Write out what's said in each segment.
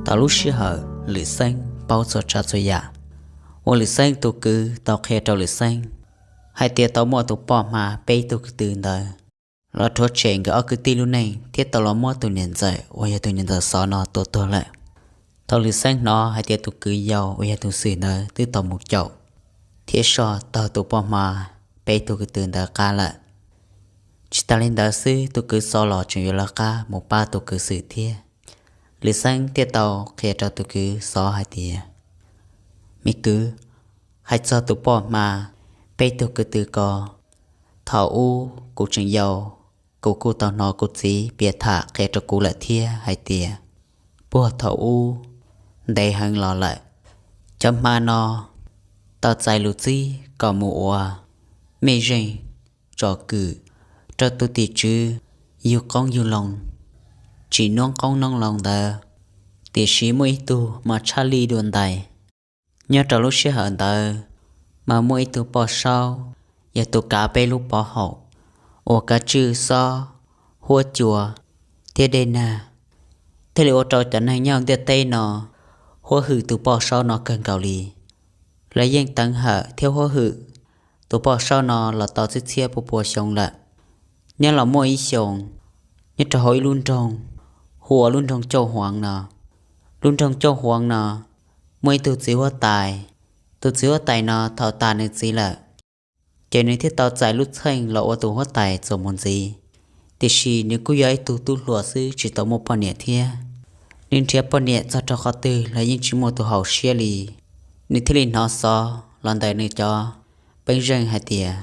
Tau lub sij hawm Lwm Xeeb paub txhua tsav txhua yam, uas Lwm Xeeb tus kwv tau qhia rau Lwm Xeeb hais tias tau muaj tus poj hma peb tug kwv tw ntawd los rhuav tshem nkawd ob kwv tij lub neej thiab tau los muab tus niam ntxawm uas yog tus niam ntxawm Xov no tua tuag lawm. Thaum Lwm Xeeb hnov hais tias tus kwv yau uas yog tus Xwm ntawd twb tau mus caum thiab soj tau tus poj hma peb tug kwv tw ntawd qab lawm, tsis tas li ntawd xwb tus kwv Xov los tseem yuav lawv qab mus pab tus kwv Xwm thiab. Lwm Xeeb thiaj tau qhia rau tus kwv Xov hais tias, me kwv, hais txog tus poj hma peb tug kwv tw ko, thaum ub kuv tseem yau, kuv kuj tau hnov kuv txiv piav tham qhia rau kuv lawm thiab hais tias puag thaum ub ntev heev los lawm, cov hma no tau txais lus txib kom mus ua mej zeej tsom kwm rau tus tim tswv yug qoob yug loo, tsim noob qoob noob loo ntawd. Tiam sis muaj ib tug mas tshaj lij dua ntais. Nyob rau lub sij hawm ntawd mas muaj ib tug poj saub, yog tus kav peb lub pov haum, uas kav tswj xob, huab cua thiab dej nag, thiaj li ua rau cov neeg nyob ntiaj teb no huab hwm tus poj saub no kawg nkaus li. Lawv yeej teev hawm thiab huab hwm tus poj saub no los tau txhiab txhiab pua pua xyoo lawm. Nyob los muaj ib xyoos, nyob rau hauv ib lub nroog hu ua lub nroog Cauj Huav no. Lub nroog Cauj Huav no muaj ib tug txiv huab tais. Tus txiv huab tais no thaum tas nws txiv lawm, ces nws thiaj tau txais lub txheej los ua tus huab tais txuas mus ntxiv. Tiam sis nws kuj yog ib tug tub hluas xwb tsis tau muaj poj niam thiab. Nws nrhiav poj niam txog rau qhov twg los yeej tsis muaj tus haum siab li. Nws thiaj li hnov xov los ntawm nws cov peeb zeej hais tias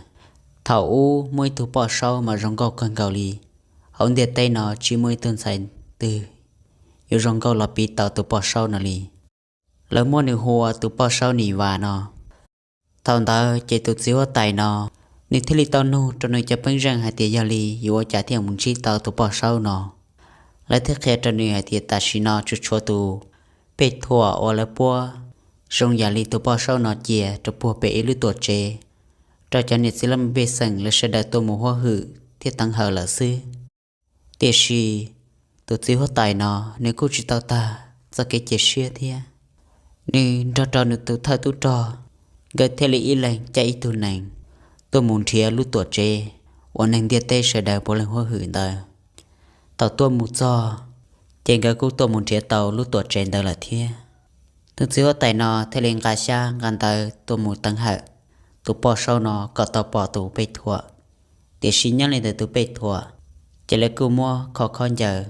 thaum ub muaj ib tug poj saub mas zoo nkauj kawg nkaus li. Hauv ntiaj teb no tsis muaj ib tug ntxhais twg yuav zoo nkauj los piv tau tus poj saub no li. Lawv muab nws hu ua tus poj saub Nis Vas no. Thaum ntawd ces tus txiv huab tais no, nws thiaj li tau nug rau nws cov peeb zeej hais tias yog li yuav ua cas thiaj mus ntsib tau tus poj saub no. Lawv thiaj qhia rau nws hais tias tam sim no tsuas tshuav tus pej thuam uas lawv puab zoo yam li tus poj saub no cia rau puag pem ib lub tuam tsev rau cov niam txiv laj mej pej xeem lawv sawv daws tuaj mus huab hwm thiab teev hawm lawm xwb. Tiam sis tus txiv huab tais no nws kuj tsis tau tag txoj kev cia siab thiab. Nws nrog rau nws tus thawj tub rog, nkawd thiaj li ib leeg caij ib tug nees tuaj mus nrhiav lub tuam tsev uas neeg ntiaj teb sawv daws puav leej huab hwm ntawd. Thaum tuaj mus txog, ces nkawd kuj tuaj mus nrhiav tau lub tuam tsev ntawd lawm thiab. Tus txiv huab tais no thiaj li nqa xyab nqa ntawv tuaj mus teev hawm tus poj saub no kom tau pom tus pej thuam. Tiam sis nyob li ntawm tus pej thuam, ces lawv kuj muab kho khaub ncaws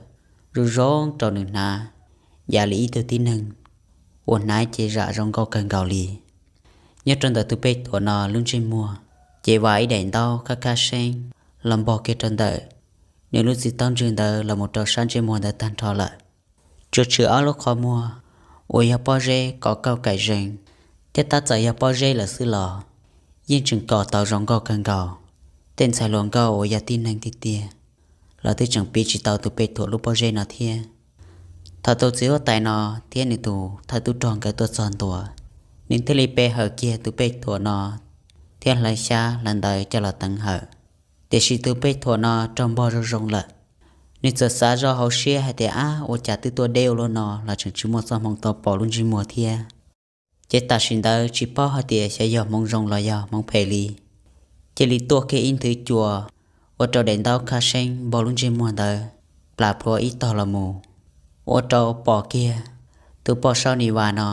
zoo zoo rau nws hnav, yam li ib tug tib neeg uas hnav cev zam zoo nkauj kawg nkaus li. Nyob rau ntawm tus pej thuam no lub ntsej muag, ces vam ib daim ntaub khab khab seeb los npog kiag rau ntawm nws lub txiv taub ntswg ntawd los mus rau sab ntsej muag ntawd tag nrho lawm. Tsuas tshwm ob lub qhov muag uas yog pob zeb kov kauj kaim zeeg, thiab tab txawm yog pob zeb lawm xwb los yeej tseem kov tau zoo nkauj kawg nkaus. Tej ntxhais hluas nkauj uas yog tib neeg tiag tiag los twb tseem piv tsis tau tus pej thuam lub pob zeb no thiab. Thaum tus txiv huab tais no thiab nws tus thawj tub rog nkawd tuaj txog ntua, nws thiaj li pe hawm kiag tus pej thuam no thiab hlawv xyab hlawv ntawv coj los teev hawm. Tiam sis tus pej thuam no raug npog zoo zoo lawm, nws txawm xav zoj hauv siab hais tias, ab, ua cas twb tuaj deb ua luaj no los tseem tsis muaj txoj hmoov tau pom lub ntsej muag thiab. Ces tam sim ntawd tsis paub hais tias xyov yog hmoov zoo los yog hmoov phem li, cia li tuaj kiag ib nthwv cua ua rau daim ntaub khab seeb npog lub ntsej muag ntawd plam plhuav ib tog los mus, ua rau pom kiag tus poj saub Nis Vas no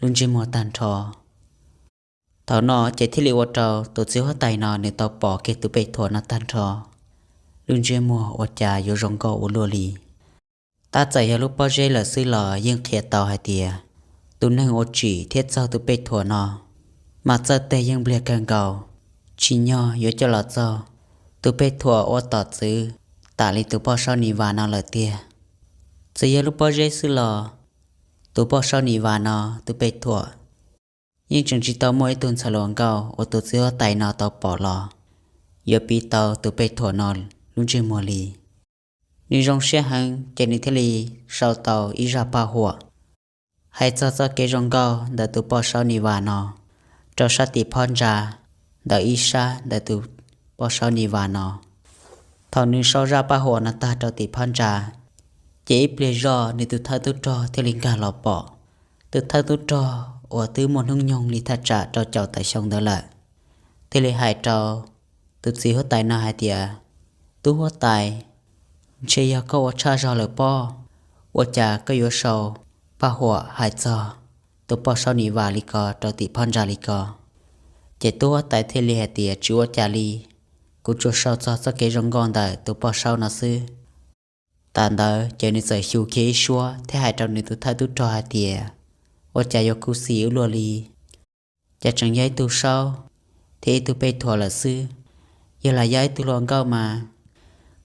lub ntsej muag tag nrho. Thaum no ces thiaj li ua rau tus txiv huab tais no nws tau pom kiag tus pej thuam no tag nrho, lub ntsej muag ua cas yuav zoo nkauj ua luaj li. Tab txawm yog lub pob zeb lawm xwb los yeej qhia tau hais tias tus neeg uas tsim thiab txaug tus pej thuam no mas txawj teg yeej npliag kawg nkaus, tsim nyog yuav coj los txaug tus pej thuam ua tom txwv tam li tus poj saub Nis Vas no lawm tiag. Txawm yog lub pob zeb xwb los tus poj saub Nis Vas no tus pej thuam yeej tseem tsis tau muaj ib tug ntxhais hluas nkauj uas tus txiv huab tais no tau pom los yuav piv tau tus pej thuam no lub ntsej muag li. Nws zoo siab heev ces nws thiaj li sau tau ib zaj paj huam hais txog txoj kev zoo nkauj ntawm tus poj saub Ni Vas no rau sab tim phab ntsa ntawm ib sab ntawm tus poj saub Ni Vas no. Thaum nws sau zaj paj huam no tag rau tim phab ntsa, ces ib pliag zoj nws tus thawj tub rog thiaj li nkag los pom. Tus thawj tub rog uas twb muaj hnub nyoog li thaj tsam rau caum tawm xyoo ntawd lawm, thiaj li hais rau tus txiv huab tais no hais tias, Tub huab tais, ntshe yog koj ua tshaj zog lawm pob, ua cas koj yuav sau paj huam hais txog tus poj saub Ni Vas li ko rau tim phab ntsa li ko? Ces tub huab tais thiaj li hais tias, Tsis ua cas li, kuv tsuas sau txog txoj kev zoo nkauj ntawm tus poj saub no xwb. Thaum ntawd ces nws txawm xyu kiag ib suab thiab hais rau nws tus thawj tub rog hais tias, Ua cas yuav khuv xim ua luaj li, cas tseem yog ib tug saub thiab ib tug pej thuam lawm xwb. Yog lam yog ib tug hluas nkauj mas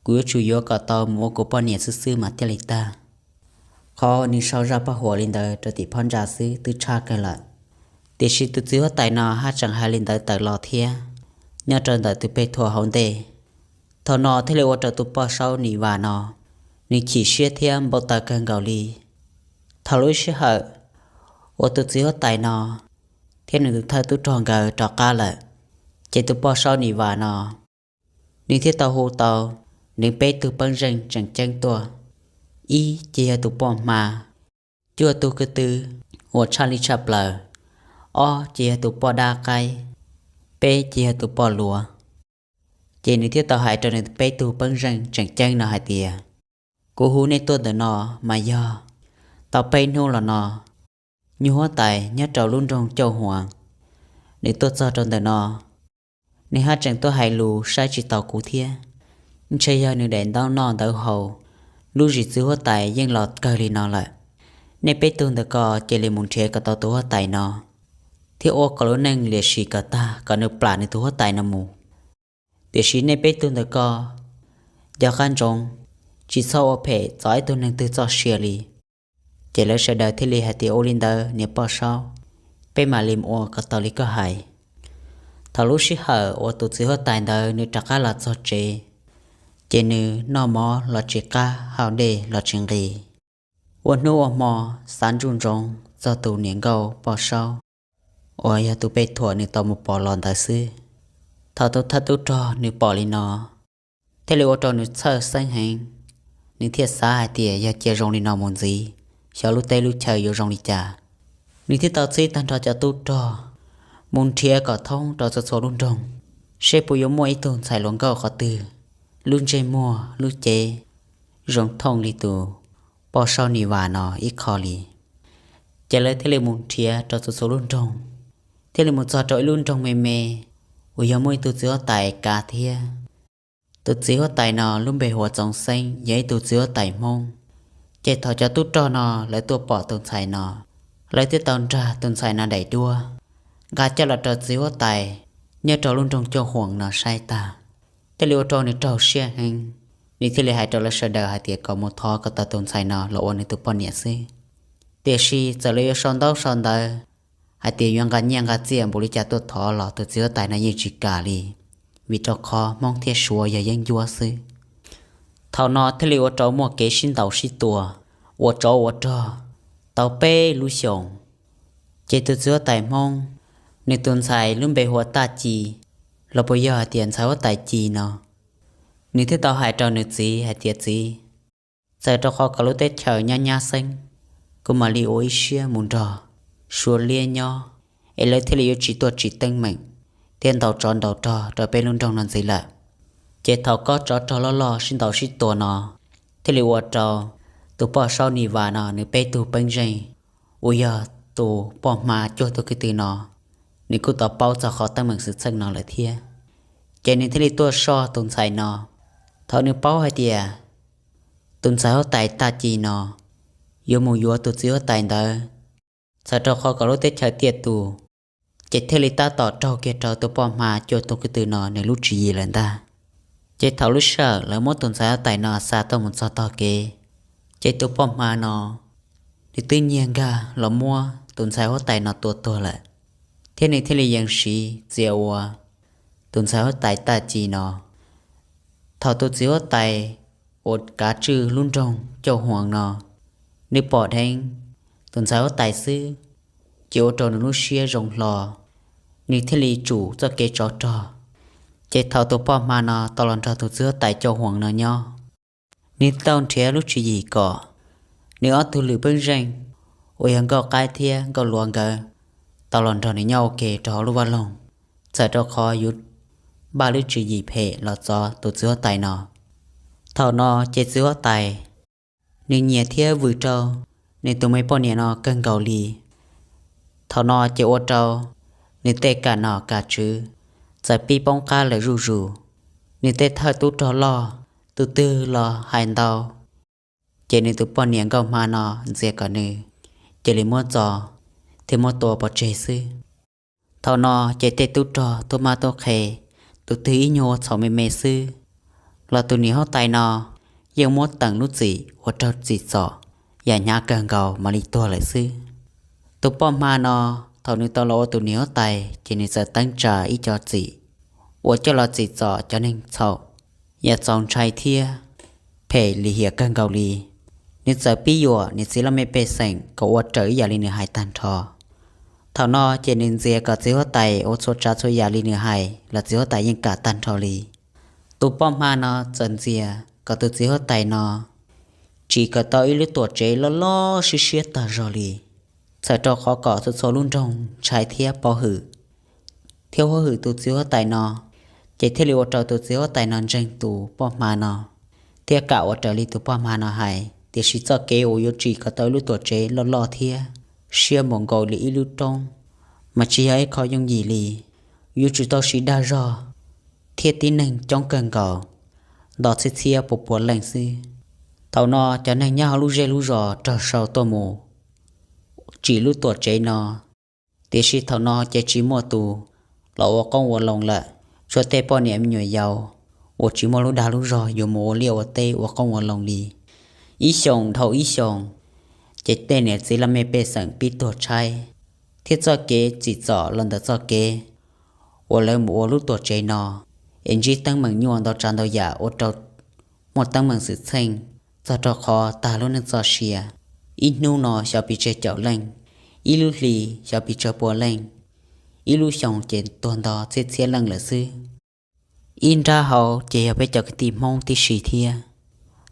kuv yuav tsum yuav kom tau mus ua kuv poj niam xwb xwb mas thiaj li tag. Qhov nws sau zaj paj huam li ntawd rau tim phab ntsa xwb twb tshaj kawg lawm, tiam sis tus txiv huab tais no haj tseem hais li ntawd tawm los thiab nyob rau ntawm tus pej thuam hauv ntej. Thaum no thiaj li ua rau tus poj saub Ni Vas no nws chim siab thiab npau taws kawg nkaus li. Thaum lub sij hawm uas tus txiv huab tais no thiab nws tus thawj tub rog nkawd rov qab lawm, ces tus poj saub Ni Vas no nws thiaj tau hu tau nws peb tug pej xeem tseem ceeb tuaj. Ib ces yog tus poj hma, cuaj tug kwv tw uas tshaj li tshaj plaws, ob ces yog tus poj dab qaib, peb ces yog tus poj luav. Ces nws thiaj tau hais rau nws peb tug pej xeem tseem ceeb no hais tias, Kuv hu nej tuaj ntawm no mas yog tau peb hnub los no nyuag huab tais nyob rau lub nroog Cauj Huas, nws tuaj txog rau ntawm no, nws haj tseem tuaj hais lus saib tsis taus kuv thiab. Ntshe yog nws daim ntaub noj ntawv haus, lub zim txiv huab tais yeej los kawg li no lawm. Nej peb tug ntawm ko cia li mus nrhiav kom tau tus huab tais no thiab ua kom lub neej liam sim kom tag kom nws plam nws tus huab tais no mus. Tiam sis nej peb tug ntawm ko nco qab ntsoov, tsis txhob ua phem txog ib tug neeg twg txoj sia li. Ces lawv sawv daws thiaj li hais tias, Ua li ntawd niam poj saub, peb mam li mus ua kom tau li koj hais. Thaum lub sij hawm uas tus txiv huab tais ntawd nws rov qab los txog tsev, ces nws noj mov los tsis qab, haus dej los tsis nqis, ua hnub ua hmo xav ntsuj ntsoov txog tus niam nkauj poj saub uas yog tus pej thuam nws tau mus pom los ntawd xwb. Thaum tus thawj tub rog nws pom li no, thiaj li ua rau nws txhawj xeeb heev. Nws thiaj xav hais tias yog cia zoo li no mus ntxiv, xyov lub teb lub chaw yuav zoo li cas. Nws thiaj tau txib tag nrho cov tub rog mus nrhiav kom thoob rau txhua txhua lub nroog, seb puas yuav muaj ib tug ntxhais hluas nkauj qhov twg lub ntsej muag lub cev zoo thooj li tus poj saub Ni Vas no ib qho li. Ces lawv thiaj li mus nrhiav rau txhua txhua lub nroog, thiaj li mus txog rau ib lub nroog me me uas yog muaj ib tug txiv huab tais kav thiab. Tus txiv huab tais no lub npe hu ua Txoov Xeeb, yog ib tug txiv huab tais Hmoob. Ces thaum cov tub rog no lawv tuaj pom tus ntxhais no, lawv thiaj tau nrog tus ntxhais no daim duab nqa coj los rau txiv huab tais nyob rau lub nroog Cauj Huas no saib tag, thiaj li ua rau nws raug siab heev. Nws thiaj li hais rau lawv sawv daws hais tias kom mus thov kom tau tus ntxhais no los ua nws tus poj niam xwb. Tiam sis txawm lawv yuav sau ntaub sau ntawv hais tias yuav nqa nyiaj nqa txiaj npaum li cas tuaj thov los tus txiv huab tais no yeej tsis kam li, vim rau qhov Hmoob thiab Suav yog yeeb ncuab xwb. Thaum no thiaj li ua rau muaj kev sib ntaus sib tua, ua tsov ua rog tau peb lub xyoos. Ces tus txiv huab tais Hmoob, nws tus ntxhais lub npe hu ua Taj Ci, los puas yog hais tias ntxhais huab tais Ci no, nws thiaj tau hais rau nws txiv hais tias, Txiv, txawm rau qhov kom lub teb chaws nyab nyab xeeb, kuv mam li ua ib siab mus nrog Suav liab nyob, es lawv thiaj li yuav tsis tuaj tsim teeb meem thiab ntaus tsov ntaus rog rau peb lub nroog no ntxiv lawm. Ces thaum kob tsov rog loj loj sib ntaus sib tua no, thiaj li ua rau tus poj saub Ni Vas no nws peb tug peeb zeej uas yog tus poj hma cuaj tug kwv tw no, nws kuj tau paub txog qhov teeb meem xwm txheej no lawm thiab. Ces nws thiaj li tuaj soj tus ntxhais no. Thaum nws paub hais tias tus ntxhais huab tais Taj Ci no yuav mus yuav tus txiv huab tais ntawd, txawm rau qhov kom lub teb chaws tiaj tus, ces thiaj li tab tom raug kiag rau tus poj hma cuaj tug kwv tw no nws lub tswv yim lawm ntag. Ces thaum lub sij hawm lawv muab tus ntxhais huab tais no xa tuaj mus txog tog kev, ces tus poj hma no nws twb nyiag nkag los muab tus ntxhais huab tais no tua tuag lawm. thiab nws thiaj li yees siv txia ua tus ntxhais huab tais tag ci no. Thaum tus txiv huab tais uas kav tswj lub nroog Cauj Huas no, nws pom dheev tus ntxhais huab tais xwb, ces ua rau nws lub siab zoo hlo, nws thiaj li tsum txoj kev tsov rog. Ces thaum tus poj hma no tau los nrog tus txiv huab tais Cauj Huas no nyob, nws tau nrhiav lub tswv yim kom nws ob tug lwm peeb zeej uas yog Nkauj Qaib thiab Nkauj Luav nkawd tau los nrog nws nyob ua ke rau hauv lub vaj loog, txawm rau qhov yuav npaj lub tswv yim phem los txov tus txiv huab tais no. Thaum no ces txiv huab tais nws nyiam thiab vwm rau nws tus me poj niam no kawg nkaus li. Thaum no ces ua rau nws tej kam nom kam tswv txawm pib poob qab lawm zuj zus. Nws tej thawj tub rog loj tus twg los hais ntau, ces nws tus poj niam nkauj hma no ntxias kom nws cia li muab txo thiab muab tua pov tseg xwb. Thaum no ces tej tub rog tuaj mab tuaj qhe, tus twg ib nyuag ua txhaum me me xwb los tus niam huab tais no yeej muab teem lub txim ua raug txim txom yam hnyav kawg nkaus mam li tuag lawm xwb. Tus poj hma no thaum nws tau los ua tus niam huab tais ces nws txawm teeb tsa ib co txim uas coj los txim txom cov neeg txhaum yam txaus ntshai thiab phem lim hiam kawg nkaus li. Nws txawm pib yuam niam txiv laj mej pej xeem kom ua raws ib yam li nws hais tag nrho. Thaum no ces nws ntxias kom txiv huab tais ua txhua tsav txhua yam li nws hais los txiv huab tais yeej kam tag nrho li. Tus poj hma no txawm ntxias kom tus txiv huab tais no tsim kom tau ib lub tuam tsev loj loj siab siab tag zog li, txhawm rau qhov kom txhua txhua lub nroog ntshai thiab pov hwm thiab huab hwm tus txiv huab tais no, ces thiaj li ua rau tus txiv huab tais no ntseeg tus poj hma no thiab kam ua raws li tus poj hma no hais. Tiam sis txoj kev uas yuav tsim kom tau ib lub tuam tsev loj loj thiab siab npaum nkaus li ib lub roob mas tsis yog ib qho yooj yim li, yuav tsum tau siv dag zog thiab tib neeg coob kawg nkaus, nto txhiab txhiab pua pua leej xwb. Thaum no cov neeg nyob hauv lub zej lub zos raug sau tuaj mus tsim lub tuam tsev no, tiam sis thaum no ces tsis muaj tus los ua qoob ua loo lawm, tshuav tej poj niam me nyuam yaus uas tsis muaj lub dag lub zog yuav mus ua liaj ua teb ua qoob ua loo li. Ib xyoos dhau ib xyoos, ces tej niam txiv laj mej pej xeem pib tuag tshaib, thiab txoj kev txim txom los ntawm txoj kev uas lawv mus ua lub tuam tsev no es ntsib teeb meem nyuaj ntau tsav ntau yam ua rau muaj teeb meem xwm txheej, txog rau qhov tag lub neej txoj sia. Ib hnub no xyov pes tsawg caum leej, ib lub hli xyov pes tsawg pua leej, ib lub xyoo ces tuag nto txhiab txhiab leej lawm xwb. Ib nrab hauv ces yog peb cov kwv tij Hmoob tib si thiab.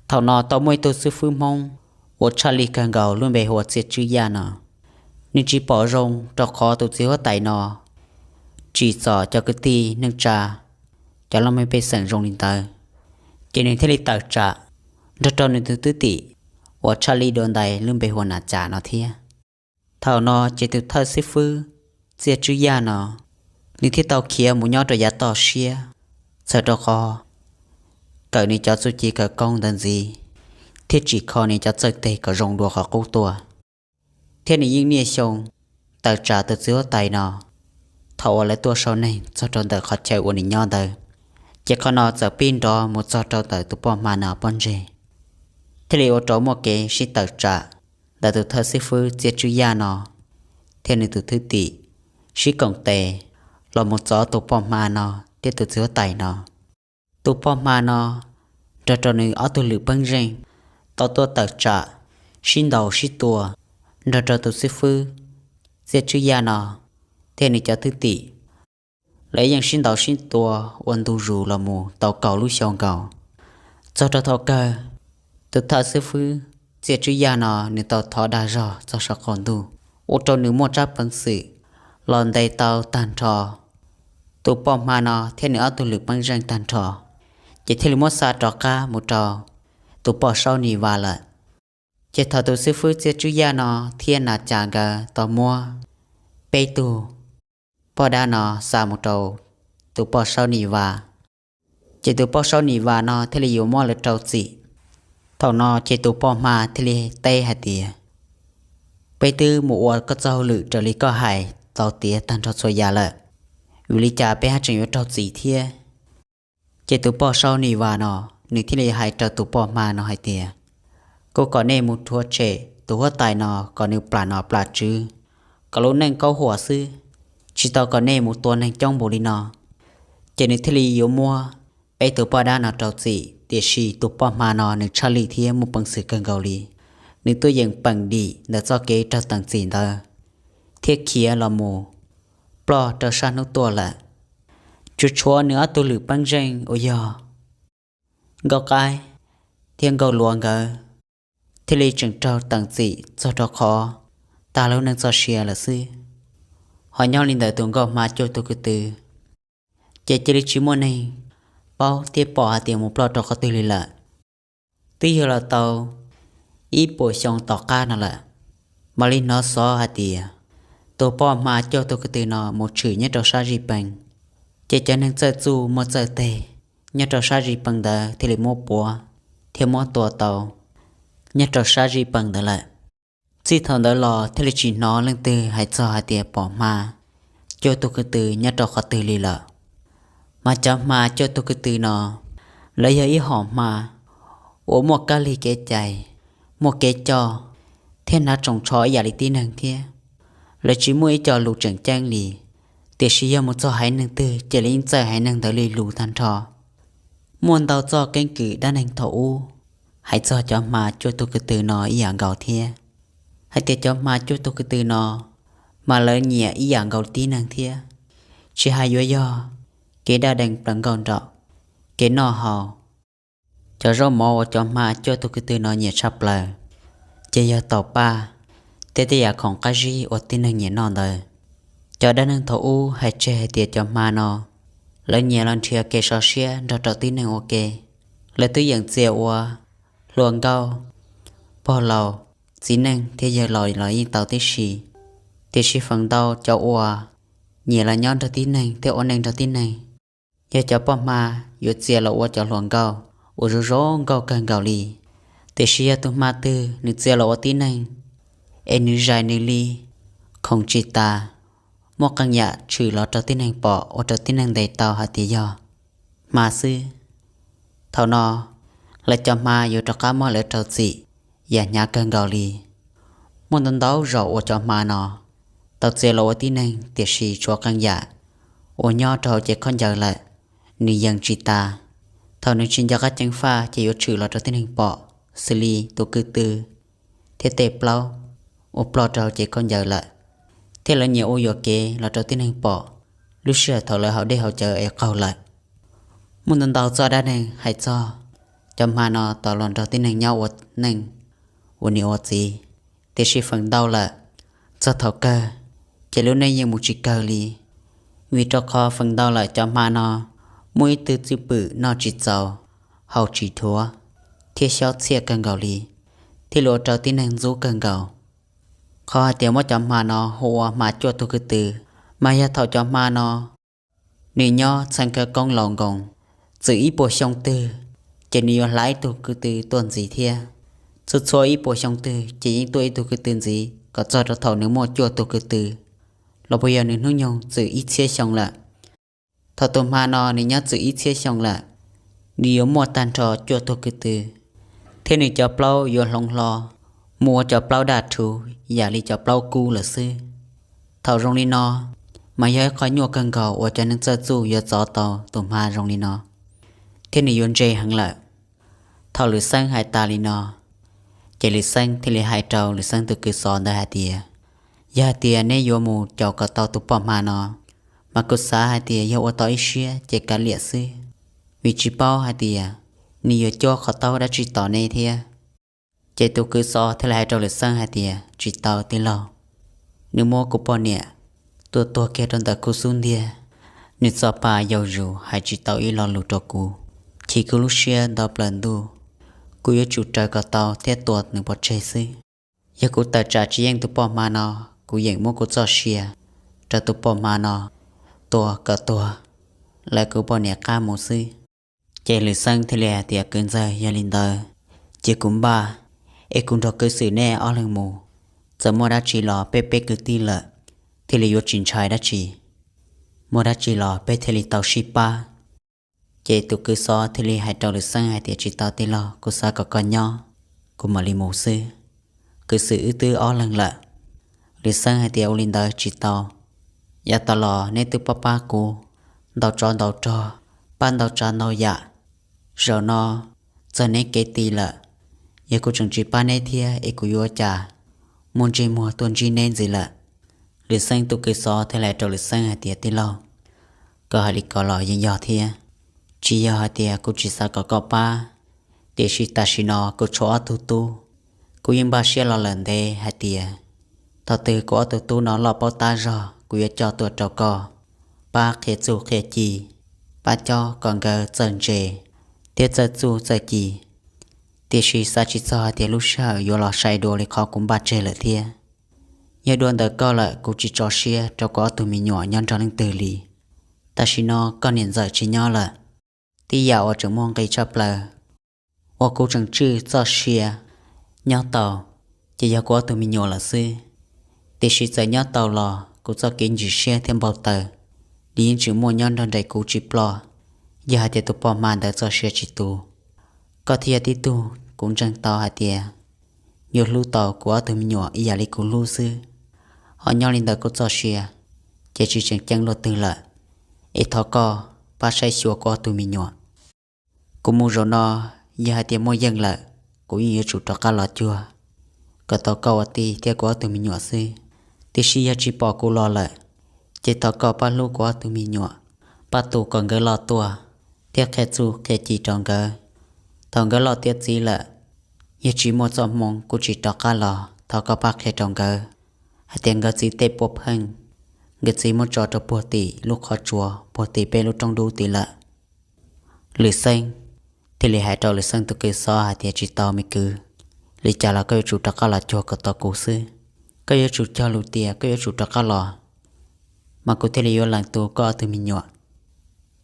Thaum no tau muaj ib tug xib fwb Hmoob uas tshaj lij kawg nkaus lub npe hu ua Txiaj Tswb Yaj no, nws tsis pom zoo rau qhov tus txiv huab tais no tsim txom cov kwv tij neej tsa, cov laj mej pej xeem zoo li ntawd, ces nws thiaj li tawm tsam nrog rau nws tus thwj tim uas tshaj lij dua ntais lub npe hu ua Nas Cas no thiab. Thaum no ces tus thawj xib fwb Txiaj Tswb Yaj no, nws thiaj tau khiav mus nyob rau yav toj siab, txhawm rau qhov kawm nws cov txuj ci khawv koob ntawd ntxiv, thiab tsim kho nws cov txawj teg kom zoo dua qhov qub tuaj. Thiab nws yeej niaj xyoo tawm tsam tus txiv huab tais no, thaum uas lawv tuaj sau neeg txog rau ntawm qhov chaw uas nws nyob ntawd, ces qhov no txawm pib nrov mus txog rau ntawm tus poj hma no pob ntseg, thiaj li ua rau muaj kev sib tawm tsam ntawm tus thawj xib fwb Txiaj Tswb Yaj no thiab nws tus thwj tim sib koom tes los mus txov tus poj hma no thiab tus txiv huab tais no. Tus poj hma no nrog rau nws ob tug lwm peeb zeej tau tuaj tawm tsam sib ntaus sib tua nrog rau tus xib fwb Txiaj Tswb Yaj no thiab nws cov thwj tim. Lawv yeej sib ntaus sib tua ua ntu zus los mus tau kaum lub xyoo nkaus. Txog rau thaum kawg, tus thawj xib fwb Txiaj Tswb Yaj no nws tau thov dag zog txog saum qaum ntuj, ua rau nws muaj tsab peev xwm los ntes tau tag nrho tus poj hma no thiab nws ob tug lwm peeb zeej tag nrho, ces thiaj li muab xa rov qab mus rau tus poj saub Nis Vas lawm. Ces thaum tus xib fwb Txiaj Tswb Yaj no thiab Nas Cas nkawd tau muab peb tug poj dab no xa mus rau tus poj saub Nis Vas, ces tus poj saub Nis Vas no thiaj li yuav muab lawv rau txim. Thaum no ces tus poj hma thiaj li teb hais tias, peb twb mus ua koj txoj hauj lwm raws li koj hais tau tiav tag nrho txhua yam lawm, vim li cas peb haj tseem yuav raug txim thiab? Ces tus poj saub Nis Vas no nws thiaj li hais rau tus poj hma no hais tias, kuv kom nej mus rhuav tshem tus huab tais no kom nws plam nom plam tswv kom lub neej kaub huam xwb, tsis tau kom nej mus tua neeg coob npaum li no. Ces nws thiaj li yuav muab peb tus poj dab no rau txim, tiam sis tus poj hma no nws tshaj lij thiab muaj peev xwm kawg nkaus li. Nws tuaj yeem peem dim ntawm txoj kev raug teem txim ntawd thiab khiav los mus ploj rau sab hnub tuaj lawm. Tsuas tshuav nws ob tug lwm peeb zeej uas yog Nkauj Qaib thiab Nkauj Luav nkawd thiaj li tseem raug teem txim txog rau qhov tag lub neej txoj sia lawm xwb. Ho nyob li ntawm tus nkauj hma cuaj tug ko tw, ces cia li tsis muaj neeg paub thiab pom hais tias mus ploj rau qhov twg li lawm. Twb yog los tau ib puas xyoo tom qab no lawm, mam li hnov xov hais tias tus poj hma cuaj tug ko tw no mus tshwm nyob rau sab zij peem. Ces cov neeg txawj txuj muaj txawj teg nyob rau sab zij peem ntawd thiaj li muab puav thiab muab tua tau nyob rau sab zij peem ntawd lawm. Txij thaum ntawd los thiaj li tsis hnov leej twg hais txog hais tias pom hma cuaj tug ko tw nyob rau qhov twg li lawm. Mas cov hma cuaj tug ko tw no, lawv yog ib hom hma uas muaj kab lig kev cai, muaj kev coj, thiab hnav tsoos tsho ib yam li tib neeg thiab. Lawv tsis muaj ib co lus tseem ceeb li, tiam sis yog mus txog haiv neeg twg ces lawv yeej txawj haiv neeg ntawd li lus tag nrho. Muaj ntau txoj keeb kwm dab neeg thaum ub hais txog cov hma cuaj tug ko tw no ib yam nkaus thiab, hais tias cov hma cuaj tug ko tw no mas lawv nyiam ib yam nkaus tib neeg thiab. Tsis hais yuav yog kev daj dee plaws nkauj nraug, kev noj haus, cov zaub mov uas cov hma cuaj tug ko tw no nyiam tshaj plaws ces yog taum paj thiab tej yam khoom qab zib uas tib neeg nyiam noj ntawd. Cov dab neeg thaum ub hais tseg hais tias cov hma no lawv nyiam los nrhiav kev sov siab nrog rau tib neeg ua ke. Lawv twb yeem txia ua hluas nkauj, pog laus, txiv neej thiab yawg laus los yeej tau tib si. Tiam sis feem ntau cov uas nyiam los nyob nrog tib neeg thiab ua neej nrog tib neeg, yog cov poj hma yuav txia los ua cov hluas nkauj uas zoo zoo nkauj kawg nkaus li. Tiam sis yog tus hma twg nws txia los ua tib neeg es nws zais nws li khoom tsis tas, muaj qee yam tshwm los rau tib neeg pom ua rau tib neeg ntes tau hais tias yog hma xwb, thaum no lawv cov hma yuav rov qab muab lawv rau txim yam hnyav kawg nkaus li. Muaj ntau ntau zaus uas cov hma no tau txia los ua tib neeg, tiam sis tshuav qee yam uas nyob rau hauv cev khaub ncaws lawm, nws yees tsis tas. Thaum nws tsis nco qab ceev faj ces yuav tshwm los rau tib neeg pom, xws li tus ko tw thiab tej plaub uas ploj rau hauv cev khaub ncaws lawm, thiab lawv nyiam ua yuam kev los rau tib neeg pom lub sij hawm thaum lawv haus dej haus cawv es qaug lawm. Muaj ntau ntau txoj dab neeg hais txog cov hma no tau los nrog tib neeg nyob ua neej ua niam ua txiv, tiam sis feem ntau lawm, txog thaum kawg ces lub neej yeej mus tsis kawg li. Vim rau qhov feem ntau lawm cov hma no muaj ib tug cwj pwm noj tsis txaus, haus tsis dhuav, thiab xyob txhiaj kawg nkaus li, thiaj li ua rau tib neeg ntxub kawg nkaus. Qhov hais tias muab cov hma no hu ua hma cuaj tug ko tw, mas yog thaum cov hma no nws nyob txheej khawv koob laus nkoos, txwm ib puas xyoo twg ces nws yuav hla ib tug ko tw tuaj ntxiv thiab. Txhua txhua ib puas xyoo twg ces yeej tuaj ib tug ko tw ntxiv kom txog rau thaum nws muaj cuaj tug ko tw, los puas yog nws hnub nyoog txwm ib txhiab xyoo lawm. Thaum tus hma no nws nyob txwm ib txhiab xyoo lawm, nws yuav muaj tag nrho cuaj tug ko tw, thiab nws cov plaub yuav hloov hlo mus ua cov plaub daj rhuv yam li cov plaub kub lawm xwb. Thaum zoo li no, mas yog ib qho nyuaj kawg nkaus uas cov neeg txawj txuj yuav txov tau tus hma zoo li no, thiab nws yuav ntse heev lawm. Thaum Lwm Xeeb hais tas li no, ces Lwm Xeeb thiaj li hais rau Lwm Xeeb tus kwv xov ntawd hais tias, yog hais tias neb yuav mus caum kom tau tus poj hma no, mas kuv xav hais tias yog ua tau ib siab ces kav liam xwb, vim tsis paub hais tias nws yuav cuab qhov taub dab tsi tom neb thiab. Ces tus kwv xov thiaj li hais rau Lwm Xeeb hais tias, tsis tau tij laug, nws muab kuv poj niam tua tuag kiag rau ntawm kuv xub ntiag, nws txo pa yau zus hais tsis tau ib lo lus rau kuv, chim kuv lub siab ntau plaws ntuj. Kuv yuav tsum raws kom tau thiab tua nws pov tseg xwb. Yog kuv tawm tsam tsis yeej tus poj hma no, kuv yeem muab kuv txoj sia rau tus poj hma no tua kom tuag lawv kuv poj niam qab mus xwb. Ces Lwm Xeeb thiaj li hais tias, kwv ntxawg, yog li ntawd ces kuv npaj es kuv nrog kwv xwm neb ob leeg mus, txawm muaj dab tsi los peb peb kwv tij lawm thiaj li yuav tsis ntshai dab tsi, muaj dab tsi los peb thiaj li tau sib pab. Ces tus kwv xov thiaj li hais rau Lwm Xeeb hais tias, tsis tau tij laug, kuv xav kom koj nyob, kuv mam li mus xwb. Kwv xwm wb twb ob leeg lawm. Lwm Xeeb hais tias, ua li ntawd tsis tau, Yav tas los neb twb pab pab kuv ntau tsov ntau rog, pab ntau tsav ntau yam. Zaum no txog neb kev ti lawm, yog kuv tseem tsis pab neb thiab es kuv yuav ua cas muaj ntsej muag tuaj ntsib neb ntxiv lawm? Lwm Xeeb tus kwv Xov thiaj hais rau Lwm Xeeb hais tias, Tij laug, koj hais li ko los yeej yog thiab. Tsis yog hais tias kuv tsis xav kom koj pab, tiam sis tam sim no kuv tshuav ob tug tub. Kuv yeej npaj siab los lawm ntev hais tias thaum twg kuv ob tug tub no loj paub tab zog, kuv yuav coj tuaj rau koj pab qhia txuj qhia ci, pab cob kom nkawd txawj ntse thiab txawj txuj txawj ci. Tiam sis xav tsis txog hais tias lub sij hawm yuav los sai dua li qhov kuv npaj tseg lawm thiab. Yog dua ntawm koj lawm, kuv tsis tso siab rau kuv ob tug me nyuam nyob nrog leej twg li. Tam sim no koj niam ntxawm tsis nyob lawm, tib yam uas tseem muaj nqis tshaj plaws uas kuv tseem tswj txoj sia nyob tau, ces yog kuv ob tug me nyuam lawm xwb. Tiam sis txawm nyob tau los kuv txoj kev ntsim siab thiab npau taws, nws yeej tseem muaj nyob nrog nraim kuv tsis ploj, yog hais tias tus poj hma ntawd txoj sia tsis tu. Koj thiaj yog tib tug kuv ntseeg tau hais tias yuav hlub tau kuv ob tug me nyuam ib yam li kuv hlub xwb. Ho nyob li ntawm kuv txoj sia, ces tsis tseem ceeb luaj twg lawm, es thov koj pab saib xyuas kuv ob tug me nyuam. Kuv mus zaum no, yog hais tias muaj yeej lawm, kuv yeej yuav tsum rov qab los cuag kom tau koj ua tij thiab kuv ob tug me nyuam xwb. Tiam sis yog tsis pom kuv los lawm, ces thov koj pab hlub kuv ob tug me nyuam, pab tu kom nkawd loj tuaj, thiab qhia txuj qhia ci rau nkawd. Thaum nkawd loj tiav txiv lawm, yog tsis muaj txoj hmoo kuv tsis rov qab los, thov koj pab qhia rau nkawd hais tias nkawd txiv tej puab pheej, nkawd txiv muab tso rau puag tim lub qhov tsua puag tim peb lub roob dub tid lawm. Lwm Xeeb thiaj li hais rau Lwm Xeeb tus kwv Xov hais tias, Tsis tau me kwv, li cas los koj yuav tsum rov qab los cuag kom tau kuv xwb. Koj yuav tsum cog lus tias koj yuav tsum rov qab los, mas kuv thiaj li yuav lees tu koj ob tug me nyuam.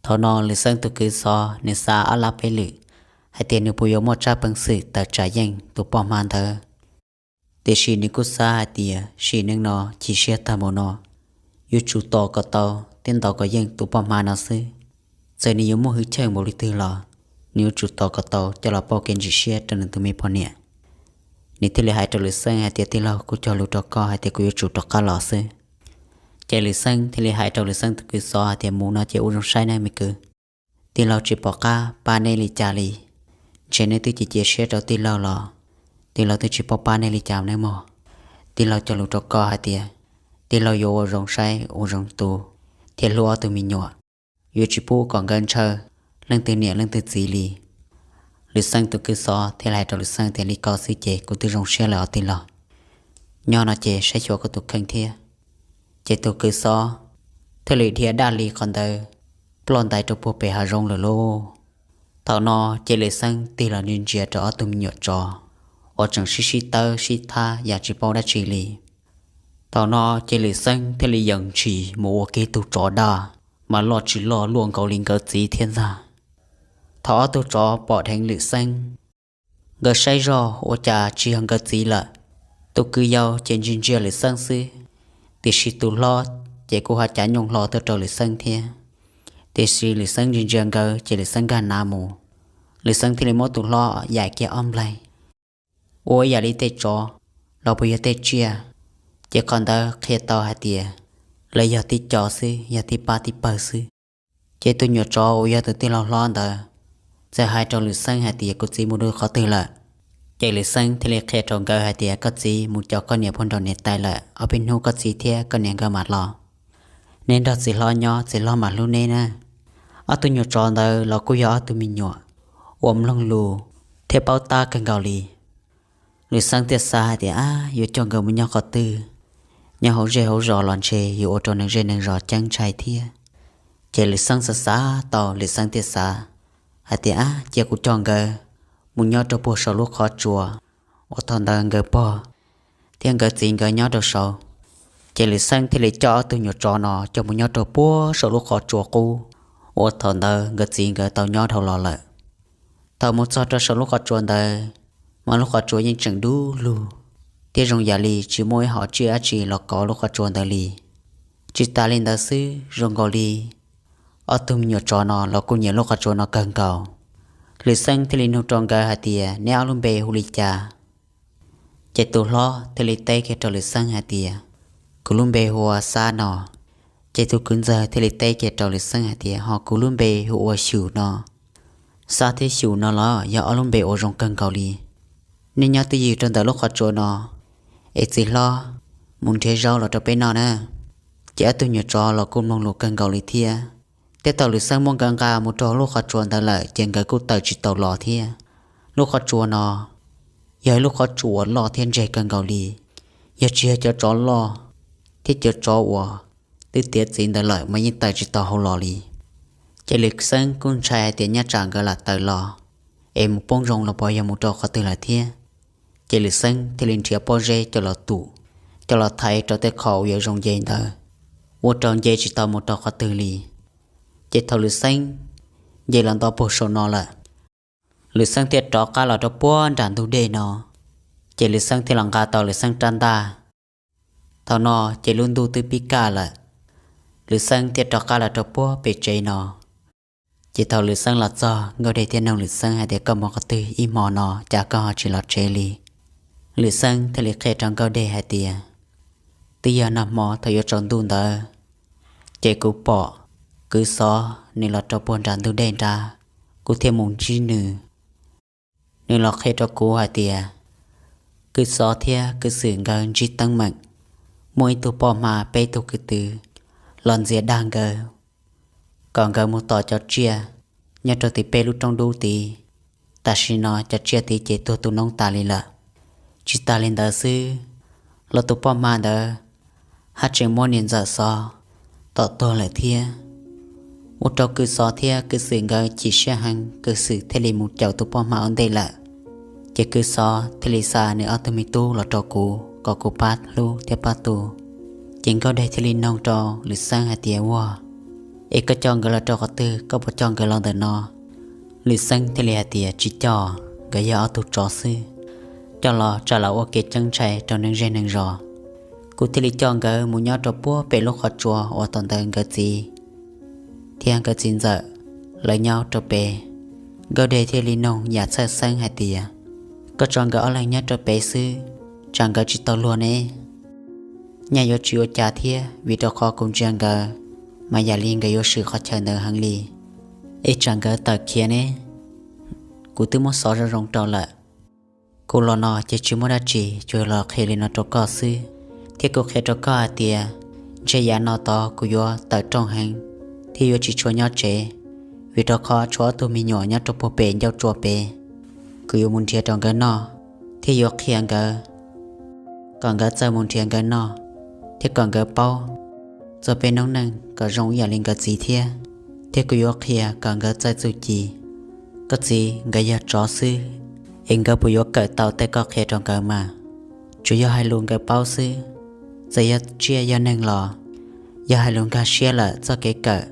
Thaum no Lwm Xeeb tus kwv Xov nws xav ob lab peb lwm hais tias nws puas yuav muaj tsab peev xwm tawm tsam yeej tus poj hma ntawd. Tiam sis nws kuj xav hais tias sim neej no chim siab tag npaum no, yuav tsum tos kom tau thiab ntaus kom yeej tus poj hma no xwb. Txawm nws yuav muaj hwj chim npaum li twg los, nws yuav tsum tos kom tau coj los pauj kev ntsim siab rau nws tus me poj niam. Nws thiaj li hais rau Lwm Xeeb hais tias, Tij laug, kuv cog lus rau koj hais tias kuv yuav tsum rov qab los xwb. Ces Lwm Xeeb thiaj li hais rau Lwm Xeeb tus kwv Xov hais tias, Mus no ces ua zoo saib nawb me kwv. Tij laug tsis pom qab pab neb li cas li. Ntshe neb twb cia cia siab rau tij laug los tij laug twb tsis paub pab neb li cas nawb mog. Tij laug cog lus rau koj hais tias tij laug yuav ua zoo saib ua zoo tu thiab hlub ob tug me nyuam, yuav tsis pub kom nkawd ntshaw leej twg niam leej twg txiv li. Lwm Xeeb tus kwv Xov thiaj li hais rau Lwm Xeeb tias, Li ko xwb ces kuv twb zoo siab lawm os tij laug. Nyob no ces saib xyuas koj tus kheej thiab. Ces tus kwv Xov thiaj li dhia daj li qhov ntawd ploj ntais rau puag pem hav zoov lawm lauj. Thaum no ces Lwm Xeeb tig los ntsia ntsia rau ob tug me nyuam tsov uas tseem sib sib tawb sib thab yam tsis paub dab tsi li. Thaum no ces Lwm Xeeb thiaj li yees ntshis mus ua kiag tug tsov daj, mas loj tsis loj luaj nkaus li nkawd txiv thiab ntag. Thaum ob tug tsov pom dheev Lwm Xeeb, nkawd saib zoj ua cas tsis yog nkawd txiv lawm. Tus kwv yau ces ntsia ntsia Lwm Xeeb xwb, tiam sis tus hlob ces kuj ho cav nyooj hlo tuaj rau Lwm Xeeb thiab. Tiam sis Lwm Xeeb ntsia ntsia nkawd ces Lwm Xeeb nkag nav mus. Lwm Xeeb thiaj li muab tus hlob yaim kiag ob nplaig, ua ib yam li tej tsov los puas yog tej tsiaj, ces qhov ntawd qhia tau hais tias lawv yog tib co xwb, yog tib pab tib pawg xwb. Ces tus nyuam tsov uas yog tus tij laug hlob ntawd txawm hais rau Lwm Xeeb hais tias, Kuv txiv mus rau qhov twg lawm? Ces Lwm Xeeb thiaj li qhia rau nkawd hais tias, Koj txiv mus coj koj niam puag nraum niam tais lawm, ob peb hnub koj txiv thiab koj niam nkawd mam los. Neb nrog txiv hlob nyob, txiv hlob mam hlub neb na. Ob tug nyuam tsov ntawd los kuj yog ob tug me nyuam uas mloog lus thiab paub tab kawg nkaus li. Lwm Xeeb thiaj xav hais tias, Ab, yuav coj nkawd mus nyob qhov twg? Nyob hauv zej hauv zos los ntshe yuav ua rau neeg zej neeg zos ceeb ntshai thiab. Ces Lwm Xeeb xav xav tau, Lwm Xeeb thiaj xav hais tias, Ab, cia kuv coj nkawd mus nyob rau puag saum lub qhov tsua uas thaum ntawd nkawd pog thiab nkawd txiv nkawd nyob rau saud. Ces Lwm Xeeb thiaj li coj ob tug nyuam tsov no coj mus nyob rau puag saum lub qhov tsua qub uas thaum ntawd nkawd txiv nkawd tau nyob dhau los lawm. Thaum mus txog rau saum lub qhov tsua ntawd, mas lub qhov tsua yeej tseem dub lug, thiab zoo yam li tsis muaj ib hom tsiaj dab tsi los kov lub qhov tsua ntawd li. Tsis tas li ntawd xwb, zoo nkaus li ob tug me nyuam tsov no los kuj nyiam lub qhov tsua no kawg nkaus. Lwm Xeeb thiaj li nug rau nkawd hais tias, Neb ob lub npe hu li cas? Ces tus hlob thiaj li teb kiag rau Lwm Xeeb hais tias, Kuv lub npe hu ua Xab no. Ces tus kwv ntxawg thiaj li teb kiag rau Lwm Xeeb hais tias, Ho kuv lub npe hu ua Xyum no. Xab thiab Xyum no los yog ob lub npe uas zoo kawg nkaus li. Nej nyob twj ywm rau ntawm lub qhov tsua no, es txiv hlob mus nrhiav zaub los rau peb noj na. Ces ob tug me nyuam tsov los kuj mloog lus kawg nkaus li thiab. Thiab thaum Lwm Xeeb muab nkawd nqa mus rau lub qhov tsua ntawd lawm ces nkawd kuj tawm tsis tau los thiab. Lub qhov tsua no yog ib lub qhov tsua uas loj thiab ntseg kawg nkaus li. Yog tsis yog cov tsov loj thiab cov tsov uas twb tiav txiv ntawd lawm mas yeej tawm tsis tau hauv los li. Ces Lwm Xeeb kuj ntshai hais tias nyob tsam nkawd lam tawm los es mus poob zoo los puas yog mus rau qhov twg lawm thiab. Ces Lwm Xeeb thiaj li nrhiav pob zeb coj los tum, coj los thaiv rau tej qho uas yuav zoo nce ntawd, ua rau nce tsis tau mus rau qhov twg li. Ces thaum Lwm Xeeb nce los nto puag saum no lawm, Lwm Xeeb thiaj rov qab los rau puag nram ntug dej no. Ces Lwm Xeeb thiaj los nqa tau Lwm Xeeb rab ntaj. Thaum no ces lub ntuj twb pib kaj lawm, Lwm Xeeb thiaj rov qab los rau puag pem tsev no. Ces thaum Lwm Xeeb los txog, Nkauj Dej thiaj nug Lwm Xeeb hais tias, Koj mus qhov twg ib hmo no cas koj ho tsis los tsev li? Lwm Xeeb thiaj li qhia rau Nkauj Dej hais tias, Twb yog nag hmo thaum yuav tsaus ntuj ntawd, ces kuv pom kwv Xov nws los rau puag nram ntug dej nrad, kuv thiaj mus ntsib nws. Nws los qhia rau kuv hais tias kwv Xov thiab kwv Xwm nkawd ntsib teeb meem, muaj ib tug poj hma peb tug kwv tw los ntxias dag nkawd, kom nkawd mus tom cov tsiaj nyob rau tim peb lub roob dub tid. Tam sim no cov tsiaj tid ces tuag tu noob tas li lawm. Tsis tas li ntawd xwb, los tus poj hma ntawd haj tseem muab niam ntxawm Xov tom tuag lawm thiab. Ua rau kwv Xov thiab kwv Xwm nkawd chim siab heev, kwv Xwm thiaj li mus caum tus poj hma ua ntej lawm. Ces kwv Xov thiaj li xa nws ob tug me tub los rau kuv kom kuv pab hlub thiab pab tu. Ces Nkauj Dej thiaj li nug rau Lwm Xeeb hais tias, Ua, es koj coj nkawd los rau qhov twg, koj puas coj nkawd los ntawm no? Lwm Xeeb thiaj li hais tias, Tsis coj, nkawd yog ob tug tsov xwb, coj los tsam los ua kev ceeb ntshai rau neeg zej neeg zos. Kuv thiaj li coj nkawd mus nyob rau puag pem lub qhov tsua uas thaum ntawd nkawd txiv thiab nkawd txiv ntxawm lawv nyob rau pem. Nkauj Dej thiaj li nug yam txhawj xeeb hais tias, Koj tso nkawd ob leeg nyob rau pem xwb, tsam nkawd tsis tau luag ne? Nyaj yuav tsis ua cas thiab, vim rau qhov kuv ntsia nkawd mas yam li nkawd yuav swm qhov chaw ntawd heev li. Es tsam nkawd tawm khiav ne? Kuv twb muab xov zoo zoo rau lawm. Kuv los no ces tsis muaj dab tsi, tsuas los qhia li no rau koj xwb, thiab kuv qhia rau koj hais tias ntshe yav no tod kuv yuav tawm rooj heev thiab yuav tsis tshua nyob tsev, vim rau qhov tshuav ob tug me nyuam nyob rau puag pem ncauj tsua pem. Kuv yuav mus nrhiav rau nkawd noj thiab yuav qhia nkawd kom nkawd txawj mus nrhiav nkawd noj, thiab kom nkawd paub txog peb noob neej kom zoo ib yam li nkawd txiv thiab. Thiab kuv yuav qhia kom nkawd txawj txuj ci. Koj txiv nkawd yog tsov xwb, es nkawd puas yuav kawm tau tej koj qhia rau nkawd mas? Tsuas yog hais lus nkawd paub xwb. Txawm yog tsiaj yog neeg los yog hais lus nkag siab lawm txoj kev kawm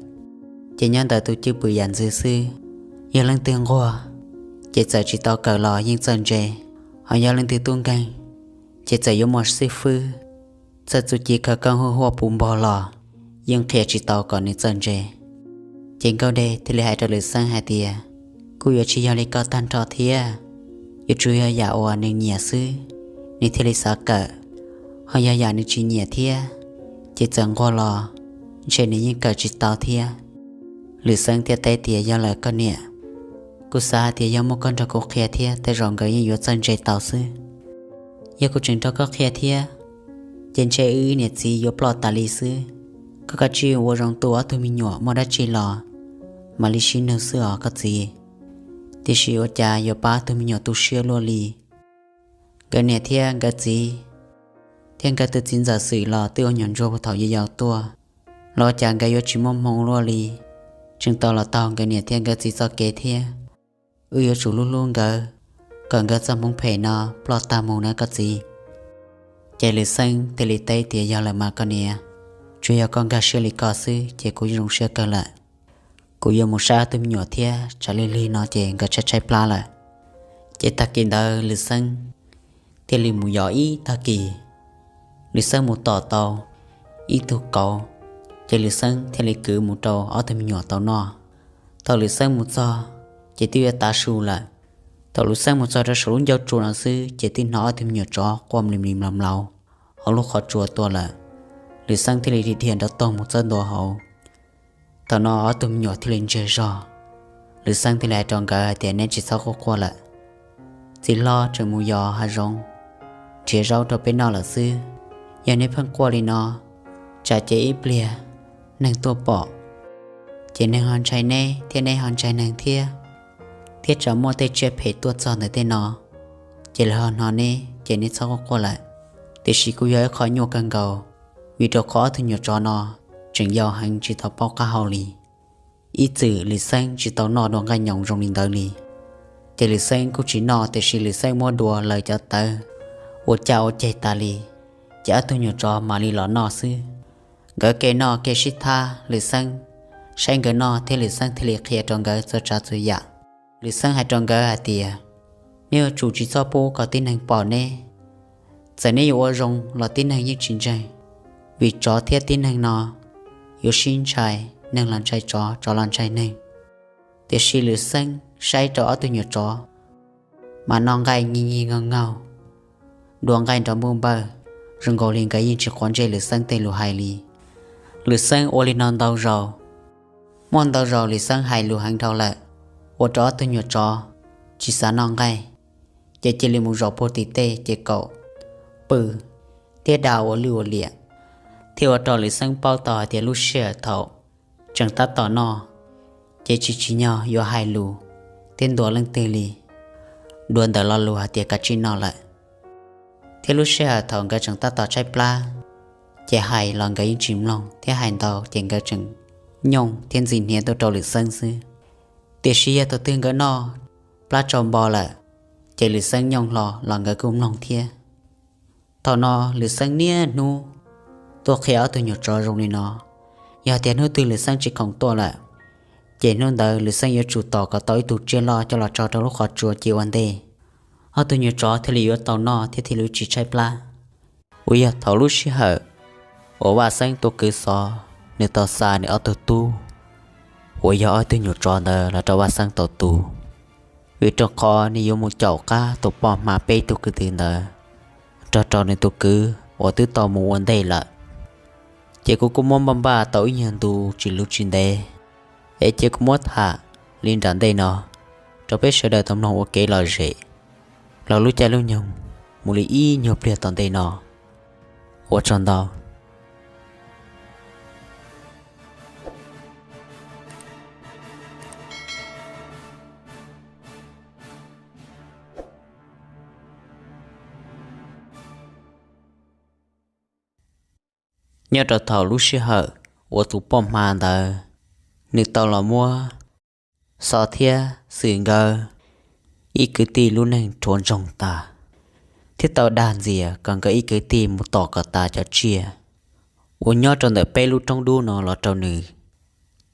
ces nyob ntawm tus cwj pwm yam ntxwv xwb. Yog leej twg nquag ces txawm tsis tau kawm los yeej txawj ntse, ho yog leej twg tub nkeeg ces txawm yuav muaj xib fwb, txawj txuj ci khaws koob huaj huaj puv npog los yeej qhia tsis tau kom nws txawj ntse. Ces Nkauj Dej thiaj li hais rau Lwm Xeeb hais tias, Kuj yuav tsis yog li koj tag nrho thiab, yuav tsum yog yam uas nws nyiam xwb nws thiaj li xav kawm, ho yog yam nws tsis nyiam thiab ces txawm nquag los ntshe nws yeej kawm tsis tau thiab. Lwm Xeeb thiaj teb tias, Yog lawm koj niam, kuv xav hais tias yog muaj koj nrog kuv qhia thiab tej zaum nkawd yeej yuav txawj ntse tau xwb. Yog kuv tseem nrog koj qhia thiab ces ntshe wb niam txiv yuav ploj tas li xwb. Koj kav tsij ua zoo tu ob tug me nyuam, muaj dab tsi los mam li sib nug xwb os koj txiv. Tiam sis ua cas yuav pab ob tug me nyuam tu siab luaj li? Nkawd niam thiab nkawd txiv thiab nkawd tus txiv ntxawm Xwm los twb ua nyuag ntsuag puag thaum yau yau tuaj, los ua cas nkawd yuav tsis muaj hmoo luaj li, tseem tau los taug nkawd niam thiab nkawd txiv txoj kev thiab. Wb yuav tsum hlub hlub nkawd, kom nkawd txoj hmoov phem no ploj tag mus na koj txiv. Ces Lwm Xeeb thiaj li teb tias, Yog lawm mas koj niam, tsuas yog koj nkag siab li ko xwb ces kuv zoo siab kawg lawm. Kuv yuav mus saib ob tug me nyuam thiab, tsam lig lig no ces nkawd tshaib tshaib plab lawm. Ces tag kis ntawd Lwm Xeeb thiaj li mus yos ib tag kis. Lwm Xeeb mus tom tau ib tug kauv, ces Lwm Xeeb thiaj li kwv mus rau ob tug me nyuam tau noj. Thaum Lwm Xeeb mus txog ces twb yuav tav su lawm. Thaum Lwm Xeeb mus txog rau saum lub ncauj tsua no xwb ces twb hnov ob tug me nyuam tsov quaj mlis mlis mlaus mlaus hauv lub qhov tsua tuaj lawm. Lwm Xeeb thiaj li dhia nrov toog mus txawb ntua hauv. Thaum no ob tug me nyuam thiaj li ntsiag zog. Lwm Xeeb thiaj li hais rau nkawd hais tias, Neb tsis txhob quaj quaj lawm. Txiv hlob tseem mus yos hav zoov nrhiav zaub rau peb noj lawm xwb. Yog neb pheej quaj li no, tsam ces ib pliag neeg tuaj pom, ces neeg ho ntshai neb thiab neb ho ntshai neeg thiab, thiab tsam muaj tej tsiaj phem tuaj txog ntawm tej no, ces lawv ho hnov neb, ces neb txhob quaj quaj lawm. Tiam sis kuj yog ib qho nyuaj kawg nkaus, vim rau qhov ob tug nyuam tsov no tseem yau heev tsis tau paub qab hau li. Ib txwm Lwm Xeeb tsis tau noj dua nqaij nyoos zoo li ntawd li, ces Lwm Xeeb kuj tsis noj, tiam sis Lwm Xeeb muab dua lawv cov tawv ua caj ua ceg tas li, ces ob tug nyuam tsov mam li los noj xwb. Nkawd ke noj ke sib thab, Lwm Xeeb saib nkawd noj thiab Lwm Xeeb thiaj li qhia rau nkawd txhua tsav txhua yam. Lwm Xeeb hais rau nkawd hais tias, Neb yuav tsum tsis txhob pub kom tib neeg pom neb. Txawm neb yuav ua zoo los tib neeg yeej tsis ntseeg, vim tsov thiab tib neeg no yuav sib ntshai, neeg los ntshai tsov, tsov los ntshai neeg. Tiam sis Lwm Xeeb saib rau ob tug nyuam tsov mas noj nqaij nyig nyig nkaug nkaug, dua nqaij nrov npuj npawj, zoo nkaus li nkawd yeej tsis quav ntsej Lwm Xeeb tej lus hais li. Lwm Xeeb ua li no ntau zaus, muaj ntau zaus Lwm Xeeb hais lus heev dhau lawm, ua rau ob tug nyuam tsov tsis xav noj nqaij, ces cia li mus zaum puag tim tej ces kaum pw thiab da ua lwj ua liam, thiaj ua rau Lwm Xeeb paub tau hais tias lub sij hawm thaum tseem tab tom noj, ces tsis tsim nyog yuav hais lus thiab ntuas leej twg li, dua ntawm lo lus hais tias kav tsij noj lawm. Thiab lub sij hawm thaum nkawd tseem tab tom tshaib plab, ces hais los nkawd yeej tsis mloog, thiab hais ntau ces nkawd tseem nyooj thiab ntxi hniav tuaj rau Lwm Xeeb xwb. Tiam sis yog thaum twg nkawd noj plab tsau npo lawm, ces Lwm Xeeb nyooj hlo los nkawd kuj mloog thiab. Thaum no Lwm Xeeb niaj hnub tuaj qhia ob tug nyuam tsov zoo li no. Yog tias hnub twg Lwm Xeeb tsis khoom tuaj lawm, ces hnub ntawd Lwm Xeeb yuav tsum tos kom tau ib tug tsiaj loj coj los tso rau lub qhov tsua cia ua ntej, ob tug nyuam tsov thiaj li yuav tau noj thiab thiaj li tsis tshaib plab. Uas yog thaum lub sij hawm uas Vaj Xeeb tus kwv Xov nws tau xa nws ob tug tub uas yog ob tug nyuam tsov ntawd los rau Vaj Xeeb tau tu, vim rau qhov nws yuav mus caum qab tus poj hma peb tug kwv tij ntawd nrog rau nws tus kwv uas twb tau mus ua ntej lawm. Ces kuv kuj muab npaj npaj tau ib nyuag ntu tsis luv tsis ntev, es cia kuv muab tham li nram ntej no rau peb sawv daws tau mloog ua kev lom zem los lub caij lub nyoog mus li ib nyuag pliag tom ntej no. Ua tsaug ntau. Nyob rau thaum lub sij hawm uas tus poj hma ntawd nws tau los muab Xov thiab Xwm nkawd ib kwv tij lub neej rhuav ntsoog tas, thiab tau dag ntxias kom nkawd ib kwv tij mus tom kom tas cov tsiaj uas nyob rau ntawm peb lub roob dub no los rau nws.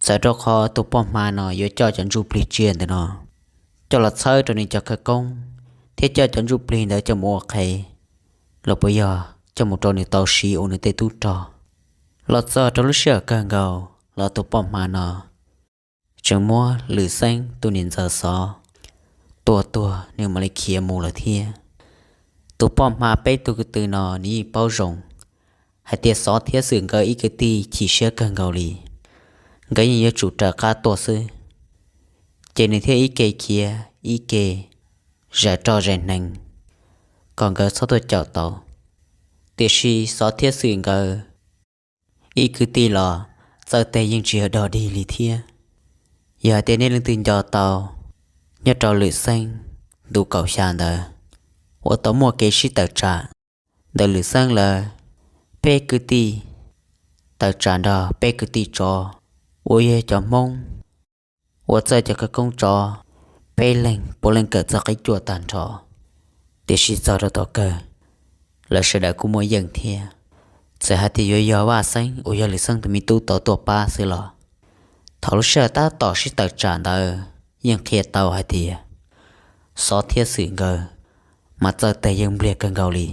Txawm rau qhov tus poj hma no yuav coj cov ntsuj plig tsiaj ntawm no coj los txhawb rau nws cov khawv koob, thiab coj cov ntsuj plig ntawd coj mus ua qhev, los puas yog coj mus rau nws tau siv ua nws tej tub rog. Los txog rau lub sij hawm kawg nkaus los tus poj hma no tseem muab Lwm Xeeb tus niam ntxawm Xov tua tuag nws mam li khiav mus lawm thiab. Tus poj hma peb tug kwv tij no nws yeej paub zoo hais tias Xov thiab Xwm nkawd ib kwv tij chim siab kawg nkaus li, nkawd yeej yuav tsum raws qab tuaj xwb. Ces nws thiaj ib ke khiav ib ke zais roj zais hneev kom nkawd txhob tuaj caum tau. Tiam sis Xov thiab Xwm nkawd ib kwv tij los txawj teg yeej tsis yog dog dig li thiab. Yog hais tias nej leej twg nco tau, nyob rau Lwm Xeeb ntu kaum xya ntawd uas tau muaj kev sib tawm tsam ntawm Lwm Xeeb lawv peb kwv tij tawm tsam nrog peb kwv tij tsov uas yog cov Hmoob uas txawj cov khawv koob tsov, peb leeg puav leej kawm txog qib cuaj tag nrho. Tiam sis txog rau thaum kawg lawv sawv daws kuj muaj yeej thiab. Txawm hais tias yuav yog Vaj Xeeb uas yog Lwm Xeeb tus me tub tau tuaj pab xwb los thaum lub sij hawm tab tom sib tawm tsam ntawd yeej qhia tau hais tias Xov thiab Xwm nkawd mas txawj teg yeej npliag kawg nkaus li.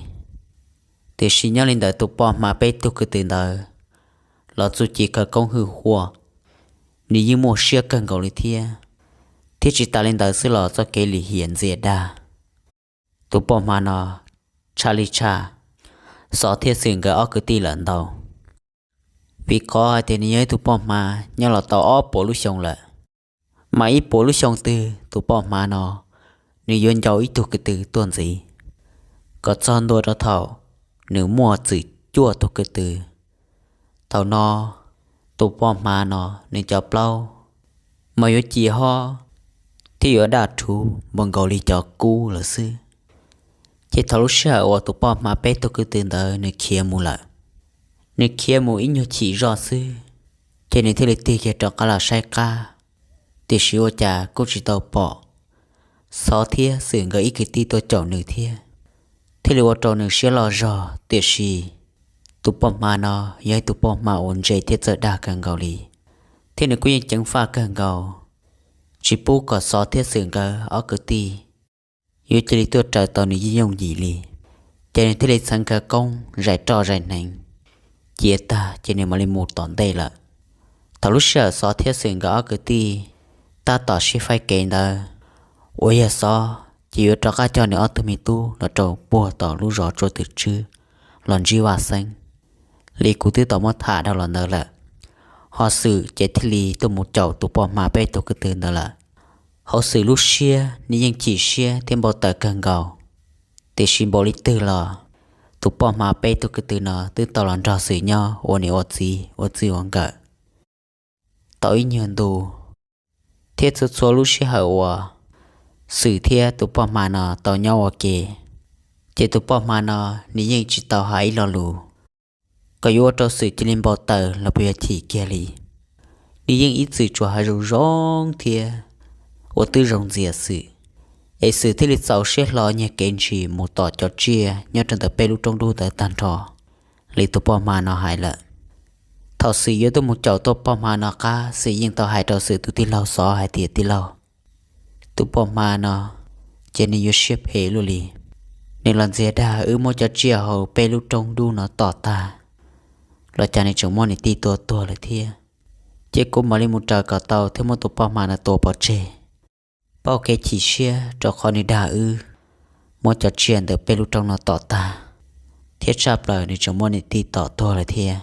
Tiam sis nyob li ntawd tus poj hma peb tug kwv tij ntawd los txuj ci khawv koob hwj huaj, nws yeej muaj siab kawg nkaus li thiab. Thiab tsis tas li ntawd xwb los txoj kev lim hiam ntxias dag tus poj hma no tshaj li tshaj Xov thiab Xwm nkawd ob kwv tij lawm ntau. Vim qhov hais tias nws yog ib tug poj hma nyob los tau ob puas lub xyoo lawm, mas ib puas lub xyoo twg tus poj hma no nws yuav nco ib tug ko tw tuaj ntxiv, kom txog ntua rau thaum nws muaj txwm cuaj tug ko tw. Thaum no tus poj hma no nws cov plaub mas yuav ci hob thiab yuav daj rhuv npaum nkaus li cov kub lawm xwb. Ces thaum lub sij hawm uas tus poj hma peb tug ko tw ntawd nws khiav mus lawm, nws khiav mus ib nyuag chim zoj xwb, ces nws thiaj li tig kiag rov qab los saib qab, tiam sis ua cas kuj tsis tau pom Xov thiab Xwm nkawd ib kwv tij tuaj caum nws thiab. Thiaj li ua rau nws siab loj zog, tiam sis tus poj hma no yog ib tug poj hma uas ntse thiab txawj dag kawg nkaus li, thiab nws kuj yeej ceev faj kawg nkaus, tsis pub kom Xov thiab Xwm nkawd ob kwv tij yuav cia li tuaj raws tau nws yooj yim li. Ces nws thiaj li txheev khawv koob zais roj zais hneev ciav tag, ces nws mam li mus tom ntej lawm. Thaum lub sij hawm Xov thiab Xwm nkawd ob kwv tij tab tom sib faib kev ntawd, uas yog Xov ces yuav rov qab coj nws ob tug me tub los rau puag tom lub zos Tsua Twm Tswb los ntsib Vaj Xeeb, li kuv twb tau muab tham dhau los ntawd lawm. Ho Xwm ces thiaj li tuaj mus caum tus poj hma peb tug ko tw ntawd lawm. Hauv Xwm lub siab nws yeej chim siab thiab npau taws kawg nkaus, tiam sis npaum li twg los tus poj hma peb tug ko tw no twb tau los nrog Xwm nyob ua niam ua txiv ua txij ua nkawm tau ib nyuag ntu, thiab txhua txhua lub sij hawm uas Xwm thiab tus poj hma no tau nyob ua ke, ces tus poj hma no nws yeej tsis tau hais ib lo lus kom yuav ua rau Xwm cia li npau taws los puas yog chim kiag li. Nws yeej ib txwm tsuas hais zoo zoo thiab ua twb zoo ntxias Xwm, es Xwm thiaj li txaus siab hlo nyiag kev ntshis mus tom cov tsiaj nyob rau ntawm peb lub roob dub ntawd tag nrho li tus poj hma no hais lawm. Thaum Xwm yuav tuaj mus caum tus poj hma no qab, Xwm yeej tau hais rau Xwm tus tij laug Xov hais tias, Tij laug, tus poj hma no ces nws yuav siab phem luaj li. Nws los ntxias dag wb muab cov tsiaj hauv peb lub roob dub no tom tag, los cas nws tseem muab nws tij tua tuag lawm thiab. Ces kuv mam li mus raws kom tau thiab muab tus poj hma no tua pov tseg, pauj kev chim siab rau qhov nws dag wb muab cov tsiaj ntawm peb lub roob no tom tag, thiab tshaj plaws nws tseem muab nws tij tom tuag lawm thiab.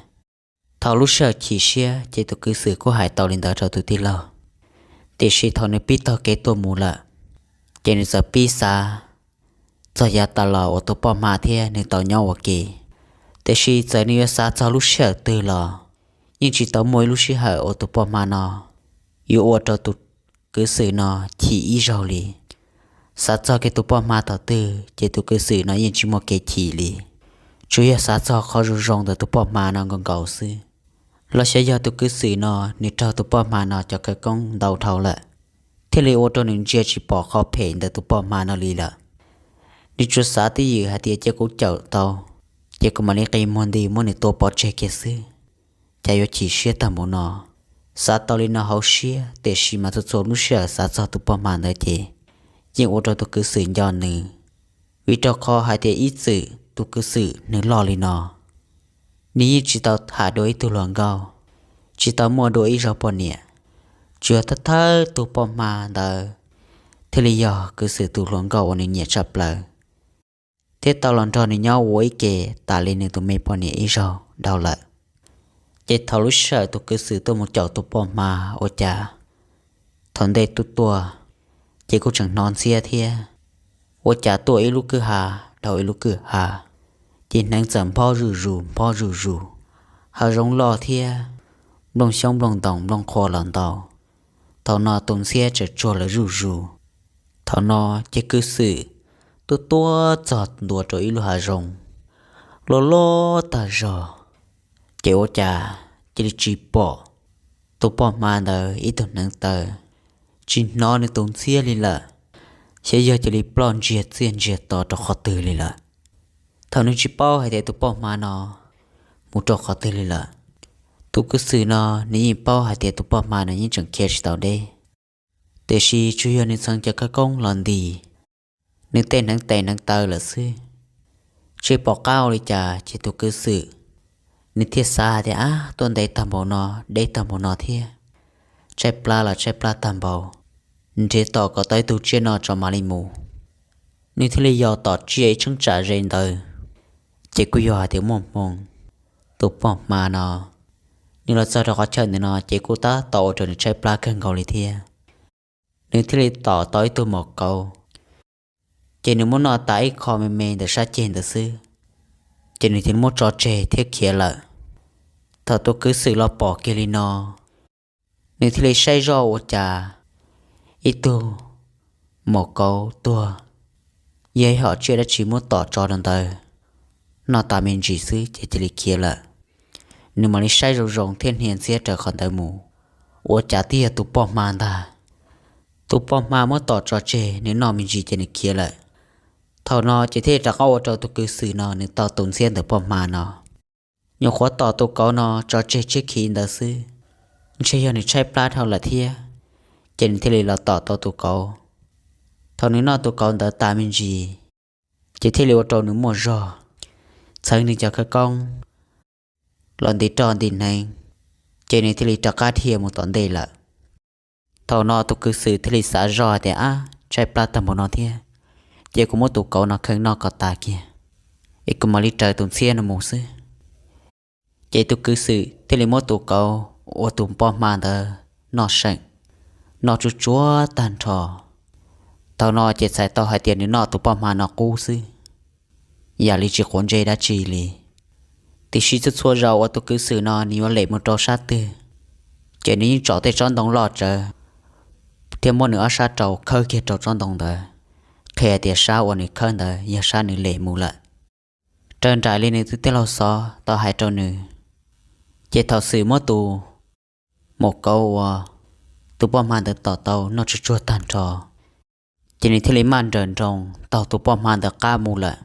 Thaum lub sij hawm chim siab ces tus kwv Xwm kuj hais tau li ntawd rau tus tij laug, tiam sis thaum nws pib taug kev tuaj mus lawm, ces nws txawm pib xav txog yav tas los uas tus poj hma thiab nws tau nyob ua ke. Tiam sis txawm nws yuav xav txog lub sij hawm twg los yeej tsis tau muaj ib lub sij hawm uas tus poj hma no yuav ua rau tus kwv Xwm no chim ib zaug li. Xav txog kiag tus poj hma thaum twg ces tus kwv Xwm no yeej tsis muaj kev chim li, tsuas yog xav txog qhov zoo zoo ntawm tus poj hma no nkaus nkaus xwb. Los xyov yog tus kwv Xwm no nws raug tus poj hma no cov khawv koob ntau dhau lawm, thiaj li ua rau nws ntsia tsis pom qhov phem ntawm tus poj hma no li lawm. Nws tsuas xav twj ywm hais tias cia kuv caum tau, ces kuv mam li qi muag nti muab nws tua pov tseg kiag xwb, cas yuav chim siab tag npaum no. Xav tau li no hauv siab, tiam sis mas txhua txhua lub sij hawm xav txog tus poj hma ntawd ces yeej ua rau tus kwv Xwm nco nws. Vim rau qhov hais tias ib txwm tus kwv Xwm nws loj li no, nws yeej tsis tau tham dua ib tug hluas nkauj, tsis tau muaj dua ib zaug poj niam, tsuas yog thawj thawj tug poj hma ntawd thiaj li yog kwv Xwm tus hluas nkauj uas nws nyiam tshaj plaws, thiab tau los nrog nws nyob ua ib ke tas li nws tus me poj niam ib zaug dhau lawm. Ces thaum lub sij hawm tus kwv Xwm tuaj mus caum tus poj hma, ua cas thaum ntej tuaj tuaj ces kuj tseem hnov ntxhiab thiab, ua cas tuaj ib lub kwj ha dhau ib lub kwj ha, ces hneev txawm nphob zuj zus nphob zuj zus, hav zoov loj thiab, nplooj xyoob nplooj ntoos nplooj qhuav los ntau. Thaum no tus ntxhiab tseem tsuag lawm zuj zus. Thaum no ces kwv Xwm tuaj tuaj txog ntua rau ib lub hav zoov loj loj tag zog, ces ua cas cia li tsis pom tus poj hma ntawd ib tug hneev taw, tsis hnov nws tus ntxhiab li lawm, xyov yog cia li ploj ntsiag txiaj ntsiag to rau qhov twg li lawm. Thaum nws tsis paub hais tias tus poj hma no mus rau qhov twg li lawm, tus kwv Xwm no nws yeej paub hais tias tus poj hma no yeej tseem khiav tsis tau deb, tiam sis tsuas yog nws txheev cov khawv koob los nti nws tej hneev tes hneev taw lawm xwb. Tsis pom qab ua li cas ces tus kwv Xwm nws thiaj xav hais tias, Ab, tuaj ntev tag npaum no, deb tag npaum no thiab, tshaib plab los tshaib plab tag npaum, nrhiav tom kom tau ib tug tsiaj noj tso mam li mus. Nws thiaj li yos tom tsiaj ib cheeb tsam ze ntawd, ces kuj yog hais tias muaj hmoo tus poj hma no Nws los txog rau qhov chaw ntawm no ces kuj tab tom ua rau nws tshaib plab kawg nkaus li thiab. Nws thiaj li tom tau ib tug maum kauv, ces nws muab noj tas ib qho me me ntawm sab ceg ntawd xwb, ces nws thiaj muab tso tseg thiab khiav lawm. Thaum tus kwv Xwm los pom kiag li no, nws thiaj li saib zoj ua cas ib tug maum kauv tuag, yog ib hom tsiaj dab tsi muab tom tso rau ntawd, noj tas me ntsis xwb ces cia li khiav lawm. Nws mam li saib zoo zoo thiab hnia ntxhiab raws qhov ntawd mus, ua cas twb yog tus poj hma ntag. Tus poj hma muab tom tso tseg, nws noj me ntsis ces nws khiav lawm. Thaum no ces thiaj rov qab ua rau tus kwv Xwm no nws tau tus ntxhiab ntawm poj hma no. Nyuam qhuav tom tus kauv no tso tseg tshiab khiv ntawd xwb, ntshe yog nws tshaib plab dhau lawm thiab, ces nws thiaj li los tom tau tus kauv. Thaum nws noj tus kauv ntawd tas me ntsis, ces thiaj li ua rau nws muaj zog, txheev nws cov khawv koob los nti roj nti hneev, ces nws thiaj li rov qab dhia mus tom ntej lawm. Thaum no tus kwv Xwm thiaj li xav zoj hais tias, Ab, tshaib plab tag npaum no thiab, ces kuv muab tus kauv no kheej noj kom tas kiag, es kuv mam li raws tus ntxhiab no mus xwb. Ces tus kwv Xwm thiaj li muab tus kauv uas tus poj hma ntawd noj seem, noj tsuj tsuag tag nrho. Thaum no ces txhais tau hais tias nws noj tus poj hma no qub xwb, yam li tsis quav ntsej dab tsi li. Tiam sis txhua txhua zaus uas tus kwv Xwm no nws yuav lem mus rau sab twg, ces nws yeej tsom tej tsob ntoo loj tsawv thiab muab nws ob sab rau khawb kiag rau tsob ntoo ntawd, qhia tias sab uas nws khawb ntawd yog sab nws lem mus lawm, raws nraim li nws tus tij laug xov tau hais rau nws. Ces thaum Xwm muab tus maum kauv uas tus poj hma ntawd tom tau noj tsuj tsuag tag nrho, ces nws thiaj li maj nrawm nroos taug tus poj hma ntawd qab mus lawm.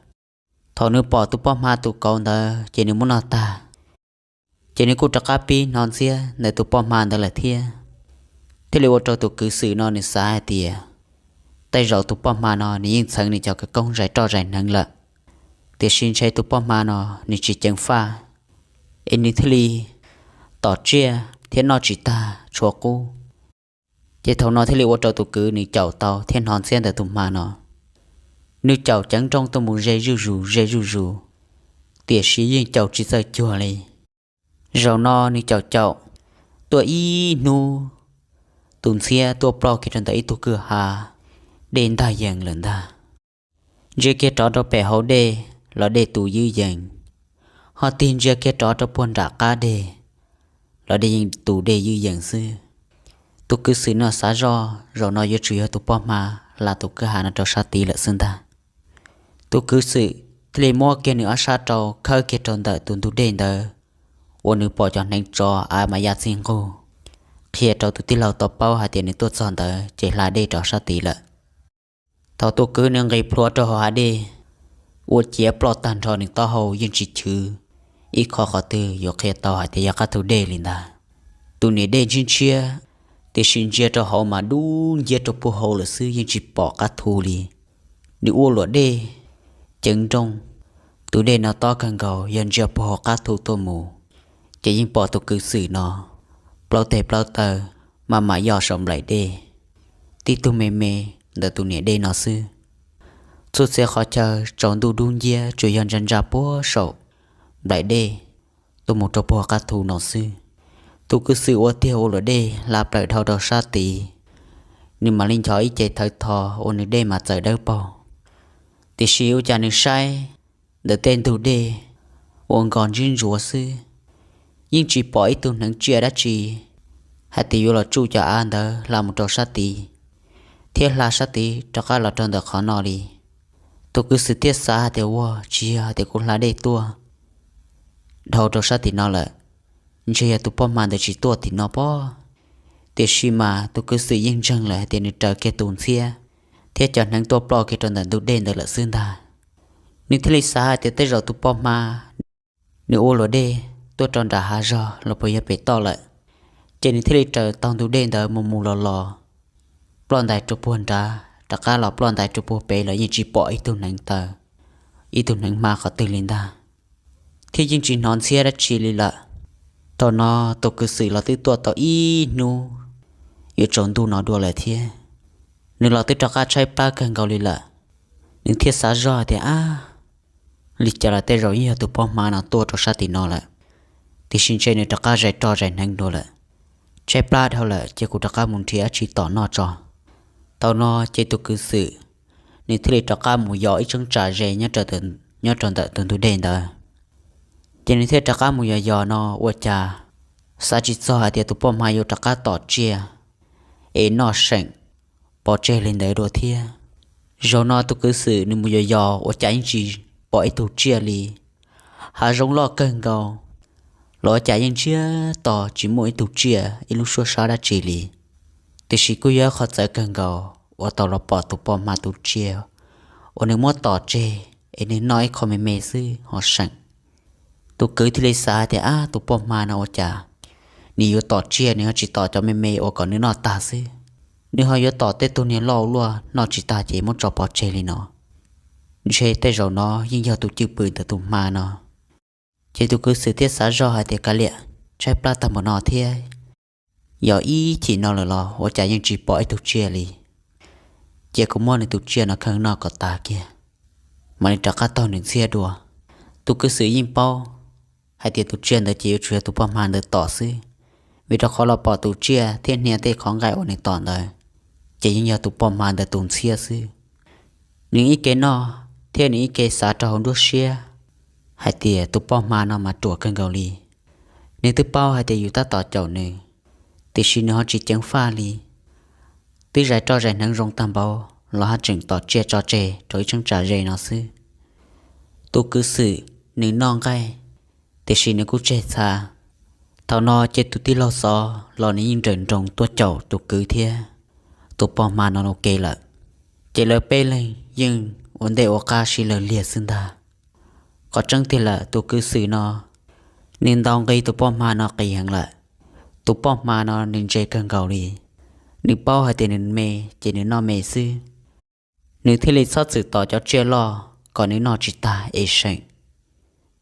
Thaum nws pom tus poj hma tus kauv ntawd ces nws muab noj tag, ces nws kuj rov qab pib hnov ntxhiab ntawm tus poj hma ntawd lawm thiab. Thiaj li ua rau tus kwv Xwm no nws xav hais tias, tej zaum tus poj hma no nws yeej txheev nws cov khawv koob zais roj zais hneev lawm, tiam sis ntshe tus poj hma no nws tsis ceev faj, es nws thiaj li tom tsiaj thiab noj tsis tag tshuav qub. Ces thaum no thiaj li ua rau tus kwv nws caum tau thiab hnov ntxhiab ntawm tus hma no. Nws caum ceev nrooj tuaj mus ze zuj zus ze zuj zus, tiam sis yeej caum tsis txawj cuag li. Zaum no nws caum caum tuaj ib hnub, tus ntxhiab tuaj ploj kiag rau ntawm ib tug kwj ha, dej ntag yees lawm ntag. Ntsia kiag rov rau pem hauv dej los dej tus ywb yees, ho tig ntsia kiag rov rau puag nram qab deg los dej yeej tus dej ywb yees xwb. Tus kwv Xwm no xav zoj zaum no yuav tsum yog tus poj hma hla tus kwj ha no rau sab tid lawm xwb ntag. Tus kwv Xwm thiaj li muab kiag nws ob sab rau khawb kiag rau ntawm tus ntug dej ntawd uas nws pom cov hneev tso av mas ya txij nqug, qhia rau tus tij laug tau paub hais tias nws tuaj txog ntawd ces hla dej rov sab tid lawm. Thaum tus kwv nws nqis plhuav rau hauv hav dej, ua ciav ploj tag nrho nws taub hau yeej tsis chwv ib qho qhov twg yuav qhia tau hais tias yog qab thu dej li ntag. Tus niam dej ntshiab ntshiab, tiam sis ntsia rau hauv mas dub nciab rau puag hauv lawm xwb yeej tsis pom qab thu li. Nws ua luam dej ceev nrooj, tus dej no tob kawg nkaus yog ntsia puag hauv qab thu tuaj mus, ces yeej pom tus kwv Xwm no plaub teg plaub taw maj mam yoj saum nplaim dej, tib tug me me ntawm tus niam dej no xwb. Txhua txhia qhov chaw tsaus ntuj dub nciab tsuas yog ntsa ntsa puag saum nplaim dej tuaj mus rau puag qab thu no xwb. Tus kwv Xwm ua tiag ua luam dej hla plaws dhau rau sab tid, nws mam li nchos ib ce thawv tho ua nws dej mas txawm dawb paug. Tiam sis ua cas nws saib ntawm tej ntug dej ua nkos ntsib ntsuav xwb, yeej tsis pom ib tug hneev tsiaj dab tsi hais tias yuav los tsuj cov av ntawd hla mus rau sab tid, thiab hla sab tid rov qab los rau ntawm qhov no li. Tus kwv Xwm thiaj xav hais tias ua tsis yog hais tias kuv hla dej tuaj dhau rau sab tim no lawm, ntshe yog tus poj hma ntawd tsis tuaj tim no pob. Tiam sis mas tus kwv Xwm yeej ntseeg lawm hais tias nws raws kiag tus ntxhiab thiab cov hneev tuaj ploj kiag rau ntawm ntug dej ntawd lawm xwb ntag. Nws thiaj li xav hais tias tej zaum tus poj hma nws ua luam dej tuaj rau nram hav zog los puas yog pem toj lawm. Ces nws thiaj li raws taug ntug dej ntawd mus mus los los, ploj ntais rau puag nrad rov qab los ploj ntais rau puag pem los yeej tsis pom ib tug hneev taw, ib tug hneev hma qhov twg li ntag, thiab yeej tsis hnov ntxhiab dab tsi li lawm. Thaum no tus kwv Xwm los twb tuaj tau ib hnub yuav tsaus ntuj no dua lawm thiab. Nws los twb rov qab tshaib plab kawg nkaus li lawm. Nws thiaj xav zoj tias, Ab, li cas los tej zaum yeej yog tus poj hma no tuaj rau sab tim no lawm. tiam sis ntshe nws rov qab zais roj zais hneev dua lawm. Tshaib plab dhau lawm ces kuv rov qab mus nrhiav dab tsi tom noj tso. Thaum no ces tus kwv Xwm nws thiaj li rov qab mus yos ib cheeb tsam ze nyob rau ntawm tus ntug dej ntawd. Ces nws thiaj rov qab mus yos yos no ua cas xav tsis txog hais tias tus poj hma yuav rov qab tom tsiaj es noj seem pov tseg li ntawd dua thiab. Zaum no tus kwv Xwm nws mus yos yos ua cas yeej tsis pom ib tug tsiaj li. Hav zoov loj kawg nkaus los ua cas yeej ntsiag to tsis muaj ib tug tsiaj ib lub suab sab dab tsi li. Tiam sis kuj yog qhov txawv kawg nkaus uas tau los pom tus poj hma tus tsiaj uas nws muab tom tseg es nws noj ib qho me me xwb ho seem. Tus kwv thiaj li xav tias, ab, tus poj hma no ua cas nws yuav tom tsiaj, nws ho tsis tom cov me me uas kom nws noj tag xwb, nws ho yuav tom tej tug niag loj luaj noj tsis tag ces muab tso pov tseg li no. Ntshe tej zaum no yeej yog tus cwj pwm ntawm tus hma no. Ces tus kwv Xwm thiaj xav zog hais tias, kav liam, tshaib plab tag npaum no thiab, yos ib chim no lawm los ua cas yeej tsis pom ib tug tsiaj li. Ces kuv muab nws tus tsiaj no kheej noj kom tas kiag, mam li rov qab taug nws ntxhiab dua. Tus kwv Xwm yeej paub hais tias tus tsiaj ntawd ces yuav tsum yog tus poj hma ntawd tom xwb, vim rau qhov los pom tus tsiaj thiab hnia tej qhov nqaij uas nws tom ntawd, ces yeej yog tus poj hma ntawd tus ntxhiab xwb. Nws ib ke noj thiab nws ib ke xav rau hauv nruab siab hais tias tus poj hma no mas ruam kawg nkaus li. Nws twb paub hais tias yus tab tom caum nws, tiam sis nws ho tsis ceev faj li. Twb zais roj zais hneev zoo tag npaum los haj tseem tom tsiaj tso tseg rau ib cheeb tsam ze no xwb. Tus kwv Xwm nws noj nqaij, tiam sis nws kuj tseg txha. Thaum no ces tus tij laug Xov los nws yeej nrawm nroos tuaj caum tus kwv thiab tus poj hma no ua ke lawm. Ces lawv peb leeg yeej ua ntej ua qab sib law liag xwb ntag. Qhov tseeb tiag lawm tus kwv Xwm no, nws ntaus nqi tus poj hma no qis heev lawm. Tus poj hma no nws ntse kawg nkaus li, nws paub hais tias nws me ces nws noj me xwb. Nws thiaj li txhob txwm tom cov tsiaj loj kom nws noj tsis tag es seem.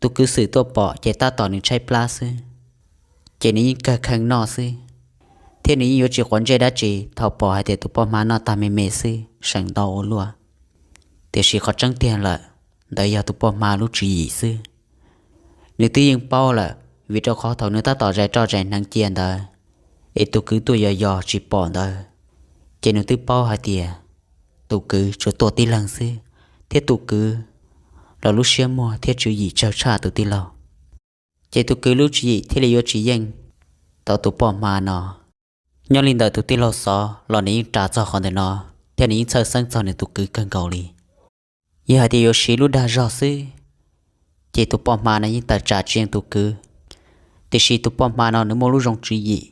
Tus kwv Xwm tuaj pom ces tab tom nws tshaib plab xwb, ces nws yeej kawg kheej noj xwb, thiab nws yeej yuav tsis quav ntsej dab tsi thaum pom hais tias tus poj hma noj tag me me xwb seem ntau ua luaj. Tiam sis qhov tseeb tiag lawm, ntawd yog tus poj hma lub tswv yim xwb. Nws twb yeej paub lawm, vim rau qhov thaum nws tab tom zais roj zais hneev cia ntawd, es tus kwv tuaj yos yos tsis pom ntawd, ces nws twb paub hais tias tus kwv tsuas tuaj tib leeg xwb, thiab tus kwv los lub siab muag thiab tswv yim tsawg tshaj tus tij laug. Ces tus kwv lub tswv yim thiaj li yuav tsis yeej tau tus poj hma no. Nyob li ntawm tus tij laug Xov los nws yeej ras txog qhov ntawm no, thiab nws yeej txhawj xeeb txog nws tus kwv kawg nkaus li. Yog hais tias yuav siv lub dag zog xwb, ces tus poj hma no yeej tawm tsam tsis yeej tus kwv. Tiam sis tus poj hma no nws muaj lub zoo tswv yim,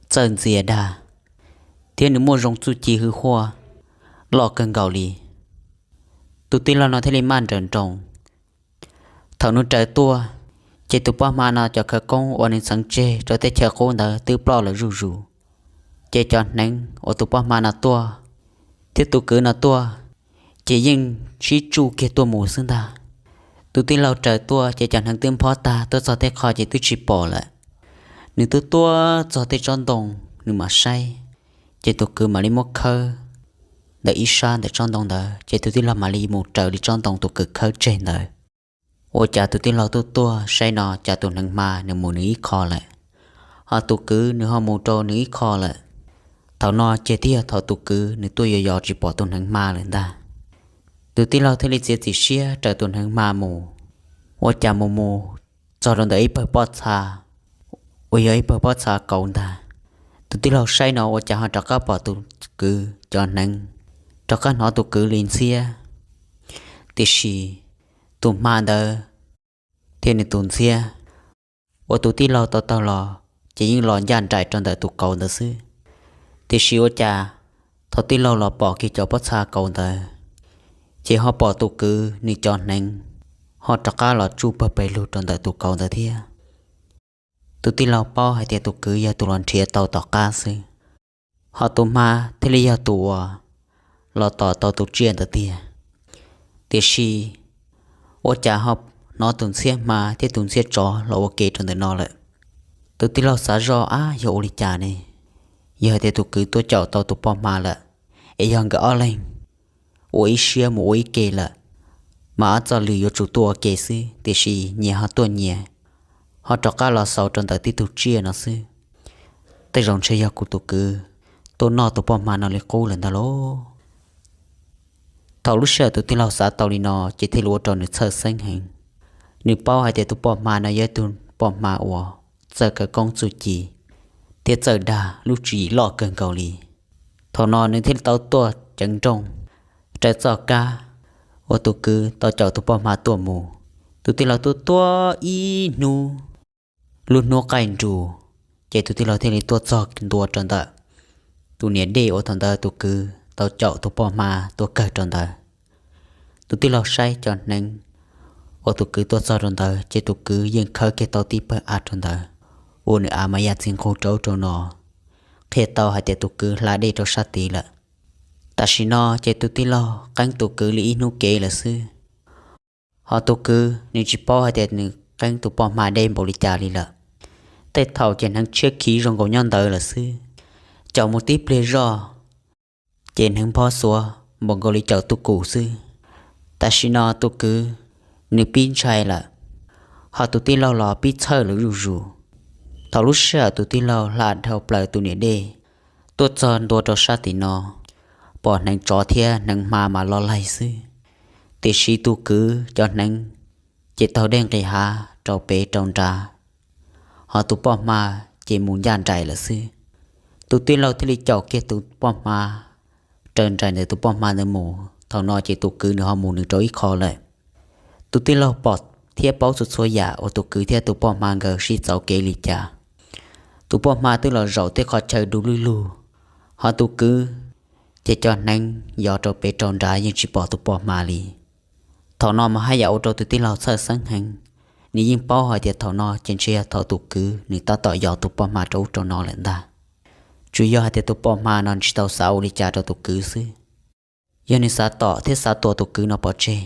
txawj ntxias dag, thiab nws muaj zoo txuj ci hwj huaj loj kawg nkaus li. Tus tij laug no thiaj li maj nrawm nroos. Thaum nws raws tuaj, ces tus poj hma no cov khawv koob uas nws txeev tseg rau teb chaws qub ntawd twb ploj lawm zuj zus. Ces cov hneev uas tus poj hma no tuaj, thiab tus kwv no tuaj, ces yeej sib tsuj kiag tuaj mus xwb ntag. Tus tij laug raws tuaj ces cov hneev twb nphob tag, tuaj txog tej qho ces twb tsis pom lawm. Nws twb tuaj txog tej tsob ntoo, nws mam saib, ces tus kwv mam li muab khawb ntawm ib sab ntawm tsob ntoo ntawd, ces tus tij laug mam li mus raws li tsob ntoo tus kwv khawb tseg ntawd. Ua cas tus tij laug tuaj tuaj saib no cas tus hneev hma nws mus nws ib qho lawm, ho tus kwv nws ho mus rau nws ib qho lawm. Thaum no ces twb yog thaum tus kwv nws tuaj yos yos tsis pom tus hneev hma lawm ntag. Tus tij laug thiaj li txiav txim siab raws tus hneev hma mus. Ua cas mus mus txog rau ntawm ib pawg pob txha, uas yog ib pawg pob txha kauv ntag. Tus tij laug saib no ua cas ho rov qab pom tus kwv cov hneev, rov qab hnov tus kwv li ntxhiab. Tiam sis tus hma ntawd thiab nws tus ntxhiab uas tus tij laug tau taug los, ces yeej los ncaj nraim rau ntawm tus kauv ntawd xwb. Tiam sis ua cas thaum tij laug los pom kiag cov pob txha kauv ntawd, ces ho pom tus kwv nws cov hneev ho rov qab los tsuj pawg pes lug rau ntawm tus kauv ntawd thiab. Tus tij laug paub hais tias tus kwv yog tus los nrhiav tau tom qab xwb, ho tus hma thiaj li yog tus uas los tom tau tus tsiaj ntawd tiag. Tiam sis ua cas ho hnov tus ntxhiab hma thiab tus ntxhiab tsov los ua ke rau ntawm no lawm. Tus tij laug xav zoj, ab, yog ua li cas ne? Yog hais tias tus kwv tuaj caum tau tus poj hma lawm, es yog nkawd ob leeg ua ib siab mus ua ib ke lawm, mas ob txoj lwm yuav tsum tuaj ua ke xwb, tiam sis nyias ho tuaj nyias, ho rov qab los xaus rau ntawm tib tug tsiaj no xwb. Tej zaum ntshe yog kuv tus kwv tuaj noj tus poj hma no li qub lawm ntag lauj. Thaum lub sij hawm tus tij laug xav tau li no ces thiaj li ua rau nws txhawj xeeb heev. Nws paub hais tias tus poj hma no yog ib tug poj hma uas txawj khawv koob txuj ci thiab txawj dag lub tswv yim loj kawg nkaus li. Thaum no nws thiaj li tau tuaj ceev nrooj raws txoj kab uas tus kwv tau caum tus poj hma tuaj mus. Tus tij laug tuaj tuaj ib hnub, lub hnub qaij nrus, ces tus tij laug thiaj li tuaj txog ntua rau ntawm tus niam dej uas thaum ntawd tus kwv tau caum tus poj hma tuaj kawg rau ntawd. Tus tij laug saib cov hneev uas tus kwv tuaj txog rau ntawd ces tus kwv yeej khawb kiag tau tib pawg av rau ntawd, ua nws av mas yaj txiv nqug rau ub rau no, qhia tau hais tias tus kwv hla dej rau sab tid lawm. Tam sim no ces tus tij laug qeeb tus kwv li ib hnub kev lawm xwb. Ho tus kwv nws tsis paub hais tias nws qeeb tus poj hma deb npaum li cas li lawm. Tej thaum ces hneev tshiab khiv zoo nkaus nyob ntawd lawm xwb, caum mus tib pliag zoj ces hneev nphob xuav npaum nkaus li caum tuj kum xwb. Tam sim no tus kwv nws pib ntshai lawm, ho tus tij laug los pib txhawj lawm zuj zus. Thaum lub sij hawm tus tij laug hla dhau plaws tus niam dej tuaj txog ntua rau sab tim no, pom hneev tsov thiab hneev hma mas los laig xwb, tiam sis tus kwv cov hneev ces taug dej nqis hav rau pem rau nrad, ho tus poj hma ces mus ncaj nraim lawm xwb. Tus tij laug thiaj li caum kiag tus poj hma raws nraim ntawm tus poj hma ntawd mus. Thaum no ces tus kwv nws ho mus nws rau ib qho lawm. Tus tij laug pom thiab paub txhua txhua yam uas tus kwv thiab tus poj hma nkawd sib txauv kev li cas. Tus poj hma twb los zaum tej qhov chaw du lug lug, ho tus kwv ces cov hneev yos rau pem rau nrad yeej tsis pom tus poj hma li. Thaum no mas haj yam ua rau tus tij laug txhawj xeeb heev. Nws yeej paub hais tias thaum no ces ntshe yog thaum tus kwv nws tab tom yos tus poj hma rau ub rau no lawm ntag. Tsuas yog hais tias tus poj hma no tsis tau xav ua li cas rau tus kwv xwb. Yog nws xav tom thiab xav tua tus kwv no pov tseg,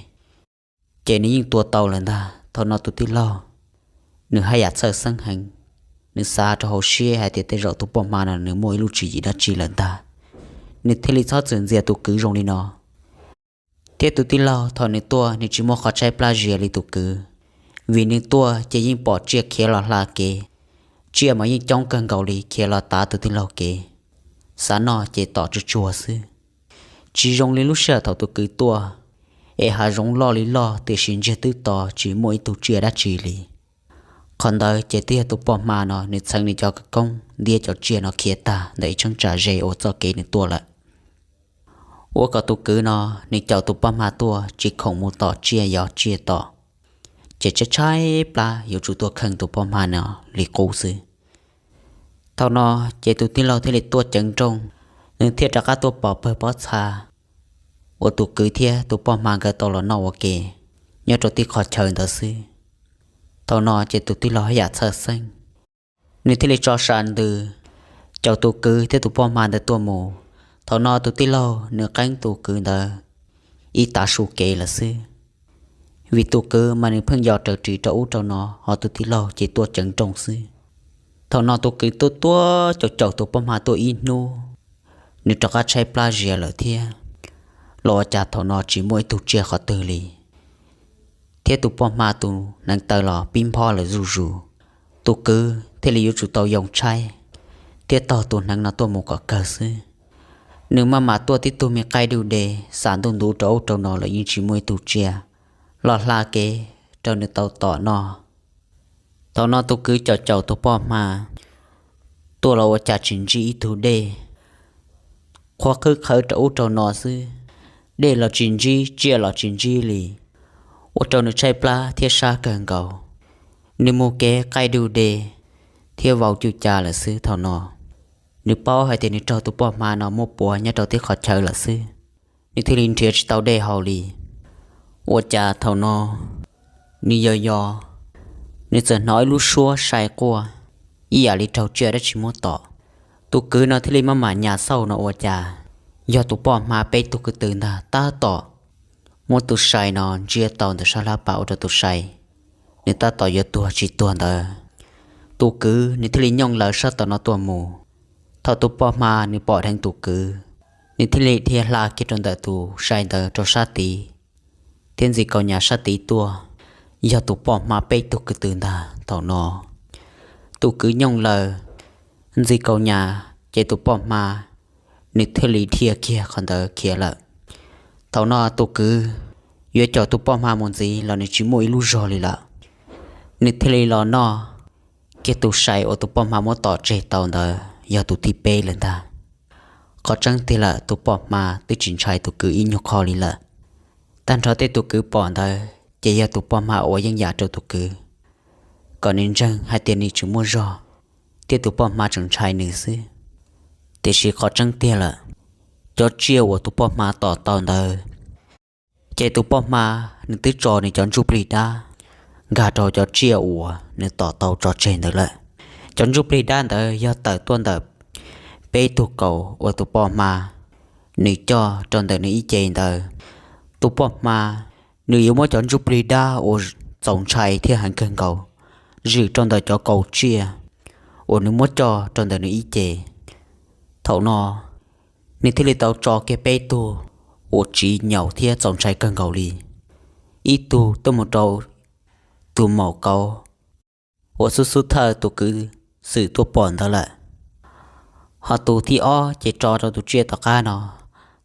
ces nws yeej tua tau lawm ntag. Thaum no tus tij laug nws haj yam txhawj xeeb heev. Nws xav rau hauv siab hais tias tej zaum tus poj hma no nws muaj ib lub tswv yim dab tsi lawm ntag, nws thiaj li txhob txwm ntxias tus kwv zoo li no. Thiab tus tij laug thaum nws tuaj nws tsis muaj qhov tshaib plab zias li tus kwv, vim nws tuaj ces yeej pom tsiaj khiav los hla kev. Tsiaj mas yeej coob kawg nkaus li khiav los tav tus tij laug kev, xav noj ces tom tsuag tsuag xwb. Tsis zoo li lub sij hawm thaum tus kwv tuaj, es hav zoov loj li loj tiam sis ntsiag twb to tsis muaj ib tug tsiaj dab tsi li. Qhov ntawd ces twb yog tus poj hma no nws txheev nws cov khawv koob ntiab cov tsiaj no khiav tag ntawm ib cheeb tsam ze ua txoj kev nws tuaj lawm. Ua kom tus kwv no nws caum tus poj hma tuaj tsis khoom mus tom tsiaj yos tsiaj tom, ces tshaib tshaib plab yuav tsum tuaj kheej tus poj hma no li qub xwb. Thaum no ces tus tij laug thiaj li tuaj ceev nrooj, nws thiaj rov qab tuaj pom pawg pob txha uas tus kwv thiab tus poj hma nkawd tau los noj ua ke nyob rau tib qhov chaw ntawd xwb. Thaum no ces tus tij laug haj yam txhawj xeeb, nws thiaj li tso sam ntws caum tus kwv thiab tus poj hma ntawd tuaj mus. Thaum no tus tij laug nws qeeb tus kwv ntawd ib tav su kev lawm xwb, vim tus kwv mas nws pheej yos raws ris rau ub rau no, ho tus tij laug ces tuaj ceev nrooj xwb. Thaum no tus kwv tuaj tuaj caum caum tus poj hma tuaj ib hnub, nws rov qab tshaib plab zias lawm thiab, los ua cas thaum no tsis muaj ib tug tsiaj qhov twg li, thiab tus poj hma tus hneev taw los pib nphob lawm zuj zus. Tus kwv thiaj li yuav tsum tau yoo tshaib thiab taug tus hneev no tuaj mus kom kawg xwb. Nws maj mam tuaj tib tug me qaij duj de, xam ntuj ntuv rau ub rau no los yeej tsis muaj ib tug tsiaj los hla kev rau nws tau tom noj. Thaum no tus kwv caum caum tus poj hma tuaj los ua cas tsis ntsib ib tug dej, qhuav qhwb qhawv rau ub rau no xwb, dej los tsis ntsib, tsiaj los tsis ntsib li, ua rau nws tshaib plab thiab sab kawg nkaus. Nws mus kev qaij duj de thiab vau cuj ca lawm xwb. Thaum no nws paub hais tias nws raug tus poj hma no muab puav nyob rau tib qhov chaw lawm xwb, nws thiaj li nrhiav tsis tau dej haus li. Ua cas thaum no nws yos yos, nws txawm hnov ib lub suab sai quaj ib yam li raug tsiaj dab tsi muab tom. Tus kwv no thiaj li maj mam nyas xauj no ua cas yog tus poj hma peb tug ko tw ntag tab tom muab tus sai no ntsiab tau ntawm sab hlab pas ua rau tus sai nws tab tom yuav tuag tsis tuag ntawd. Tus kwv nws thiaj li nyooj lawv sab tom no tuaj mus. Thaum tus poj hma nws pom dheev tus kwv, nws thiaj li dhia hla kiag rau ntawm tus sai ntawd rau sab tid thiab ntxim kaus nyas sab tid tuaj, yog tus poj hma peb tug ko tw ntag. Thaum no tus kwv nyooj laws ntxi kaus nyas, ces tus poj hma nws thiaj li dhia kiag qhov ntawd khiav lawm. Thaum no tus kwv yuav coj tus poj hma mus ntxiv los nws tsis muaj ib lub zog li lawm. Nws thiaj li los noj kiag tus sai uas tus poj hma muab tom tseg tau ntawd yog tus thib peb lawm ntag. Qhov tseeb tiag lawm, tus poj hma twb tsis ntshai tus kwv ib nyuag qho li lawm. Tag nrho tej tus kwv pom ntawd ces yog tus poj hma ua yeeb yam rau tus kwv, kom nws ntseeg hais tias nws tseem muaj zog, thiab tus poj hma tseem ntshai nws xwb. Tiam sis qhov tseeb tiag lawm, cov tsiaj uas tus poj hma tom tau ntawd, ces tus poj hma nws twb tso nws cov ntsuj plig dab nkag rau cov tsiaj uas nws tom tau tso tseg ntawd lawm. Cov ntsuj plig dab ntawd yog tawm tuaj ntawm peb tug kaus uas tus poj hma nws coj rau ntawm nws ib ce ntawd. Tus poj hma nws yuav muab cov ntsuj plig dab uas txaus ntshai thiab heev kawg nkaus zwm rau ntawm cov kaus tsiaj uas nws muab coj rau ntawm nws ib ce. Thaum no nws thiaj li tau tso kiag peb tug uas tsiv nyaum thiab txaus ntshai kawg nkaus li, ib tug tuaj mus rau tus maum kauv uas xub xub thawj tus kwv xwm tuaj pom ntawd lawm. Ho tus thib ob ces tso rau tus tsiaj tom qab no,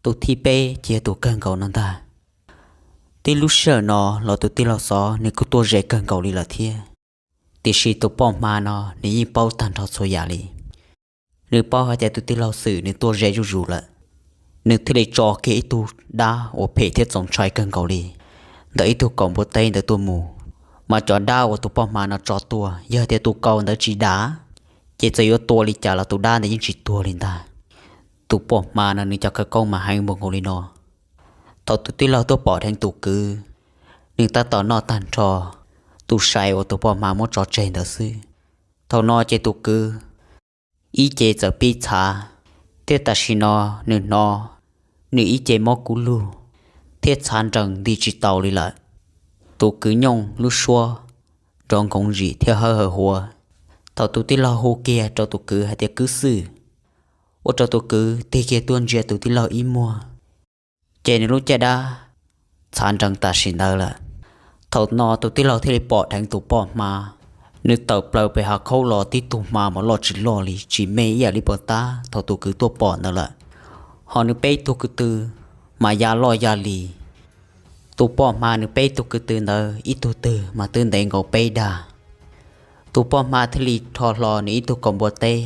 tus thib peb ces yog tus kawg nkaus no ntag. Tib lub sij hawm no los tus tij laug Xov nws kuj tuaj ze kawg nkaus li lawm thiab, tiam sis tus poj hma no nws yeej paub tag nrho txhua yam li. Nws paub hais tias tus tij laug Xwm nws tuaj ze zuj zus lawm, nws thiaj li tso kiag ib tug dab uas phem thiab txaus ntshai kawg nkaus li ntawm ib tug kaus npua teb ntawd tuaj mus. Mas cov dab uas tus poj hma no tso tuaj, yog tias tus kaus ntawd tsis dav, ces txawm yuav tua li cas los tus dab ntawd yeej tsis tuag li ntag. Tus poj hma no nws cov khawv koob mas heev npaum nkaus li no. Thaum tus tij laug tuaj pom dheev tus kwv, nws tab tom noj tag nrho tus sai uas tus poj hma muab tso tseg ntawd xwb. Thaum no ces tus kwv ib ce txawm pib txhav, thiab tam sim no nws hnov nws ib ce mob kub lug thiab txhav nrees nti tsis taus li lawm. Tus kwv nyooj lub suab nrov nkoov zim thiab hawb hawv huav. Thaum tus tij laug hu kiag rau tus kwv hais tias, Kwv Xwm, ua rau tus kwv tig kiag tuaj ntsia tus tij laug ib muag, ces nws lub caj dab txhav nrees tam sim ntawd lawm. Thaum no tus tij laug thiaj li pom dheev tus poj hma, nws tawm plaws pem hav khaub los tib tug hma mas loj tsis loj li, tsis me ib yam li puag ta thaum tus kwv tuaj pom ntawd lawm. Ho nws peb tug kwv tw mas ya loj ya li. Tus poj hma nws peb tug kwv tw ntawd ib tug twg mas twb ntev nkaus peb dag. Tus poj hma thiaj li rho hlo nws ib tug kaus npua teb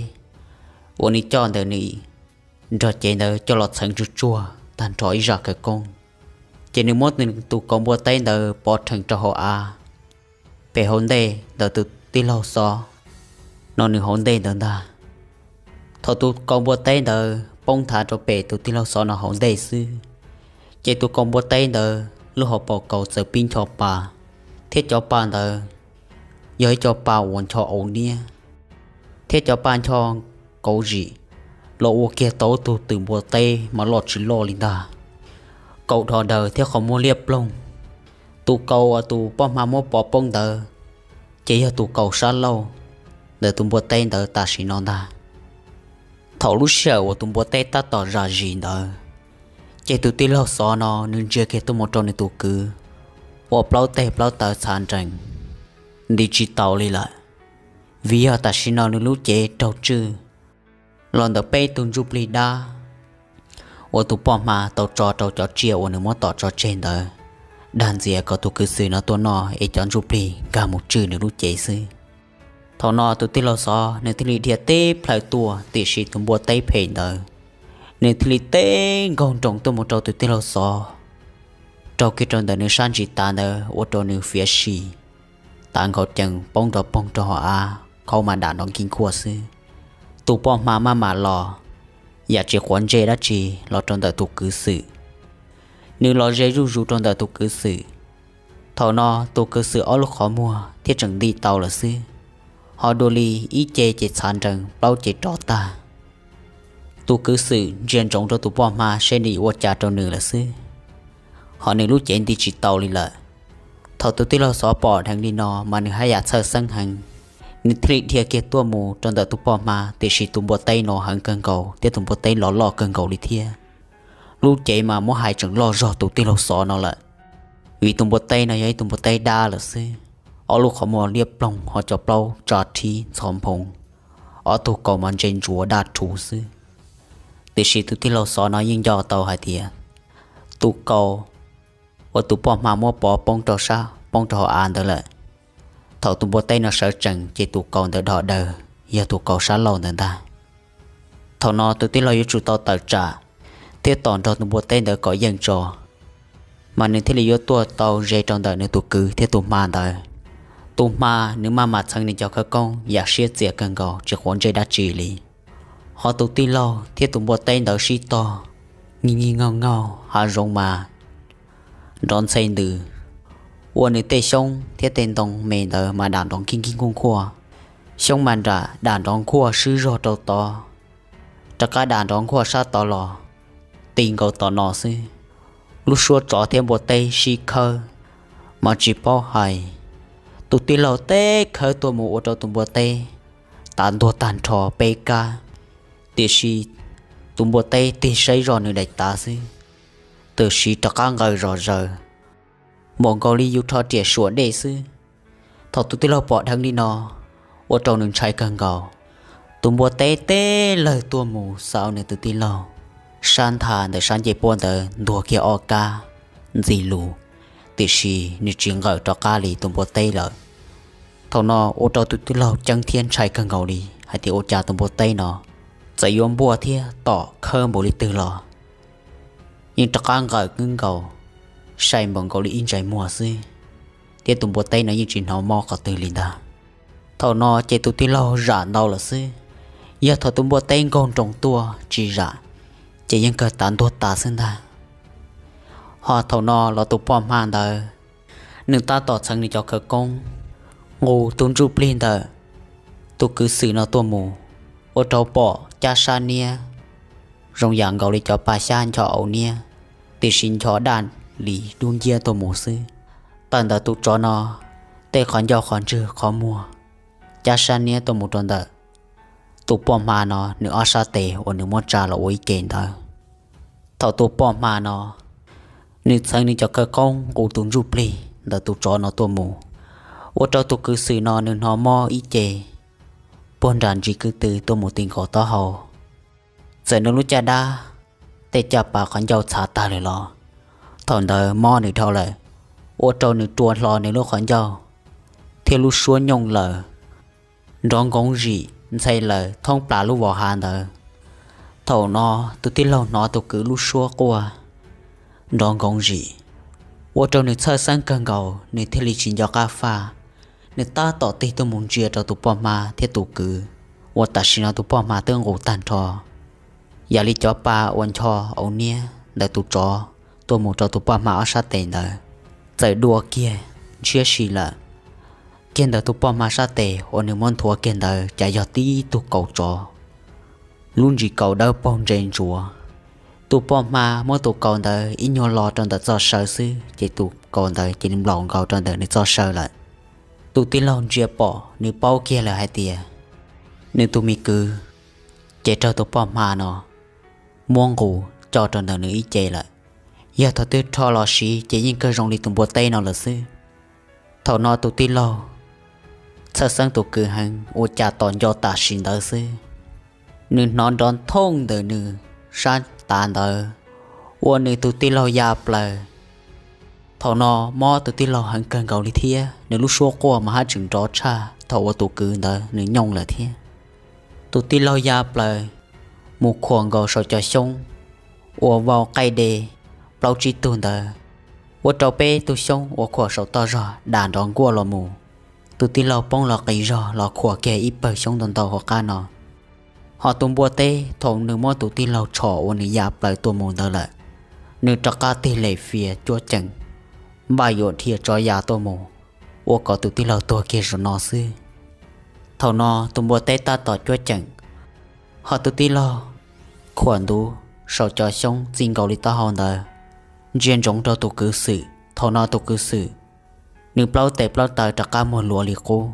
uas nws coj ntawm nws nrog cev ntawd coj los txheev tsuag tsuag tag nrho ib zaj khawv koob, ces nws muab tus kaus npua teb ntawd pov rhees rau hauv av, pem hauv ntej ntawm tus tij laug Xov no nws hauv ntej ntawd ntag. Thaum tus kaus npua teb ntawd poob nthav rau pem tus tij laug Xov no hauv ntej xwb, ces tus kaus npua teb ntawd lub hauv paus kaus txawm pib ncho pa, thiab cov pa ntawd yog ib co pa uas ncho au niab, thiab cov pa ncho kauv zim los ua kiag tau tus twm npua teb mas loj tsis loj li ntag, kaus dhos daws thiab qhov muag liab ploog. Tus kaus uas tus poj hma muab pov poob ntawd ces yog tus kaus sab laug ntawm tus npua teb ntawd tam sim no ntag. Thaum lub sij hawm uas tus npua teb tab tom zam zis ntawd, ces tus tij laug Xov no nws ntsia kiag tuaj mus rau nws tus kwv uas plaub teg plaub taw txhav nrees nti tsis taus li lawm, vim yog tam sim no nws lub cev raug tswj los ntawm peb tug ntsuj plig dab uas tus poj hma tau tso rau cov tsiaj uas nws muab tom tso tseg ntawd, dag ntxias kom tus kwv Xwm no tuaj noj es cov ntsuj plig nkag mus tswj nws lub cev xwb. Thaum no tus tij laug Xov nws thiaj li dhia teb plhaw tuaj, tiam sis tus npua teb phem ntawd nws thiaj li teb nkaug nroos tuaj mus rau tus tij laug Xov, raug kiag rau ntawm nws sab ntsis tav ntawd ua rau nws fiav si tav nkaus cees poob nrov poog rau hauv av, khaub mas dam nrov nkig nkuaj xwb. Tus poj hma maj mam los, yam tsis quav ntsej dab tsi los rau ntawm tus kwv Xwm. Nws los ze zuj zus rau ntawm tus kwv Xwm. Thaum no tus kwv Xwm ob lub qhov muag thiaj tseem nti tau lawm xwb, ho dua li ib ce ces txhav nrees, plaub ce rov tag. Tus kwv Xwm ntsia ntsoov rau tus poj hma seb nws yuav ua cas rau nws lawm xwb, ho nws lub cev nti tsis tau li lawm. Thaum tus tij laug Xov pom dheev li no mas nws haj yam txhawj xeeb heev, nws thiaj li dhia kiag tuaj mus rau ntawm tus poj hma, tiam sis tus npua teb no heev kawg nkaus thiab tus npua teb los loj kawg nkaus li thiab. Lub cev mas muab hais tseem loj zog tus tij laug Xov no lawm, vim tus npua teb no yog ib tug npua teb dab lawm xwb. ob lub qhov muag liab ploog ho cov plaub tsa rhib ntxhov nphoo, ob tug kaus mas ntse ntsuav daj rhuv xwb. Tiam sis tus tij laug xov no yeej nco tau hais tias tus kaus uas tus poj hma muab pov poob rau sab poob rau hauv av ntawd lawm. Thaum tus npua teb no sawv tsees ces tus kaus ntawd dhos daws yog tus kaus sab laug ntawd ntag. Thaum no tus tij laug yuav tsum tau tawm tsam thiab tos nrog tus npua teb ntawd kom yeej tso, mas nws thiaj li yuav tuaj tau ze rau ntawm nws tus kwv thiab tus hma ntawd. Tus hma nws maj mam txheev nws cov khawv koob yam siab txias kawg nkaus tsis quav ntsej dab tsi li. Ho tus tij laug thiab tus npua teb ntawd sib tog, nyiag nyiag nkaug nkaug hav zoov mas nrov ntxhe ntws, ua nws tej xyoob thiab tej ntoo me ntawd mas dam nrov nkij nkij nkuj nkuaj. Xyoob mas dam nrov nkuaj swb zog rau tod, rov qab dam nrov nkuaj sab tod los, ti nkaus tom no xwb. Lub suab tsov thiab npua teb sib khawb, mas tsis paub hais, tus tij laug teb khawb tuaj mus ua rau tus npua teb tav ntuag tag nrho peb kab. Tiam sis tus npua teb tig saib zoj nws daim tav xwb, tam sim rov qab nqaws zom zaws, npaum nkaus li yus rho riam suam dej xwb. Thaum tus tij laug pom dheev li no, ua rau nws ntshai kawg nkaus. Tus npua teb teb lawg tuaj mus xav ua nws tus tij laug sab ntha ntawm sab ncej puab ntawd ntuag kiag ob kab ntxi lus, tiam sis nws tsis nqaws rov qab li tus npua teb lawm. Thaum no ua rau tus tij laug ceeb thiab ntshai kawg nkaus li hais tias ua cas tus npua teb no txawm yuav npuaj thiab tom khawb npaum li twg los yeej rov qab nqaws kawg nkaus, sai npaum nkaus li ib ntsais muag xwb, thiab tus npua teb no yeej tsis hnov mob qhov twg li ntag. Thaum no ces tus tij laug zam ntau lawm xwb, yog thaum tus npua teb nkaug nroos tuaj tsis zam, ces yeej kawg tav ntuag tas xwb ntag. Ho thaum no los tus poj hma ntawd, nws tab tom txheev nws cov khawv koob nqus tus ntsuj plig ntawm tus kwv xwm no tuaj mus, ua rau pom cab sab niab zoo yam nkaus li cov pa xyab ncho au niab, tiam sis ncho daj li dub nciab tuaj mus xwb. Tawm ntawm tus tsov no tej qhov ncauj qhov ntswg qhov muag, cab sab niab tuaj mus rau ntawm tus poj hma no nws ob sab tes uas nws muab tsa los ua ib ce ntawd. Thaum tus poj hma no nws txheev nws cov khawv koob nqus tus ntsuj plig ntawm tus tsov no tuaj mus, ua rau tus kwv xwm no nws hnov mob ib ce puag nram ntsis kwv tw tuaj mus ti nkaus taub hau. Txawm nws lub caj dab tej caj pas qhov ncauj txhav tag lawm los thaum ntawd mob nws dhau lawm, ua rau nws rua hlo nws lub qhov ncauj thiab lub suab nyooj lawm, nrov nkoov zim ntxhe lawm thoob plaws lub vos hav ntawd. Thaum no tus tij laug hnov tus kwv lub suab quaj nrov nkoov zim, ua rau nws txhawj xeeb kawg nkaus, nws thiaj li tsis nco qab faj. Nws tab tom tig tuaj mus ntsia rau tus poj hma thiab tus kwv uas tam sim no tus poj hma twb nqus tag nrho yam li cov pa uas ncho au niab ntawm tus tsov tuaj mus rau tus poj hma ob sab tes ntawd, txawm dua kiag ntshiab si lawm. Kiag ntawm tus poj hma sab tes uas nws muab nthuav kiag ntawd cas yog tib tug kaus tsov, lub ntsis kaus dawb paug ntse ntsuav. Tus poj hma muab tus kaus ntawd ib nyuag lo rau ntawm txoj saw xwb ces tus kaus ntawd cia li nplaum nkaus rau ntawm nws txoj saw lawm. Tus tij laug ntsia pom nws paub kiag lawm hais tias nws tus me kwv ces raug tus poj hma no muab nqus coj rau ntawm nws ib ce lawm. Yog thaum twg rho los siv ces yeej kawg zoo li tus npua teb no lawm xwb. Thaum no tus tij laug txhawj xeeb tus kwv heev ua cas tom nco tam sim ntawd xwb, nws hnov nrov nthooj ntawm nws sab tav ntawd ua nws tus tij laug ya plaws. Thaum no mob tus tij laug heev kawg nkaus li thiab nws lub suab quaj mas haj tseem nrov tshaj thaum uas tus kwv ntawd nws nyooj lawm thiab. Tus tij laug ya plaws mus khuam nkaus saum cov xyoob uas vau qaij de plaub tsib tug ntawd, ua rau peb tug xyoob uas khuam saum toj zog dam nrov nkuaj los mus. Tus tij laug poob los qis zog los khuam kiag ib pawg xyoob ntau ntau hauv qab no. Ho tus npua teb thaum nws muab tus tij laug tshom uas nws ya plaws tuaj mus ntawd lawm, nws rov qab tig lem fias cuab ceem npaj yuav dhia tso ya tuaj mus, ua kom tus tij laug tuag kiag zaum no xwb. Thaum no tus npua teb tab tom cuab ceem, ho tus tij laug khuam ntuv saum cov xyoob txij nkaus li taub hau ntawd, ntsia ntsoov rau tus kwv xwm. Thaum no tus kwv xwm, nws plaub tes plaub taw rov qab muag luav li qub,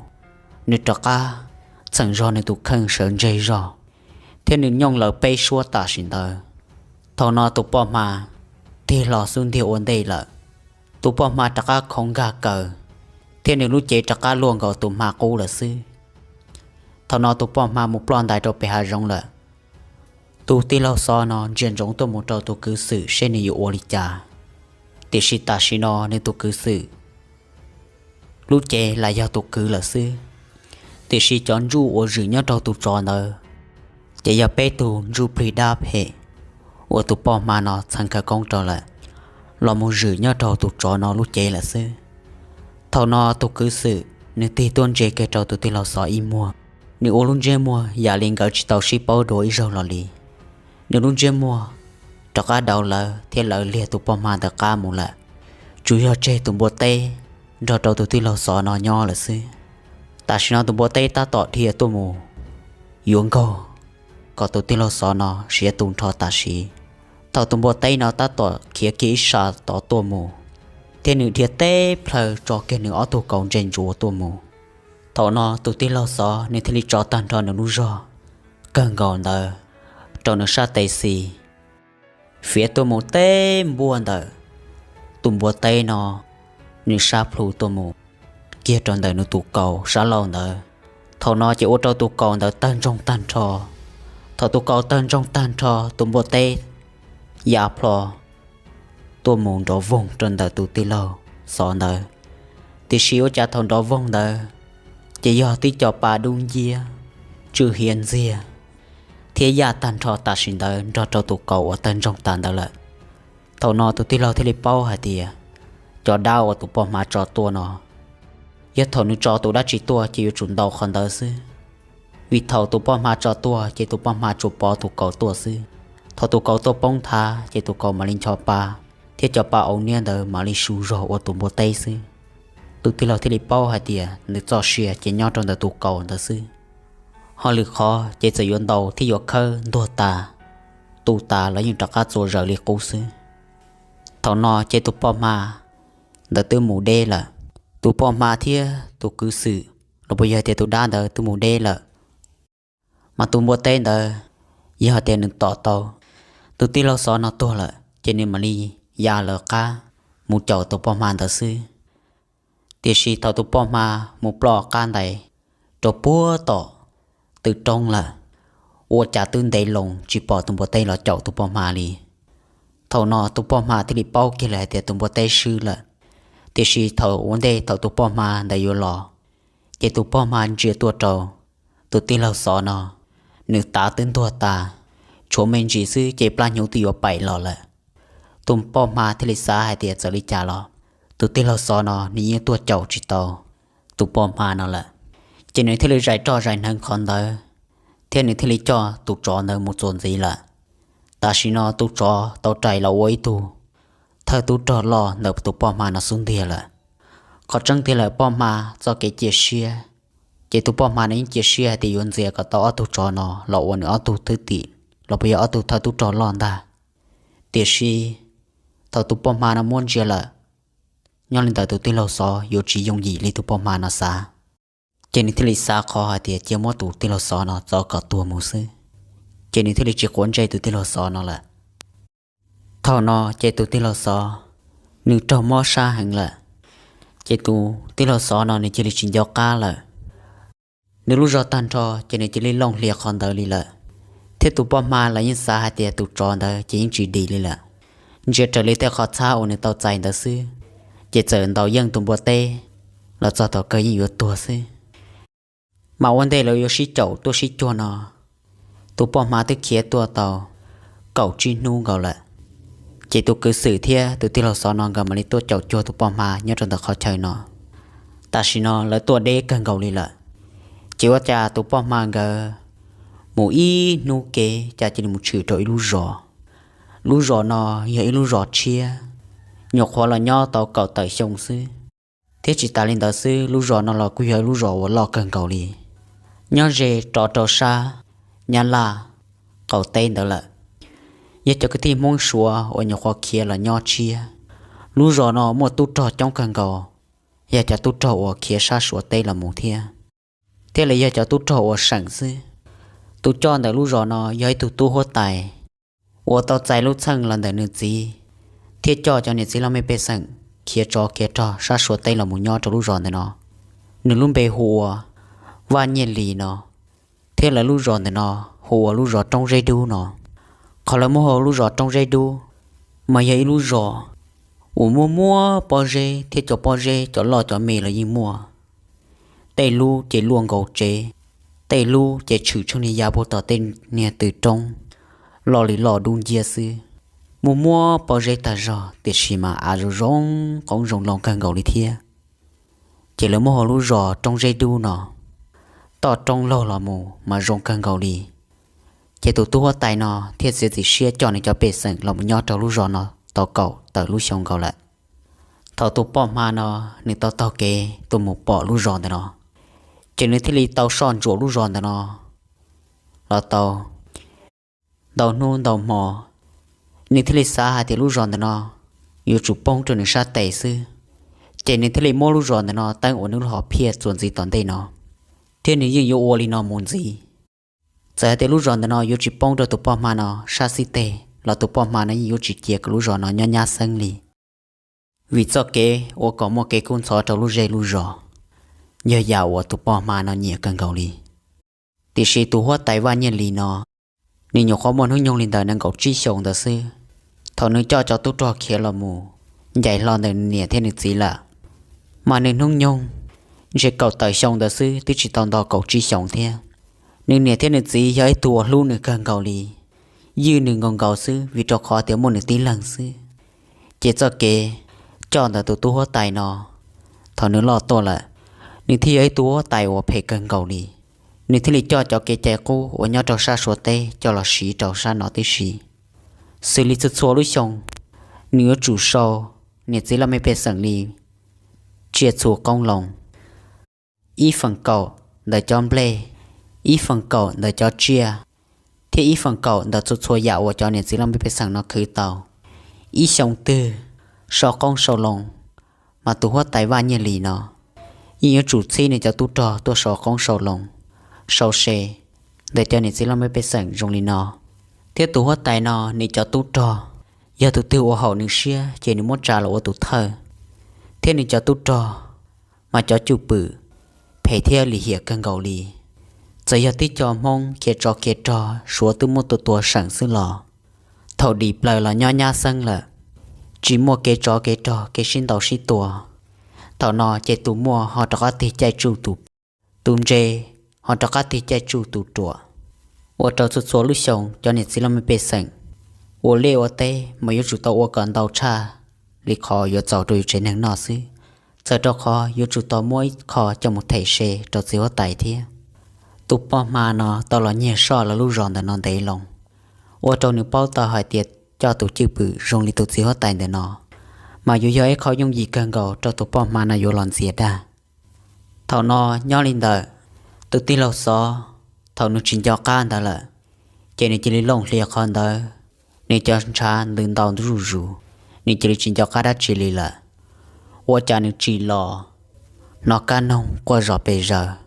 nws rov qab txheem zog nws tus kheej sawv ntseg zog, thiab nws nyooj lawm peb suab tam sim ntawd. Thaum no tus poj hma tig hlo xub ntiag ua ntej lawm. Tus poj hma rov qab khoov nkag kaws, thiab nws lub cev rov qab luaj nkaus tus hma qub lawm xwb. Thaum no tus poj hma mus ploj ntais rau pem hav zoov lawm. Tus tij laug xov no ntsia ntsoov tuaj mus rau tus kwv xwm seb nws yuav ua li cas, tiam sis tam sim no nws tus kwv xwm lub cev lam yog tus kwv lawm xwb. Tiam sis cov ntsuj uas zwm nyob rau tus tsov ntawd ces yog peb tug ntsuj plig dab phem uas tus poj hma no txheev khawv koob rau lawm, los mus zwm nyob rau tus tsov no lub cev lawm xwb. Thaum no tus kwv xwm nws tig tuaj ntsia kiag rau tus tij laug xov ib muag, nws ua lub ntsiab muag yam li nkawd tsis tau sib paub dua ib zaug los li. Nws lub ntsiab muag rov qab dauv lawv thiab lawv liag tus poj hma ntawd qab mus lawm, tsuas yog tseg tus npua teb nrog rau tus tij laug xov no nyob lawm xwb. Tam sim no tus npua teb tab tom dhia tuaj mus yuav nkaug kom tus tij laug xov no siav tu nrho tam sim. Thaum tus npua teb no tab tom khiav kiag ib sab tod tuaj mus, thiab nws dhia teb plhaw tso kiag nws ob tug kaus ntse ntsuav tuaj mus. Thaum no tus tij laug xov nws thiaj li tso tag nrho nws lub zog kawg nkaus ntawd rau nws sab tes xis, fiav tuaj mus teb npuaj ntawm tus npua teb no nws sab plhu tuaj mus kiag rau ntawm nws tus kaus sab laug ntawd. Thaum no ces ua rau tus kaus ntawd tawg ntsoog tag nrho. Thaum tus kaus tawg ntsoog tag nrho, tus npua teb ya plho tuaj mus nrov voog rau ntawm tus tij laug xov ntawd. Tiam sis ua cas thaum nrov voog ntawd ces yog tib co pa dub nciab tsw hiav ntxiag thiab yaj tag nrho tam sim ntawd nrog rau tus kaus uas tawg ntsoog tas ntawd lawm. Thaum no tus tij laug thiaj li paub hais tias cov dab uas tus poj hma tso tuaj no, yog thaum nws tso tus dab tsi tuaj ces yuav tsum ntaus qhov ntawd xwb, vim thaum tus poj hma tso tuaj ces tus poj hma tsuas pov tus kaus tuaj xwb. Thaum tus kaus tuaj poob thav ces tus kaus mam li ncho pa, thiab cov pa au niab ntawd mam li su zog ua tus npua teb xwb. Tus tij laug thiaj li paub hais tias nws txoj sia ces nyob rau ntawm tus kaus ntawd xwb, ho lwm qhov ces txawm yuav ntaus thiab yuav khawb ntuag tas, tu tas los yeej rov qab txua zaws li qub xwb. Thaum no ces tus poj hma ntawd twb mus deb lawm. Tus poj hma thiab tus kwv xwm los puas yog tias tus dab ntawd twb mus deb lawm, mas tus npua teb ntawd yog tias nws tom tau tus tij laug xov no tuag lawm ces nws mam li ya lawv qab mus caum tus poj hma ntawd xwb. Tiam sis thaum tus poj hma mus ploj qab ntais rau puag tom tw roob lawm, ua cas twb ntev loo tsis pom tus npua teb los caum tus poj hma li. Thaum no tus poj hma thiaj li paub kiag lawm hais tias tus npua teb swb lawm. Tiam sis thaum ua ntej thaum tus poj hma ntawd yuav los, ces tus poj hma ntsia tuaj rau tus tij laug xov no, nws tav twb ntuag tas, tshuav me ntsis xwb ces plab hnyuv twb yuav paim los lawm. Tus poj hma thiaj li xav hais tias txawm li cas los tus tij laug xov no nws yeej tuaj caum tsis tau tus poj hma no lawm. Ces nws thiaj li zais roj zais hneev qhov ntawd, thiab nws thiaj li coj tus tsov ntawd mus txuas ntxiv lawm. Tam sim no tus tsov tau rais los ua ib tug thawj tub rog loj ntawm tus poj hma no xub ntiag lawm. Qhov tseeb tiag lawm poj hma txoj kev cia siab, ces tus poj hma no yeej cia siab hais tias yuav ntxias kom tau ob tug tsov no los ua nws ob tug thwj tim los puas yog ob tug thawj tub rog loj ntag. Tiam sis thaum tus poj hma no muab ntsia lawm, nyob li ntawm tus tij laug xov yuav tsis yooj yim li tus poj hma no xav. Ces nws thiaj li xav qhov hais tias cia muab tus tij laug xov no txov kom tuag mus xwb, ces nws thiaj li tsis quav ntsej tus tij laug xov no lawm. Thaum no ces tus tij laug xov nws raug mob sab heev lawm, ces tus tij laug xov no nws cia li tsis nco qab lawm. Nws lub zog tag nrho ces nws cia li looj hlias qhov ntawd li lawm. Thiab tus poj hma los yeej xav hais tias tus tsov ntawd ces yeej tsis dim li lawm. Ntsia raws li tej qhov txhab uas nws tau txais ntawd xwb, ces txawm ntaus yeej tus npua teb los txog thaum kawg yeej yuav tuag xwb. Mas ua ntej lawv yuav sib caum tuaj sib cuag no, tus poj hma twb khiav tuaj tau kaum tsib hnub nkaus lawm. Ces tus kwv xwm thiab tus tij laug xov no nkawd mam li tuaj caum cuag tus poj hma nyob rau ntawm qhov chaw no. Tam sim no lawv tuaj deb kawg nkaus li lawm, ces ua cas tus poj hma nkawd mus ib hnub kev cas cia li mus tshwm rau ib lub zos. Lub zos no yog ib lub zos tshiab, nyuam qhuav los nyob tau kaum tawm xyoo xwb. Thiab tsis tas li ntawd xwb, lub zos no los kuj yog ib lub zos uas loj kawg nkaus li, nyob ze rov rau sab Nyab Laj qaum teb ntawd lawm. Yog cov kwv tij Hmoob Suav uas nyuam qhuav khiav los nyob tshiab. Lub zos no muaj tub rog coob kawg nkaus, yog cov tub rog uas khiav sab Suav teb los mus thiab, thiab los yog cov tub rog uas seem xwb. Tus coj ntawm lub zos no yog ib tug tub huab tais uas tau txais lub txheej los ntawm nws txiv, thiab coj cov niam txiv laj mej pej xeem khiav tsov khiav rog sab Suav teb los mus nyob rau lub zos ntawm no. Nws lub npe hu ua Vaj Nyiaj Lis no, thiab lawv lub zos ntawm no hu ua lub zos Roob Zeb Dub no. Qhov lawv muab hu lub zos Roob Zeb Dub mas yog ib lub zos uas muaj muaj pob zeb thiab cov pob zeb cov loj cov me los yeej muaj. Tej lub ces luaj nkaus tsev, tej lub ces tshwm tsheej niag ya puag tom tej niag tw roob loj li loj dub nciab xwb. Muaj muaj pob zeb tag zog tiam sis mas av zoo zoo, qoob zoo loo kawg nkaus li thiab. Ces lawv muab hu lub zos Roob Zeb Dub no. Toj roob laug los mus mas zoo kawg nkaus li. Ces tus tub huab tais no thiaj txiav txim siab coj nws cov pej xeem los mus nyob rau lub zos no tau kaum tawm lub xyoo nkaus lawm. Thaum tus poj hma no nws tau taug kev tuaj mus pom lub zos ntawm no, ces nws thiaj li tau soj ntsuam lub zos ntawm no los tau ntau hnub ntau hmo. Nws thiaj li xav hais tias lub zos ntawm no yuav tsum poob rau nws sab tes xwb. Ces nws thiaj li muab lub zos ntawm no teeb ua nws lub hom phiaj txuas ntxiv tom ntej no, thiab nws yeej yuav ua li no mus ntxiv. Txawm hais tias lub zos ntawm no yuav tsis poob rau tus poj hma no sab xib teg los tus poj hma no yeej yuav tsis cia kom lub zos no nyob nyab xeeb li. Vim txoj kev ua kom muaj kev kub ntxhov rau lub zej lub zos yog yam uas tus poj hma no nyiam kawg nkaus li. Tiam sis tus huab tais Vaj Nyiaj Lis no, nws nyuam qhuav muaj hnub nyoog li ntawm nees nkaum tsib xyoos ntawd xwb, thaum nws coj cov tub rog khiav los mus ncaim hlo ntawm nws niam thiab nws txiv lawm. Mas nws hnub nyoog ntshe kaum tawm xyoo ntawd xwb, twb tsis tau nto kaum tsib xyoos thiab. Nws niam thiab nws txiv yog ib tug uas hlub nws kawg nkaus li, ywj nws nkaus nkaus xwb vim rau qhov tias muaj nws tib leeg xwb. Ces txoj kev coj ntawm tus tub huab tais no, thaum nws loj tuaj lawm, nws thiaj yog ib tug huab tais uas phem kawg nkaus li. Nws thiaj li coj cov kev cai qub uas nyob rau sab Suav teb coj los siv rau sab no tib si. Xws li txhua txhua lub xyoo, nws yuav tsum sau niam txiv laj mej pej xeem li tsiaj txhu qoob loo, ib feem kaum ntawm cov nplej, ib feem kaum ntawm cov tsiaj, thiab ib feem kaum ntawm txhua txhua yam uas cov niam txiv laj mej pej xeem no khwv tau. Ib xyoo twg sau qoob sau loo, mas tus huab tais Vaj Nyiaj Lis no yeej yuav tsum txhib nws cov tub rog tuaj sau qoob sau loo, sau se ntawm cov niam txiv laj mej pej xeem zoo li no. Thiab tus huab tais no nws cov tub rog, yog tus twg ua haum nws siab ces nws muab tsa los ua tus thawj. Thiab nws cov tub rog mas cov cwj pwm phem thiab lim hiam kawg nkaus li. Txawm yog tib co Hmoob khiav tsov khiav rog Suav twb muab tua tua seem xwb los, thaum dim plaws los nyob nyab xeeb lawm, tsis muaj kev tsov kev rog kev sib ntaus sib tua. Thaum no ces tus muaj ho rov qab tig caij tsuj tus, tus ntse ho rov qab tig caij tsuj tus ruam. Ua rau txhua txhua lub xyoo cov niam txiv laj mej pej xeem ua liaj ua teb mas yuav tsum tau ua kom ntau tshaj li qhov yuav txaus rau yus tsev neeg noj xwb, txawm rau qhov yuav tsum tau muab ib qho coj mus them se rau txiv huab tais thiab. Tus poj hma no tau los nyiag soj lawv lub zos ntawm no ntev loo, ua rau nws paub tau hais tias coj tus cwj pwm zoo li tus txiv huab tais ntawm no mas yuav yog ib qho yooj yim kawg nkaus rau tus poj hma no yuav los ntxias dag. Thaum no nyob li ntawm tus tij laug Xov, thaum nws tsis nco qab ntawd lawm, ces nws cia li looj hlias qhov ntawd, nws cov ntshav ntws ntau zuj zus, nws cia li tsis nco qab dab tsi li lawm. Ua cas nws tsim los hnov kab noog quaj zom pes zaws,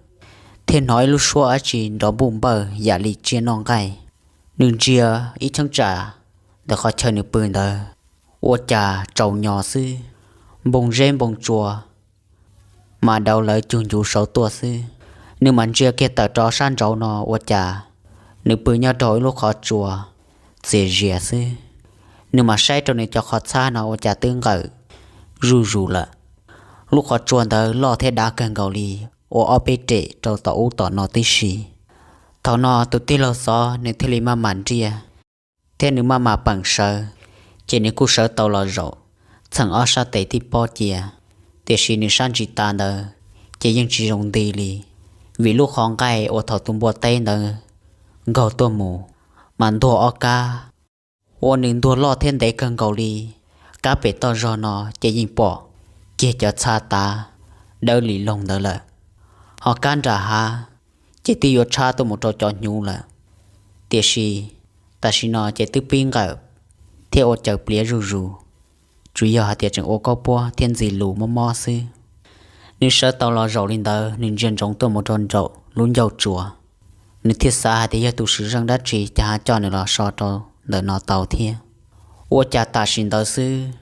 thiab hnov ib lub suab dab tsi nrov npuj npawj yam li tsiaj noj nqaij. Nws ntsia ib cheeb tsam ntawm qhov chaw nws pw ntawd, ua cas tsaus nyo xwb, npoo zeb npoo tsua mas dav lawv cug ncuv saud tuaj xwb. Nws mam ntsia kiag tawm rov sab nraud no ua cas nws pw nyob rau ib lub qhov tsua txias zias xwb. Nws mam saib rau nws cov qhov txhab no ua cas twb nqawm zuj zus lawm. Lub qhov tsua ntawd loj thiab dav kawg nkaus li, ua ob peb rem rau tom ub tom no tib si. Thaum no tus tij laug Xov nws thiaj li maj mam nriaj, thiab nws maj mam peem sawv, ces nws kuj sawv tau los zaum txheem ob sab tes tib pob cia. Tiam sis nws sab ntsis tas ntawd ces yeej tsis zoo nti li, vim lub qhov nqaij uas thaum tus npua teb ntawd nkaug tuaj mus mas ntuag ob kab, ua nws ntuag loj thiab ntev kawg nkaus li. Kab pem toj zog no ces yeej pom kiag cov txha tav dawb li loog ntawd lawm, ho kab nram hav ces twb yuav tshab tuaj mus rau cov hnyuv lawm. Tiam sis tam sim no ces twb pib nqawm thiab ua caws pliav zuj zus, tsuas yog hais tias tseem ua kaub puab thiab ntxi lus mob mob xwb. Nws sawv tau los zaum li ntawd, nws ntsia ntsoov tuaj mus rau nraum lub ncauj tsuas, nws thiaj xav hais tias yog tus sim zeej dab tsi cas ho coj nws los so rau ntawm no tau thiab. Ua cas tam sim ntawd xwb,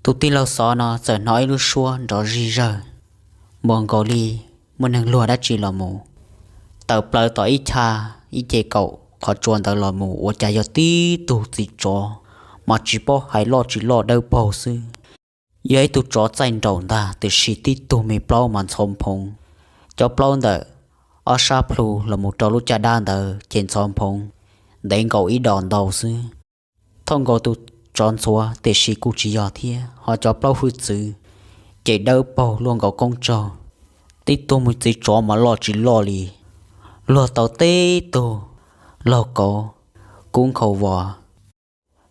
Tus tij laug Xov no txawm hnov ib lub suab nrov zig zawg, npaum nkaus li muaj neeg luag dab tsi los mus tawm plaws tom ib chav ib ce kaum qhov tsua ntawd los mus, ua cas yog tib tug txiv tsov, mas tsis paub hais loj tsis loj dawb paug xwb. Yog ib tug tsov txaij nraum ntag, tiam sis tib tug me plaub mas ntxhov nphoov. Cov plaub ntawm ob sab plhu los mus rau lub caj dab ntawd ces ntxhov nphoov ntev nkaus ib dos ntau xwb, thooj nkaus tus tsov ntxhuav, tiam sis kuj tsis yog thiab. Ho cov plaub hwj txwv ces dawb paug luaj nkaus koob tsaug. Tib tug me txiv tsov mas loj tsis loj li, luag tau tib tug laug kauv kub nkhaus vos,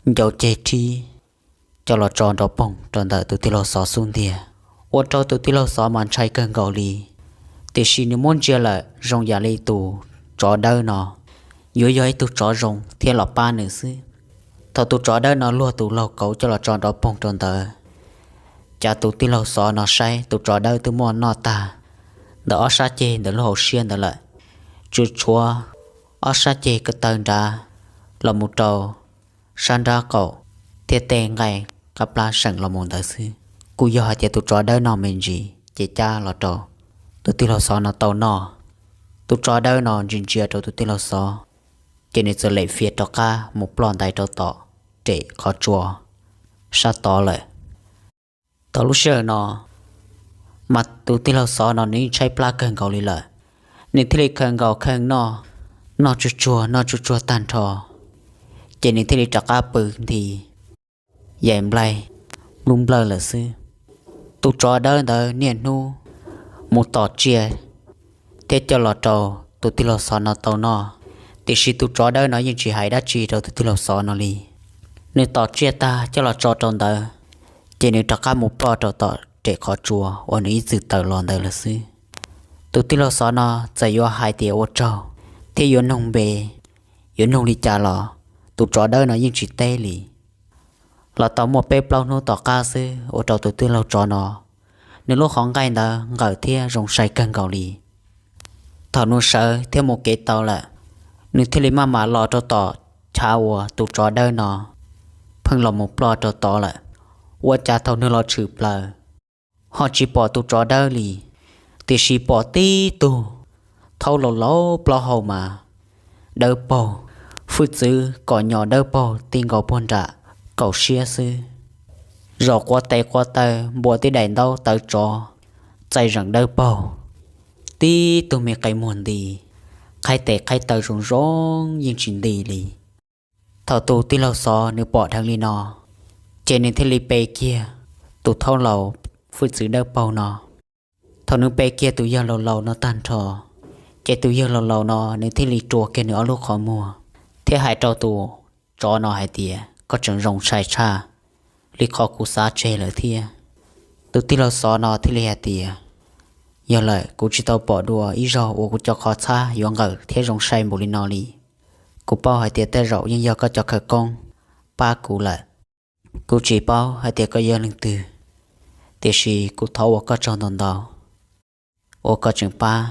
ncau ceg rhib, coj los tso nrov poog rau ntawm tus tij laug Xov xub ntiag, ua rau tus tij laug Xov mas ntshai kawg nkaus li. Tiam sis nws muab ntsia lawm zoo yam li tus tsov dawb no yuav yog ib tug tsov zoo thiab los pab nws xwb. Thaum tus tsov dawb no luag tus laug kauv coj los tso nrov poog rau ntawd, cas tus tij laug Xov no saib tus tsov dawb twb muab noj tag ntawm ob sab ceg ntawm lub hauv siab ntawd lawm, tsuas tshuav ob sab ceg ko taw nrad los mus rau sab nrab qaum thiab tej nqaij qab plab seem los mus ntawd xwb. Kuj yog hais tias tus tsov dawb no me ntsis ces cab los rau tus tij laug Xov no tau noj. Tus tsov dawb no ntsia ntsia rau tus tij laug Xov, ces nws txawm lem fias rov qab mus ploj ntais rau tom rem qhov tsua sab tod lawm. Thaum lub sij hawm no mas tus tij laug Xov no nws yeej tshaib plab kawg nkaus li lawm, nws thiaj li khaws nkaus kheej noj, noj tsuag tsuag noj tsuag tsuag tag nrho, ces nws thiaj li rov qab pw nthi yaim nplaig nplub nplawj lawm xwb. Tus tsov dawb ntawd niaj hnub mus tom tsiaj thiab coj los rau tus tij laug Xov no tau noj, tiam sis tus tsov dawb no yeej tsis hais dab tsi rau tus tij laug Xov no li. Nws tom tsiaj tag coj los tso rau ntawd, ces nws rov qab mus ploj rau tom rem qhov tsua uas nws ib txwm tawm los ntawd lawm xwb. Tus tij laug Xov no txawm yuav hais tias ua tsaug thiab yuav nug npe, yuav nug li cas los tus tsov dawb no yeej tsis teb li. Los tau muaj peb plaub hnub tom qab xwb ua rau tus tij laug tsov no, nws lub qhov nqaij ntawd nqawm thiab zoo sai kawg nkaus li. Thaum nws sawv thiab mus kev tau lawm, nws thiaj li maj mam los rau tom chav uas tus tsov dawb no pheej los mus ploj rau tod lawm. Ua cas thaum nws los tshwm plaws ho tsis pom tus tsov dawb li, tiam sis pom tib tug thaub laus laus plaub hau mas dawb paug, hwj txwv kom nyos dawb paug ti nkaus puag nram kaum siab xwb. Zos quav tes quav taw, npua tib daim ntaub tawv tsov, txaij zeem dawb paug, tib tug me qe muag nti, qhaib tes qhaib taw zoo zoo yeej tsis nti li. Thaum tus tij laug Xov nws pom dheev li no, ces nws thiaj li pe kiag tus thaub laus hwj txwv dawb paug no. Thaum nws pe kiag tus yawg laus laus no tag nrho, ces tus yawg laus laus no nws thiaj li rua kiag nws ob lub qhov muag thiab hais rau tus tsov no hais tias, koj tseem zoo sai tshaj li qhov kuv xav tseg lawm thiab. Tus tij laug Xov no thiaj li hais tias, yog lawm, kuv tsis tau pom dua ib zaug uas kuv cov qhov txhab yuav nqawm thiab zoo sai npaum li no li. Kuv paub hais tias tej zaum yeej yog koj cov khawv koob pab kuv lawm. Kuv tsis paub hais tias koj yog leej twg, tiam sis kuv thov ua koj tsaug ntau ntau uas koj tseem pab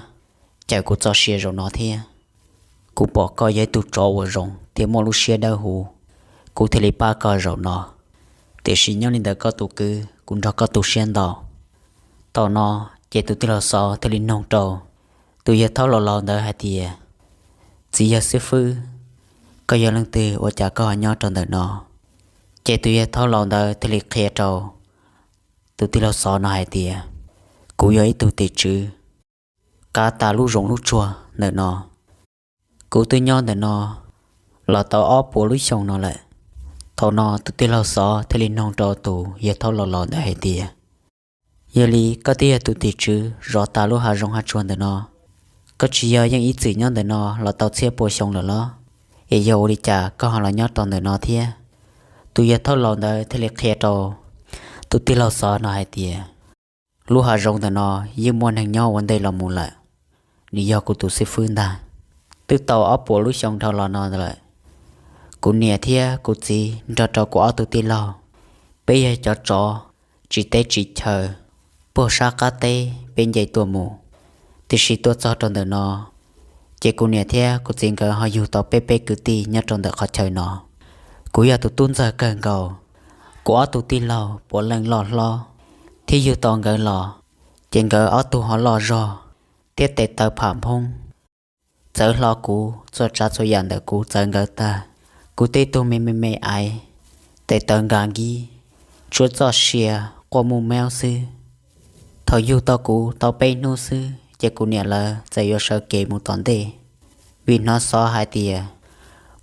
cawm kuv txoj sia zaum no thiab. Kuv pom koj yog ib tug tsov uas zoo thiab muaj lub siab dawb huv, kuv thiaj li pab koj zaum no. Tiam sis nyob li ntawm koj tus kwv, kuv nrog koj tu siab ntau. Thaum no ces tus tij laug Xov thiaj li noog rau tus yawg thaub laus laus ntawd hais tias, txiv yawg xib fwb, koj yog leej twg ua cas koj ho nyob rau ntawm no? Ces tus yawg thaub laus ntawd thiaj li qhia rau tus tij laug Xov no hais tias, kuv yog ib tug tim tswv kav tas lub zoov lub tsuag ntawm no. Kuv twb nyob ntawm no los tau ob puas lub xyoo no lawm. Thaum no tus tij laug Xov thiaj li noog rau tus yawg thaub laus laus ntawd hais tias, yog li koj twb yog tus tim tswv zov tas lub hav zoov hav tsuag ntawm no, koj tsis yog yeej ib txwm nyob ntawm no los tau txhiab pua xyoo lawm los? Es yog ua li cas koj ho los nyob rau ntawm no thiab? Tus yawg thaub laus ntawd thiaj li qhia rau tus tij laug Xov no hais tias, lub hav zoov ntawm no yeej muaj neeg nyob ua ntej los mus lawm, nws yog kuv tus xib fwb ntag. Twb tau ob puas lub xyoo dhau los no lawm, kuv niam thiab kuv txiv nrog rau kuv ob tug tij laug, peb yog cov tsov tsis teb tsis chaw puag sab qab teb peb nce tuaj mus. Tiam sis tuaj txog rau ntawm no, ces kuv niam thiab kuv txiv nkawd ho yug tau peb peb kwv tij nyob rau ntawm qhov chaw no. Kuv yog tus tub ntxawg kawg nkaus, Kuv ob tug tij laug puav leej loj hlob thiab yug tau nkawd los, ces nkawd ob tug ho loj zog thiab tes taw pham phoob, txawv hlo kuv txhua tsav txhua yam ntawm kuv txawv nkawd tag. Kuv tej tug me me me aiv, tes taw nkag nkib, tshuav txoj sia quaj muj meeb xwb. Thaum yug tau kuv tau peb hnub xwb ces kuv niam lawv txawm yuav sawv kev mus tom ntej, vim hnov xov hais tias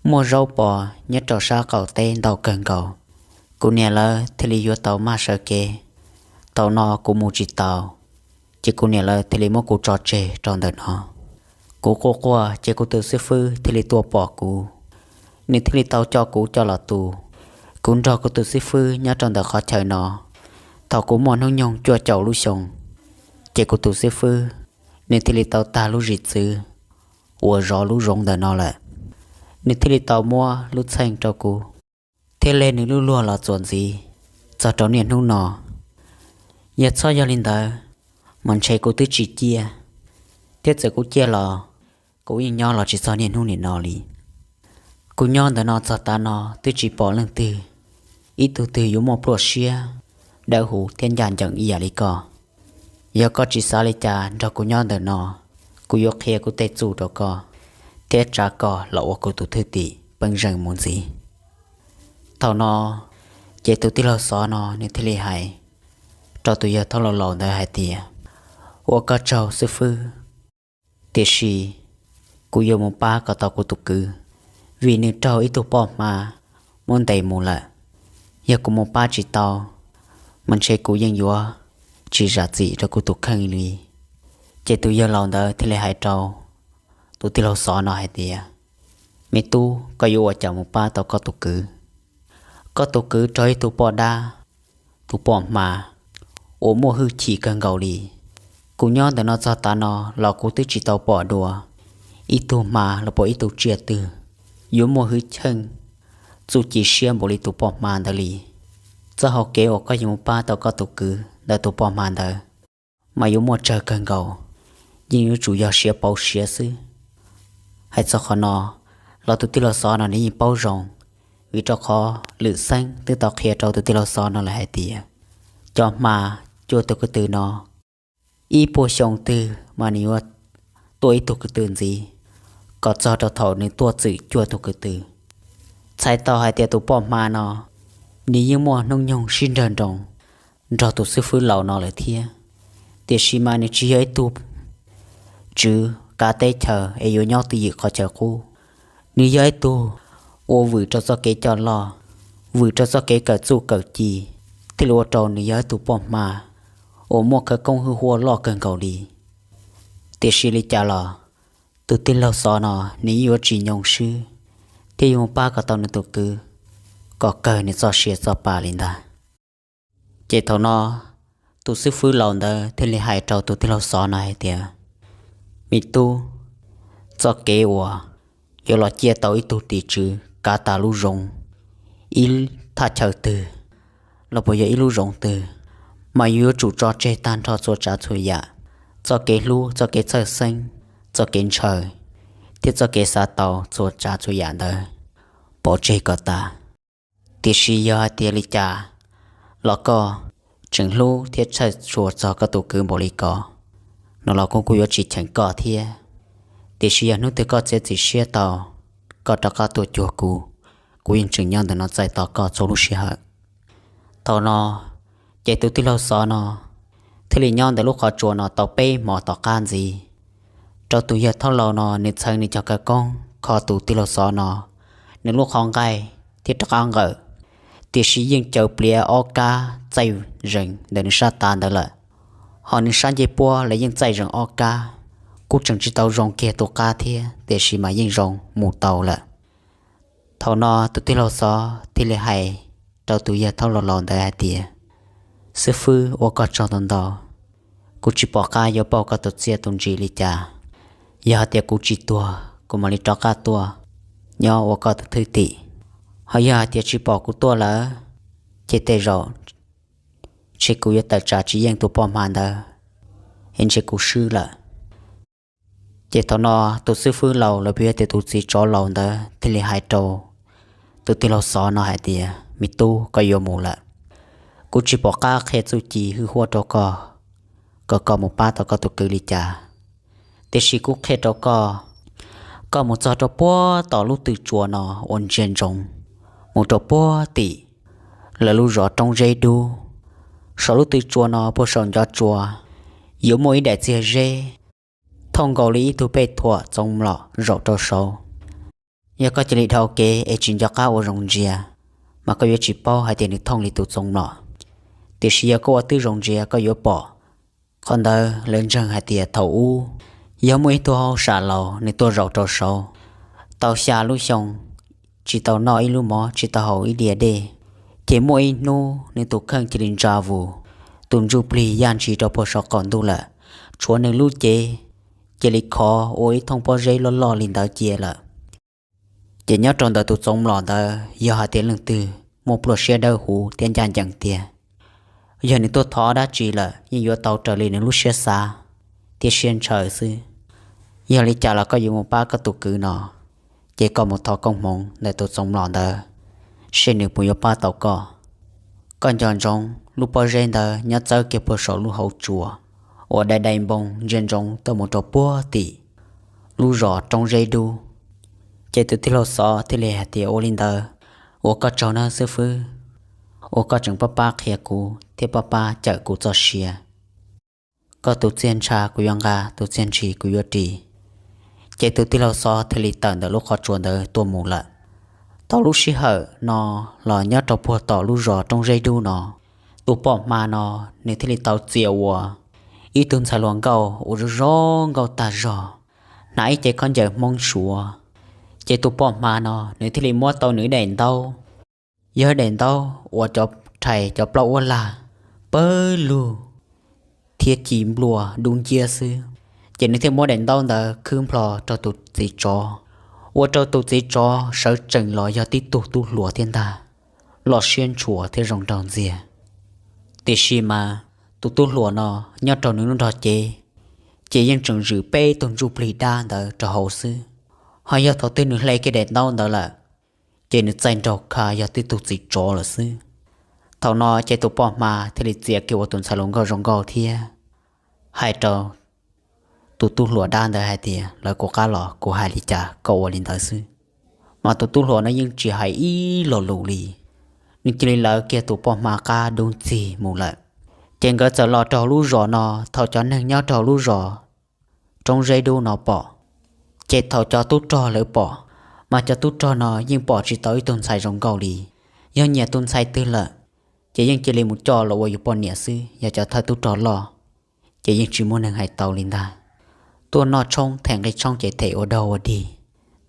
muaj zaub pos nyob rau sab qaum teb ntau kawg nkaus. Kuv niam lawv thiaj li yuav tau maj sawv kev. Thaum no kuv mus tsis tau, ces kuv niam lawv thiaj li muab kuv tso tseg rau ntawm no. Kuv quaj quaj ces kuv tus xib fwb thiaj li tuaj pom kuv, nws thiaj li tau coj kuv coj los tu. Kuv nrog kuv tus xib fwb nyob rau ntawm qhov chaw no, thaum kuv muaj hnub nyoog cuaj caum lub xyoo, ces kuv tus xib fwb, nws thiaj li tau tag lub zim txwv uas zov lub zoov ntawm no lawm. Nws thiaj li tau muab lub txheej rau kuv, thiab leg nws lub luag los txuas ntxiv txog rau niaj hnub no. Yog txhob yog li ntawd, mas ntshe kuv twb tsis ciaj, thiab txawm kuv ciaj los, kuv yeej nyob los tsis txog niaj hnub nim no li. Kuv nyob ntawm no txog tav no twb tsis pom leej twg, ib tug twg yuav muaj pluaj siab, dawb huv thiab ncaj ncees ib yam li koj. Yog koj tsis xav li cas nrog kuv nyob ntawm no, kuv yuav qhia kuv tej txuj rau koj, thiab tsa koj los ua kuv tus thwj tim pej xeem mus ntxiv. Thaum no, ces tus tij laug xov no nws thiaj li hais rau tus yawg thaub laus laus ntawd hais tias, ua koj tsaug xib fwb, tiam sis kuv yuav mus pab kom tau kuv tus kwv, vim nws raug ib tug poj hma muab ntes mus lawm. Yog kuv mus pab tsis tau, mas ntshe kuv yeej yuav tsis zam txim rau kuv tus kheej li. Ces tus yawg laus ntawd thiaj li hais rau tus tij laug xov no hais tias, me tub, koj yuav ua cas mus pab tau koj tus kwv? Koj tus kwv raug ib tug poj dab, tus poj hma uas muaj hwj chim kawg nkaus li. Kuv nyob ntawm no txog tav no los kuv twb tsis tau pom dua ib tug hma los puas ib tug tsiaj twg yuav muaj hwj chim, txuj ci siab npaum li tus poj hma ntawd li. Txoj hau kev uas koj yuav mus pab tau koj tus kwv ntawm tus poj hma ntawd mas yuav muaj tsawg kawg nkaus, yeej yuav tsum yog siav pauv siav xwb. Hais txog qhov no los tus tij laug xov no nws yeej paub zoo, vim rau qhov lwm xeeb twb tau qhia rau tus tij laug xov no lawm hais tias, cov hma cuaj tug ko tw no, ib puas xyoo twg mas nws yuav tuaj ib tug ko tw ntxiv, kom txog rau thaum nws tuaj txwm cuaj tug ko tw. Txhais tau hais tias tus poj hma no, nws yeej muaj hnub nyoog sib nrawg nroos nrog tus xib fwb laus no lawm thiab, tiam sis mas nws tsis yog ib tug tswv kav teb chaws es yuav nyob twj ywm qhov chaw qub. Nws yog ib tug uas vwm rau txoj kev coj loj, vwm rau txoj kev kawm txuj kawm ci, thiaj li ua rau nws yog ib tug poj hma uas muaj khawv koob hwj huam loj kawg nkaus li. Tiam sis li cas los, tus tij laug xov no nws yeej yuav tsis nyoo swb, thiab yuav mus pab kom tau nws tus kwv, kom kawg nws txoj sia txoj pa li ntag. Ces thaum no, tus xib fwb laus ntawd thiaj li hais rau tus tij laug xov no hais tias, me tub, txoj kev uas yuav los ciaj tau ib tug tim tswv kav tas lub zoov ib thaj chaw twg los puas yog ib lub zoov twg, mas yus yuav tsum tso tseg tag nrho txhua tsav txhua yam, txoj kev hlub, txoj kev txhawj xeeb, txoj kev ntshaw, thiab txoj kev xav tau txhua tsav txhua yam ntawd pov tseg kom tas. Tiam sis yog hais tias li cas los koj tseem hlub thiab txhawj tshua txog koj tus kwv npaum li ko no los kuv kuj yuav tsis cheem koj thiab. Tiam sis yog hnub twg koj txiav txim siab tau, koj rov qab tuaj cuag kuv, kuv yeej tseem nyob ntawm no txais tos koj txhua lub sij hawm. Thaum no, ces tus tij laug xov no thiaj li nyob ntawm lub qhov tsua no tau peb hmo tom qab ntxiv, rau tus yawg thaub laus no nws txheev nws cov khawv koob kho tus tij laug xov no nws lub qhov nqaij thiab rov qab nqawm, tiam sis yeej caws pliav ob kab txaij zees ntawm nws sab tav ntawd lawm. Ho nws sab ncej puab los yeej txaij zees ob kab, kuj tseem tsis tau zoo kiag tus qab thiab, tiam sis mas yeej zoo mus tau lawm. Thaum no tus tij laug xov thiaj li hais rau tus yawg thaub laus laus ntawd hais tias, xib fwb, ua koj tsaug ntau ntau, kuv tsis pom qab yuav pauj koj tus txiaj tus ntsim li cas. Yog hais tias kuv tsis tuag, kuv mam li rov qab tuaj nyob ua koj tus thwj tim. Ho yog hais tias tsis pom kuv tuaj lawm, ces tej zaum ntshe kuv yuav tawm tsam tsis yeej tus poj hma ntawd, es ntshe kuv swb lawm. Ces thaum no, tus xib fwb laus los puas yog tias tus txiv tsov laus ntawd thiaj li hais rau tus tij laug xov no hais tias, me tub, koj yuav mus lawm. Kuv tsis pom qab qhia txuj ci hwj huaj rau koj, kom koj mus pab tau koj tus kwv li cas. Tiam sis kuv qhia rau koj, koj mus txog rau puag tom lub tw tsua no ua ntsia ntsoov mus rau puag tim lawv lub zos Roob Zeb Dub. Saum lub tw tsua no puag saum ncov tsua yuav muaj ib daim txiag zeb thooj nkaus li ib tug pej thuam txoov mlom zaum rau saud. Yog koj cia li dhau kev es tsis nco qab ua zoo ntsia, mas koj yuav tsis paub hais tias nws thooj li tus txoov mlom. Tiam sis yog koj ua twb zoo ntsia koj yuav pom. Qhov ntawd lawv ntseeg hais tias thaum ub yog muaj ib tug hauj sam laus nws tuaj zaum rau saud tau xya lub xyoo, tsis tau noj ib lub mov, tsis tau haus ib diav dej. Ces muaj ib hnub nws tus kheej cia li ntsa vus, tus ntsuj plig yaj ntshis rau puag saum qaum ntuj lawm, tshuav nws lub cev cia li khov ua ib thooj pob zeb loj loj li ntawd cia lawm. Ces nyob rau ntawm tus txoov mlom ntawd yog hais tias leej twg muaj pluaj siab dawb huv thiab ncaj ncees tiag, yog nws tuaj thov dab tsi lawm yeej yuav tau raws li nws lub siab xav thiab siab ntshaw xwb. Yog li cas los koj yuav mus pab koj tus kwv no, ces koj mus thov koob hmoov ntawm tus txoov mlom ntawd, seb nws puas yuav pab tau koj. Koj nco ntsoov lub pob zeb ntawd nyob txawb kiag puag saum lub hauv tsua uas dai dai npoo ntsia ntsoov tuaj mus rau puag tim lub zos Roob Zeb Dub. Ces tus tij laug Xov thiaj li hais tias, Ua li ntawd, ua koj tsaug nawb xib fwb, uas koj tseem pab pab qhia kuv thiab pab pab cawm kuv txoj sia. Koj tus txiaj ntsha kuv yuav nqa, tus txiaj ntshis kuv yuav ris. Ces tus tij laug Xov thiaj li tawm ntawm lub qhov tsua ntawd tuaj mus lawm. Tau lub sij hawm no los nyob rau puag tom lub zos Roob Zeb Dub no, tus poj hma no nws thiaj li tau txia ua ib tug ntxhais hluas nkauj uas zoo zoo nkauj tag zog, hnav ib cev khaub ncaws Hmoob Suav. Ces tus poj hma no nws thiaj li muab tau nws daim ntaub, yog daim ntaub uas cov rhais cov plaub uab lag pawg lug thiab ci nplua dub nciab xwb. Ces nws thiaj muab daim ntaub ntawd khwb nplho rau tus txiv tsov, ua rau tus txiv tsov sawv tsees los yog tib tug tub hluas thiab ntag, loj siab ntshua thiab zoo nraug ntxiag. Tiam sis mas tus tub hluas no nyob rau nws lub nrog cev, ces yeej tseem zwm peb tug ntsuj plig dab ntawd rau hauv xwb. Ho yog thaum twg nws hle kiag daim ntaub ntawd lawm, ces nws txaij nraug kha yog tib tug txiv tsov lawm xwb. Thaum no ces tus poj hma thiaj li txia kiag ua tus ntxhais hluas nkauj zoo nkauj thiab hais rau tus tub hluas dab ntawd hais tias, Lawv kuv qab los kuv hais li cas koj ua li ntawd xwb. Mas tus tub hluas no yeej tsis hais ib lo lus li, nws cia li lawv kiag tus poj hma qab dub ntxig mus lawm. Ces nkawd txawm los rau hauv lub zos no, thaum cov neeg nyob rau hauv lub zos Roob Zeb Dub no pom, ces thaum cov tub rog lawv pom, mas cov tub rog no yeej pom tsis tau ib tug ntxhais zoo nkauj li. Yog nyiam tus ntxhais twg lawm, ces yeej cia li mus coj los ua yus poj niam xwb. Yog cov thawj tub rog loj, ces yeej tsis muaj neeg hais tau li ntag. Tuaj noj tshoob them nqi tshoob ces them ua dog ua dig,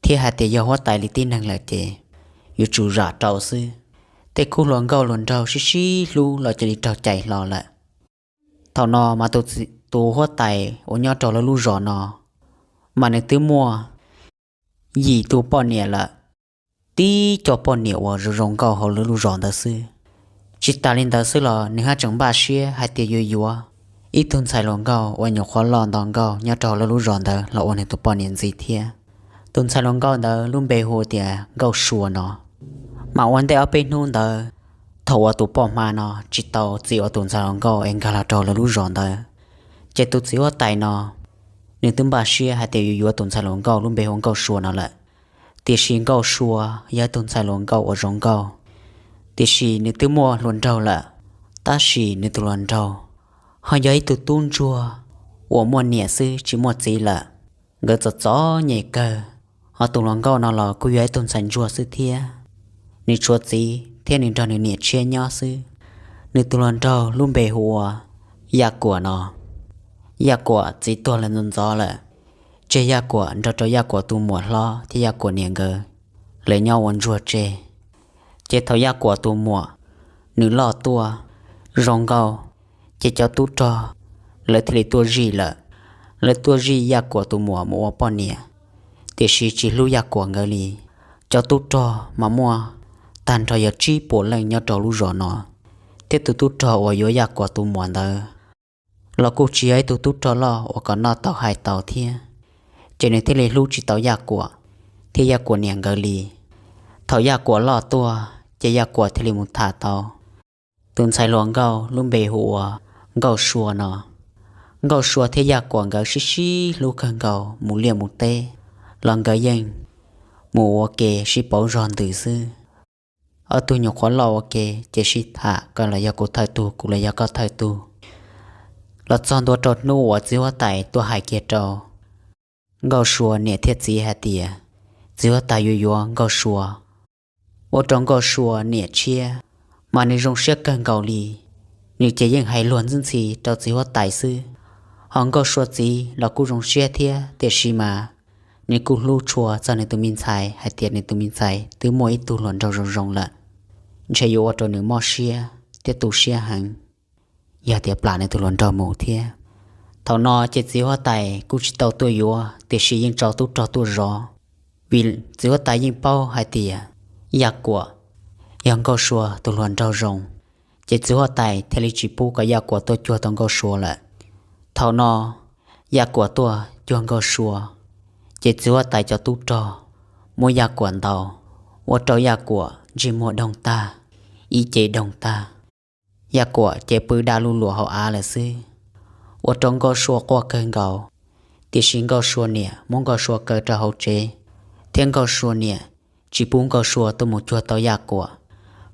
thiab hais tias yog huab tais li tib neeg lawm ces yuav tsum zam rau xwb. Tej khub hluas nkauj hluas nraug sib sib hlub los cia li raug cais hlo lawm. Thaum no mas tus huab tais uas nyob rau lawv lub zos no, mas nws twb muaj yim tus poj niam lawm, tib co poj niam uas zoo zoo nkauj hauv lawv lub zos ntawd xwb. Tsis tas li ntawd xwb los nws haj tseem npaj siab hais tias yuav yuav ib tug ntxhais hluas nkauj uas nyuam qhuav loj nto nkauj nyob rau hauv lawv lub zos ntawd los ua nws tus poj niam ntxiv thiab. Tus ntxhais hluas nkauj ntawd lub npe hu tias Nkauj Sua no. Mas ua ntej ob peb hnub ntawd, thaum uas tus poj hma no tsis tau txia ua tus ntxhais hluas nkauj es nkag los rau lawv lub zos ntawd, ces tus txiv huab tais no, nws twb npaj siab hais tias yuav yuav tus ntxhais hluas nkauj lub npe hu Nkauj Sua no lawm. Tiam sis Nkauj Sua yog ib tug ntxhais hluas nkauj uas zoo nkauj, tiam sis nws twb muaj hluas nraug lawm, tab sis nws tus hluas nraug ho yog ib tug tub ntsuag uas muaj niam xwb tsis muaj txiv lawm. Nkawd txom txom nyem kawg, ho tus hluas nkauj no los kuj yog ib tug ntxhais ntsuag xwb thiab. Nws tshuav txiv thiab nws nrog nws niam tshiab nyob xwb. Nws tus hluas nraug lub npe hu ua Yaj Kuam no. Yaj Kuam txiv tuag lawm ntxov ntxov lawm, tseg Yaj Kuam nrog rau Yaj Kuam tus muam hlob thiab Yaj Kuam niam nkawd, lawv nyob ua ntsuag tseg. Ces thaum Yaj Kuam tus muam nws loj tuaj zoo nkauj, ces cov tub rog lawv thiaj li tuaj zij lawm. Lawv tuaj zij Yaj Kuam tus muam mus ua poj niam, tiam sis tsis hlub Yaj Kuam nkawd li. Cov tub rog mas muaj tag nrho yog tsib puas leej nyob rau lub zos no, thiab tus tub rog uas yuav Yaj Kuam tus muam ntawd los kuj tsis yog ib tug tub rog loj uas kom noj tau hais tau thiab, ces nws thiaj li hlub tsis tau Yaj Kuam thiab Yaj Kuam niam nkawd li. Thaum Yaj Kuam loj tuaj ces Yaj Kuam thiaj li mus tham tau Tus ntxhais hluas nkauj lub npe hu ua Nkauj Sua no, Nkauj Sua thiab Yaj Kuam nkawd sib sib hlub kawg nkaus, mus liaj mus teb los nkawd yeej mus ua ke sib pauv zog ntws xwb. Ob tug nyuam qhuav loj ua ke ces sib tham, koj los yog kuv thawj tug, kuv los yog koj thawj tug. Los txog ntua rau hnub uas txiv huab tais tuaj hais kiag rau Nkauj Sua niam thiab txiv hais tias txiv huab tais yuav yuav Nkauj Sua, ua rau Nkauj Sua niam tshiab, mas nws zoo siab kawg nkaus li. Nws ces yeej hais luag ntxhi ntxhi rau txiv huab tais xwb. Ho Nkauj Sua txiv los kuj zoo siab thiab, tiam sis mas nws kuj hlub tshua txog nws tus me ntxhais hais tias nws tus me ntxhais twb muaj ib tug hluas nraug zoo zoo lawm, ntshe yuav ua rau nws mob siab thiab tu siab heev yog tias plam nws tus hluas nraug mus thiab. Thaum no ces txiv huab tais kuj tsis tau tuaj yuav, tiam sis yeej tso tub rog tuaj zov, vim txiv huab tais yeej paub hais tias Yaj Kuam yog Nkauj Sua tus hluas nraug zoo, ces txiv huab tais thiaj li tsis pub kom Yaj Kuam tuaj cuag tau Nkauj Sua lawm. Thaum no Yaj Kuam tuaj cuag Nkauj Sua, ces txiv huab tais cov tub rog muab Yaj Kuam ntaus, ua rau Yaj Kuam ntsej muag doog tag, ib ce doog tag. Yaj Kuam ces pw da luj luam hauv av lawm xwb, ua rau Nkauj Sua quaj kawg nkaus. Tiam sis Nkauj Sua niam muab Nkauj Sua kaw rau hauv tsev, thiab Nkauj Sua niam tsis pub Nkauj Sua tuaj mus cuag tau Yaj Kuam.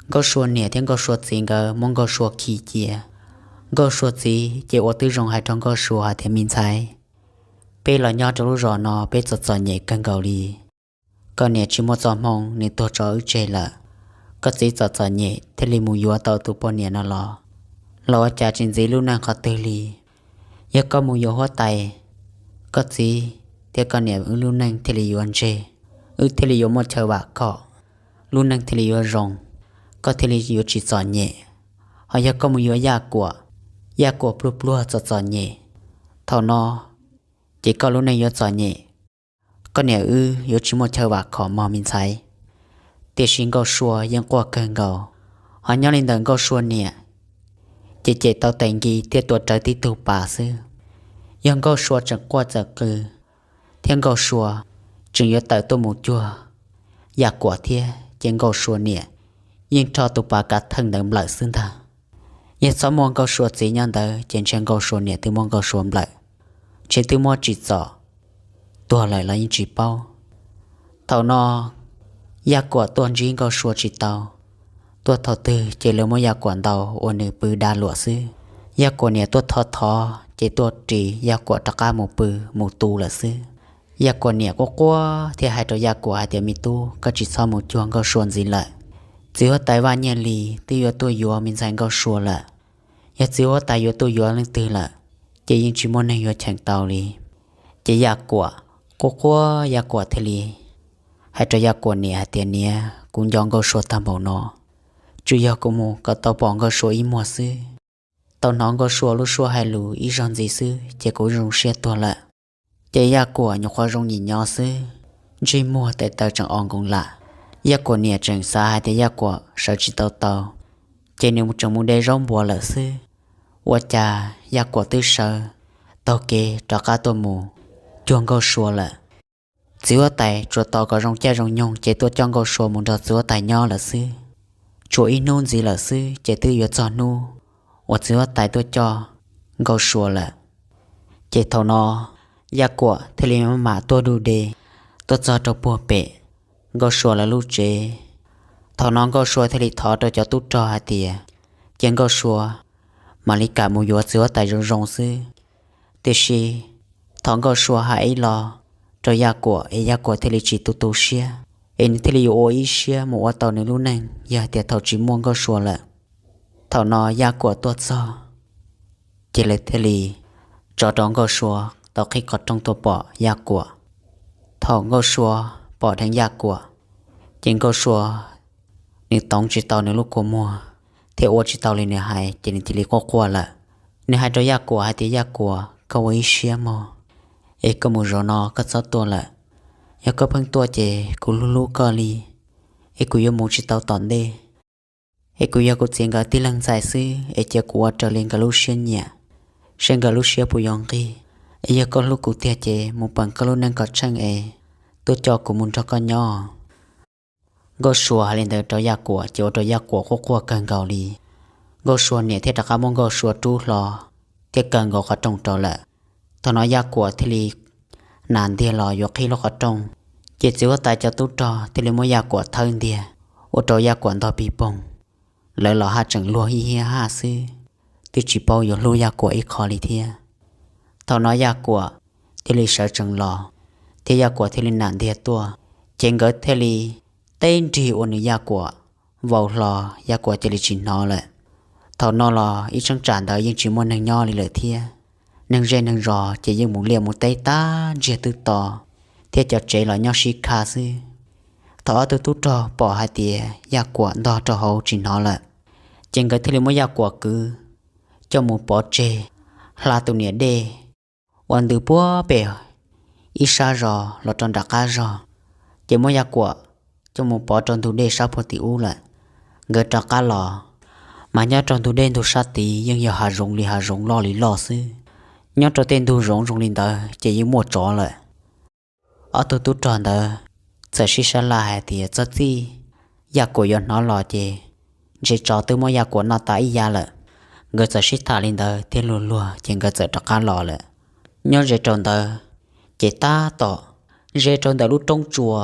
Nkauj Sua niam thiab Nkauj Sua txiv nkawd muab Nkauj Sua khi cia. Nkauj Sua txiv ces ua tib zoo hais rau Nkauj Sua hais tias, me ntxhais, peb los nyob rau lub zos no peb txom txom nyem kawg nkaus li. Koj niam tsis muaj txoj hmoo, nws tuag tso wb tseg lawm. Koj txiv txom txom nyem thiaj li mus yuav tau tus poj niam no los, los ua cas tsis ntxiv lub neej qhov twg li. Yog koj mus yuav huab tais, koj txiv thiab koj niam wb lub neej thiaj li yuav ntseg, wb thiaj li yuav muaj chaw vam khom, lub neej thiaj li yuav zoo, koj thiaj li yuav tsis txom nyem. Ho yog koj mus yuav Yaj Kuam, Yaj Kuam pluag pluag txom txom nyem, thaum no ces koj lub neej yuav txom nyem, koj niam wb yuav tsis muaj chaw vam khom mog me ntxhais. Tiam sis Nkauj Sua yeej quaj kawg nkaus, ho nyob li ntawm Nkauj Sua niam ces cem tau tais nkis thiab tuav rawv tib tug pas xwb. Yog Nkauj Sua tseem quaj txawm qw thiab Nkauj Sua tseem yuav tawm tuaj mus cuag Yaj Kuam thiab, ces Nkauj Sua niam yeej rho tus pas kav theej ntawd nplawm xwb ntag. Yog txhob muaj Nkauj Sua txiv nyob ntawd ces ntshe Nkauj Sua niam twb muab Nkauj Sua nplawm, ntshe twb muab tsim txom tuag lawm los yeej tsis paub. Thaum no Yaj Kuam tuaj ntsib Nkauj Sua tsis tau, tuaj thaum twg ces lawv muab Yaj Kuam ntaus ua nws pw da luam xwb. Yaj Kuam niam tuaj thov thov ces tuaj ris Yaj Kuam rov qab mus pw, mus tu lawm xwb. Yaj Kuam niam quaj quaj thiab hais rau Yaj Kuam hais tias, me tub, koj tsis txhob mus cuag Nkauj Sua ntxiv lawm. Txiv huab tais Vaj Nyiaj Lis twb yuav tuaj yuav me ntxhais Nkauj Sua lawm. Yog txiv huab tais yuav tuaj yuav leej twg lawm, ces yeej tsis muaj neeg yuav cheem tau li. Ces Yaj Kuam quaj quaj, Yaj Kuam thiaj li hais rau Yaj Kuam niam hais tias, niam, kuv nco Nkauj Sua tag npaum no, tsuas yog kuv mus kom tau pom Nkauj Sua ib muag xwb, tau hnov Nkauj Sua lub suab hais lus ib zaug ntxiv xwb ces kuv zoo siab tuag lawm. Ces Yaj Kuam nyuam qhuav zoo nyim nyob xwb, ntsej muag tes taw tseem o nkoos lam. Yaj Kuam niam tseem xav hais tias Yaj Kuam sawv tsis tau tau, ces nws tseem mus de zaub npuas lawm xwb. Ua cas Yaj Kuam twb sawv taug kev rov qab tuaj mus cuag Nkauj Sua lawm. Txiv huab tais tsuas tos kom zoo caij zoo nyoog ces tuaj coj Nkauj Sua mus nrog txiv huab tais nyob lawm xwb. Tshuav ib hnub ntxiv lawm xwb ces twb yuav txog hnub uas txiv huab tais tuaj coj Nkauj Sua lawm. Ces thaum no Yaj Kuam thiaj li maj mam tuaj du de, tuaj txog rau puag pem Nkauj Sua lawv lub tsev. Thaum no Nkauj Sua thiaj li thov rau cov tub rog hais tias, cia Nkauj Sua mam li kam mus yuav txiv huab tais zoo zoo xwb. Tiam sis thov Nkauj Sua hais ib los rau Yaj Kuam es Yaj Kuam thiaj li tsis tu tu siab, es nws thiaj li yuav ua ib siab mus ua tau nws lub neej yog tias thaum tsis muaj Nkauj Sua lawm. Thaum no Yaj Kuam tuaj txog, ces lawv thiaj li tso rau Nkauj Sua tau qhib qhov rooj tuaj pom Yaj Kuam. Thaum Nkauj Sua pom dheev Yaj Kuam, ces Nkauj Sua nws toov tsis tau nws lub kua muag thiab ua tsis tau li nws hais ces nws cia li quaj quaj lawm. Nws hais rau Yaj Kuam hais tias, Yaj Kuam, koj ua ib siab mog, es koj mus zaum no koj txhob tuaj lawm. Yog koj pheej tuaj ces kuv hlub hlub koj li, es kuv yuav mus tsis tau tom ntej. Es kuv yog kuv txiv nkawd tib leeg ntxhais xwb es cia kuv ua raws li nkawd lub siab nyiam, seb nkawd lub siab puas yuav nqig. Es yog koj hlub kuv tiag ces mus peem koj lub neej kom tsheej es tuaj coj kuv mus nrog koj nyob. Nkauj Sua hais li ntawd rau Yaj Kuam ces ua rau Yaj Kuam quaj quaj kawg nkaus li. Nkauj Sua niam thiaj rov qab muab Nkauj Sua rub hlo thiab kaw nkaus qhov rooj rau lawm. Thaum no Yaj Kuam thiaj li nam ntiag los yuav qhib lub qhov rooj, ces txiv huab tais cov tub rog thiaj li muab Yaj Kuam thawb ntiag, ua rau Yaj Kuam ntog pig poog. Lawv los haj tseem luag ib hiab haj xwb, twb tsis paub yuav hlub Yaj Kuam ib qho li thiab. Thaum no Yaj Kuam thiaj li sawv tsees los, thiab Yaj Kuam thiaj li nam ntiag tuaj, ces nkawd thiaj li teb nrig ua nws Yaj Kuam vau hlo, Yaj Kuam cia li tsis hnov lawm. Thaum no los ib cheeb tsam ntawd yeej tsis muaj neeg nyob li lawm thiab. Neeg zej neeg zos ces yeej mus liaj mus teb tag ntsiag twb to, thiab cov tsev los nyob sib kha xwb. Thaum ob tug tub rog pom hais tias Yaj Kuam ntog rau hauv tsis hnov lawm, ces nkawd thiaj li muab Yaj Kuam kwv coj mus pov tseg hla tus niam dej uas ntws puag pem ib sab zos los rau nram qab zos, ces muab Yaj Kuam coj mus pov rau ntug dej sab puag tim ub lawm. Nkawd rov qab los, mas nyob rau ntug dej ntug sab tid yeej yog hav zoov li hav zoov loj li loj xwb. Nyob rau tej ntug zoov zoo li ntawd ces yeej muaj tsov lawm. Ob tug tub rog ntawd txawm sib sab laj hais tias txog txij Yaj Kuam yuav hnov los ces ntshe tsov twb muab Yaj Kuam noj tas ib yav lawm. Nkawd txawm sib tham li ntawd thiab luag luag ces nkawd txawm rov qab los lawm. Nyob ze rau ntawd, ces tab tom ze rau ntawm lub roob tsua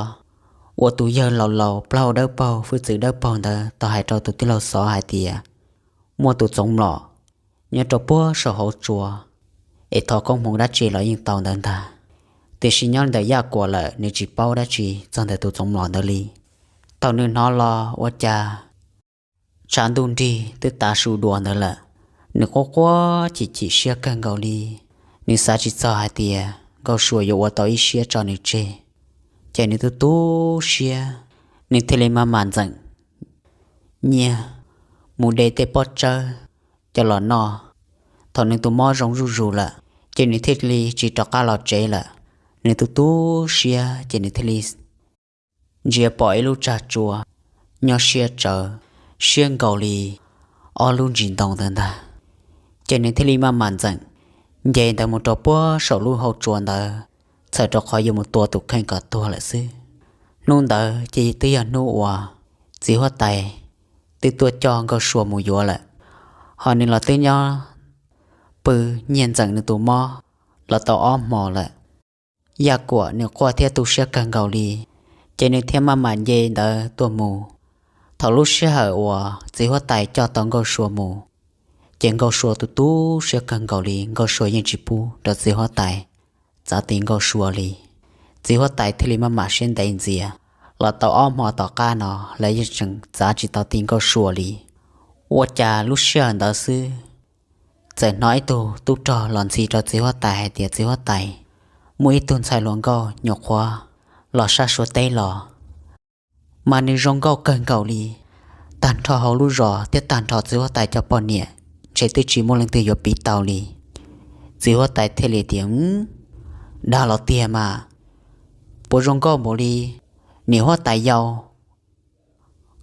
uas tus yawg laus laus plaub hau dawb paug hwj txwv dawb paug ntawd tau hais rau tus tij laug xov hais tias muaj tus txoov mlom nyob rau puag saum hauv tsua, es thov koob hmoov dab tsi los yeej tau ntawd ntag. Tiam sis nyob ntawm Yaj Kuam lawm nws tsis paub dab tsi txog ntawm tus txoov mlom ntawd li. Thaum nws hnov los ua cas tshav ntuj nrig twb tav su dua ntawd lawm. Nws quaj quaj chim chim siab kawg nkaus li. Nws xav tsis txog hais tias Nkauj Sua yuav ua tau ib siab tso nws tseg, ces nws tu tu siab, nws thiaj li maj mam ntxeem nyiaj mus de tej pob tsawb coj los noj. Thaum nws tus mob zoo zuj zus lawm, ces nws thiaj li tsis rov qab los tsev lawm. Nws tu tu siab ces nws thiaj li ntsia pom ib lub tsag tsua nyob siab tsawv, siab nkaus li ob lub ntsis ntoo ntawd ntag. Ces nws thiaj li maj mam ntxeem nce ntawd mus rau puag saum lub hau tsua ntawd, txhawm rau qhov yuav mus tua tus kheej kom tuag lawm xwb. Hnub ntawd ces twb yog hnub uas txiv huab tais twb tuaj coj Nkauj Sua mus yuav lawm, ho nws los twb nyob pw nyiag ntxeem nws tus mob los tau ob hmo lawm. Yaj Kuam nws quaj thiab tu siab kawg nkaus li, ces nws thiaj maj mam nce ntawd tuaj mus. Thaum lub sij hawm uas txiv huab tais coj tau Nkauj Sua mus, ces Nkauj Sua tu tu siab kawg nkaus li, Nkauj Sua yeej tsis pub rau txiv huab tais txav ti Nkauj Sua li. Txiv huab tais thiaj li maj mam siab ntev ntxias, los tau ob hmo tom qab no lawv yeej tseem txav tsis tau ti Nkauj Sua li. Ua cas lub sij hawm ntawd xwb, txawm hnov ib tug tub rog los ntxhi rau txiv huab tais hais tias txiv huab tais, muaj ib tug ntxhais hluas nkauj nyuam qhuav los sab Suav teb los, mas nws zoo nkauj kawg nkaus li. Tag nrho hauv lub zos thiab tag nrho txiv huab tais cov poj niam ntshe twb tsis muaj leej twg yuav piv tau li. Txiv huab tais thiaj li tias, Dag los tiag mas, puas zoo nkauj npaum li niam huab tais yau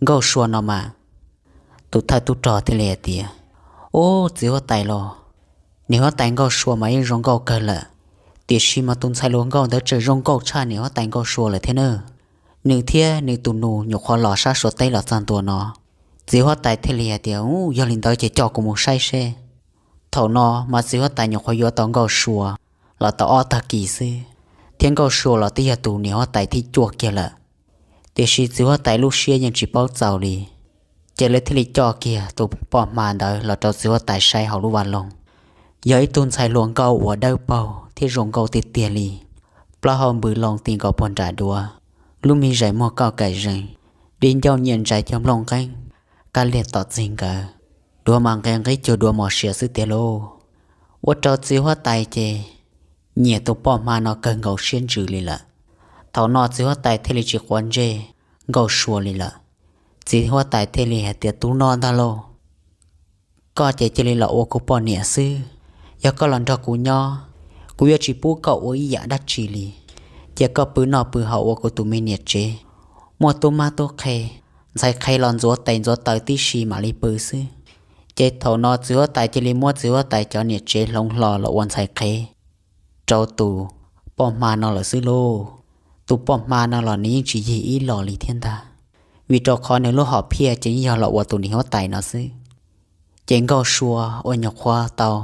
Nkauj Sua no mas? Tus thawj tub rog thiaj li hais tias, Ub, txiv huab tais los, niam huab tais Nkauj Sua mas yeej zoo nkauj kawg lawm, tiam sis mas tus ntxhais hluas nkauj ntawd tseem zoo nkauj tshaj niam huab tais Nkauj Sua lawm thiab na. Nws thiab nws tus nus nyuam qhuav los sab Suav teb los txog ntua no. Txiv huab tais thiaj li hais tias, Ub, yog li ntawd ces coj kuv mus saib seb. Thaum no mas txiv huab tais nyuam qhuav yuav tau Nkauj Sua los tau ob tag kis xwb, thiab Nkauj Sua los twb yog tus niam huab tais thib cuaj kiag lawm. Tiam sis txiv huab tais lub siab yeej tsis paub txaus li, ces lawv thiaj li coj kiag tus poj hma ntawd los rau txiv huab tais saib hauv lub vaj loog. Yog ib tug ntxhais hluas nkauj uas dawb paug thiab zoo nkauj tiag tiag li, plaub hau npws loo ti nkaus puag nram duav, lub me zais muag kauj kaim zees, dib ncauj nyiam ntsais cuag nplooj nqeeb, kab liag tom txig nkawd, duav mas nqe nqib cuag duav mos siav xwb tiag lauj. Ua rau txiv huab tais ces nyiam tus poj hma no kawg nkaus siab ntsws li lawm. Thaum no txiv huab tais thiaj li tsis quav ntsej Nkauj Sua li lawm. Txiv huab tais thiaj li hais tias, Tus no ntag lauj, koj ces cia li los ua kuv poj niam xwb. Yog koj los nrog kuv nyob, kuv yuav tsis pub koj ua ib yam dab tsi li. Cia koj pw noj pw haus ua kuv tus me niam tsev, muaj tub mab tub qhe, ntxhais qhev los ntxuav tes ntxuav taw tib si mam li pw xwb. Ces thaum no txiv huab tais cia li muab txiv huab tais cov niam tsev hloov hlo los ua ntxhais qhev rau tus poj hma no lawm xwb lauj. Tus poj hma no los nws yeej tsis yig ib los li thiab ntag, vim rau qhov nws lub hom phiaj ces yeej yog los ua tus niam huab tais no xwb. Ces Nkauj Sua ua nyuag qhuav tau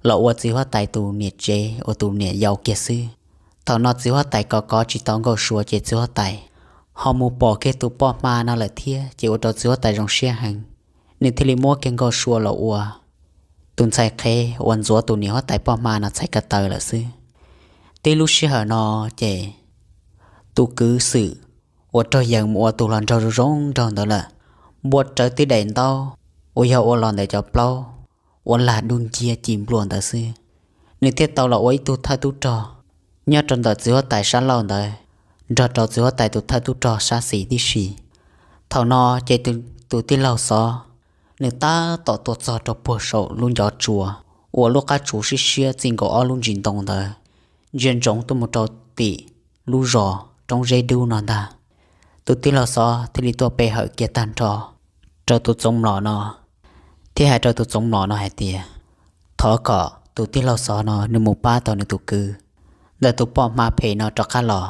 los ua txiv huab tais tus niam tsev uas tus niam yau kiag xwb. Thaum no txiv huab tais kov kov tsis tau Nkauj Sua ces txiv huab tais ho mus pom kiag tus poj hma no lawm thiab, ces ua rau txiv huab tais zoo siab heev. Nws thiaj li muab kiag Nkauj Sua los ua tus ntxhais qhev uas ntxuav tus niam huab tais poj hma no txhais ko taw lawm xwb. Tib lub sij hawm no ces tus kwv Xwm uas raug yees mus ua tus hluas nraug zoo zoo nraug ntawd lawm, npua rawv tib daim ntaub uas yog ua los ntawm cov plaub uas lag dub nciab ci nplua ntawd xwb, nws thiaj tau los ua ib tug thawj tub rog nyob rau ntawm txiv huab tais sab laug ntawd, nrog rau txiv huab tais tus thawj tub rog sab xis tib si. Thaum no ces tus tij laug Xov, nws tab tom tuaj txog rau puag saum lub ncov tsua uas lub qab tsua siab siab txij nkaus ob lub ntsis ntoo ntawd, ntsia ntsoov tuaj mus rau tim lub zos Roob Zeb Dub no ntag. Tus tij laug Xov thiaj li tuaj pe hawm kiag tag nrho rau tus Txoov Mlom no, thiab hais rau tus Txoov Mlom no hais tias, thov kom tus tij laug Xov no nws mus pab tau nws tus kwv ntawm tus poj hma phem no rov qab los,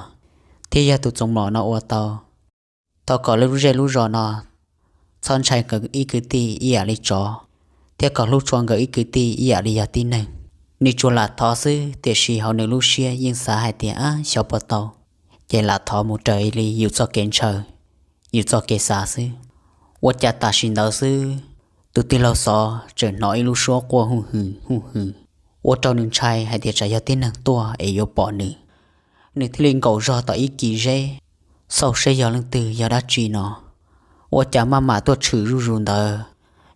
thiab yog tus Txoov Mlom no ua tau, thov kom lub zej lub zos no txhob ntshai nkawd ib kwv tij ib yam li tsov, thiab kom hlub tshua nkawd ib kwv tij ib yam li yog tib neeg. Nws tsuas lam thov xwb, tiam sis hauv nws lub siab yeej xav hais tias, ab, xyov puas tau, ces lam thov mus raws li yus txoj kev ntshaw, yus txoj kev xav xwb. Ua cas tam sim ntawd xwb, tus tij laug Xov tseem hnov ib lub suab quaj huj hwm huj hwm, ua rau nws ntshai hais tias tsam yog tib neeg tuaj es yuav pom nws. Nws thiaj li nkaum zog tom ib kis zeb, xauj seb yog leej twg yog dab tsi no. Ua cas maj mam tuaj tshwm zuj zus ntawd,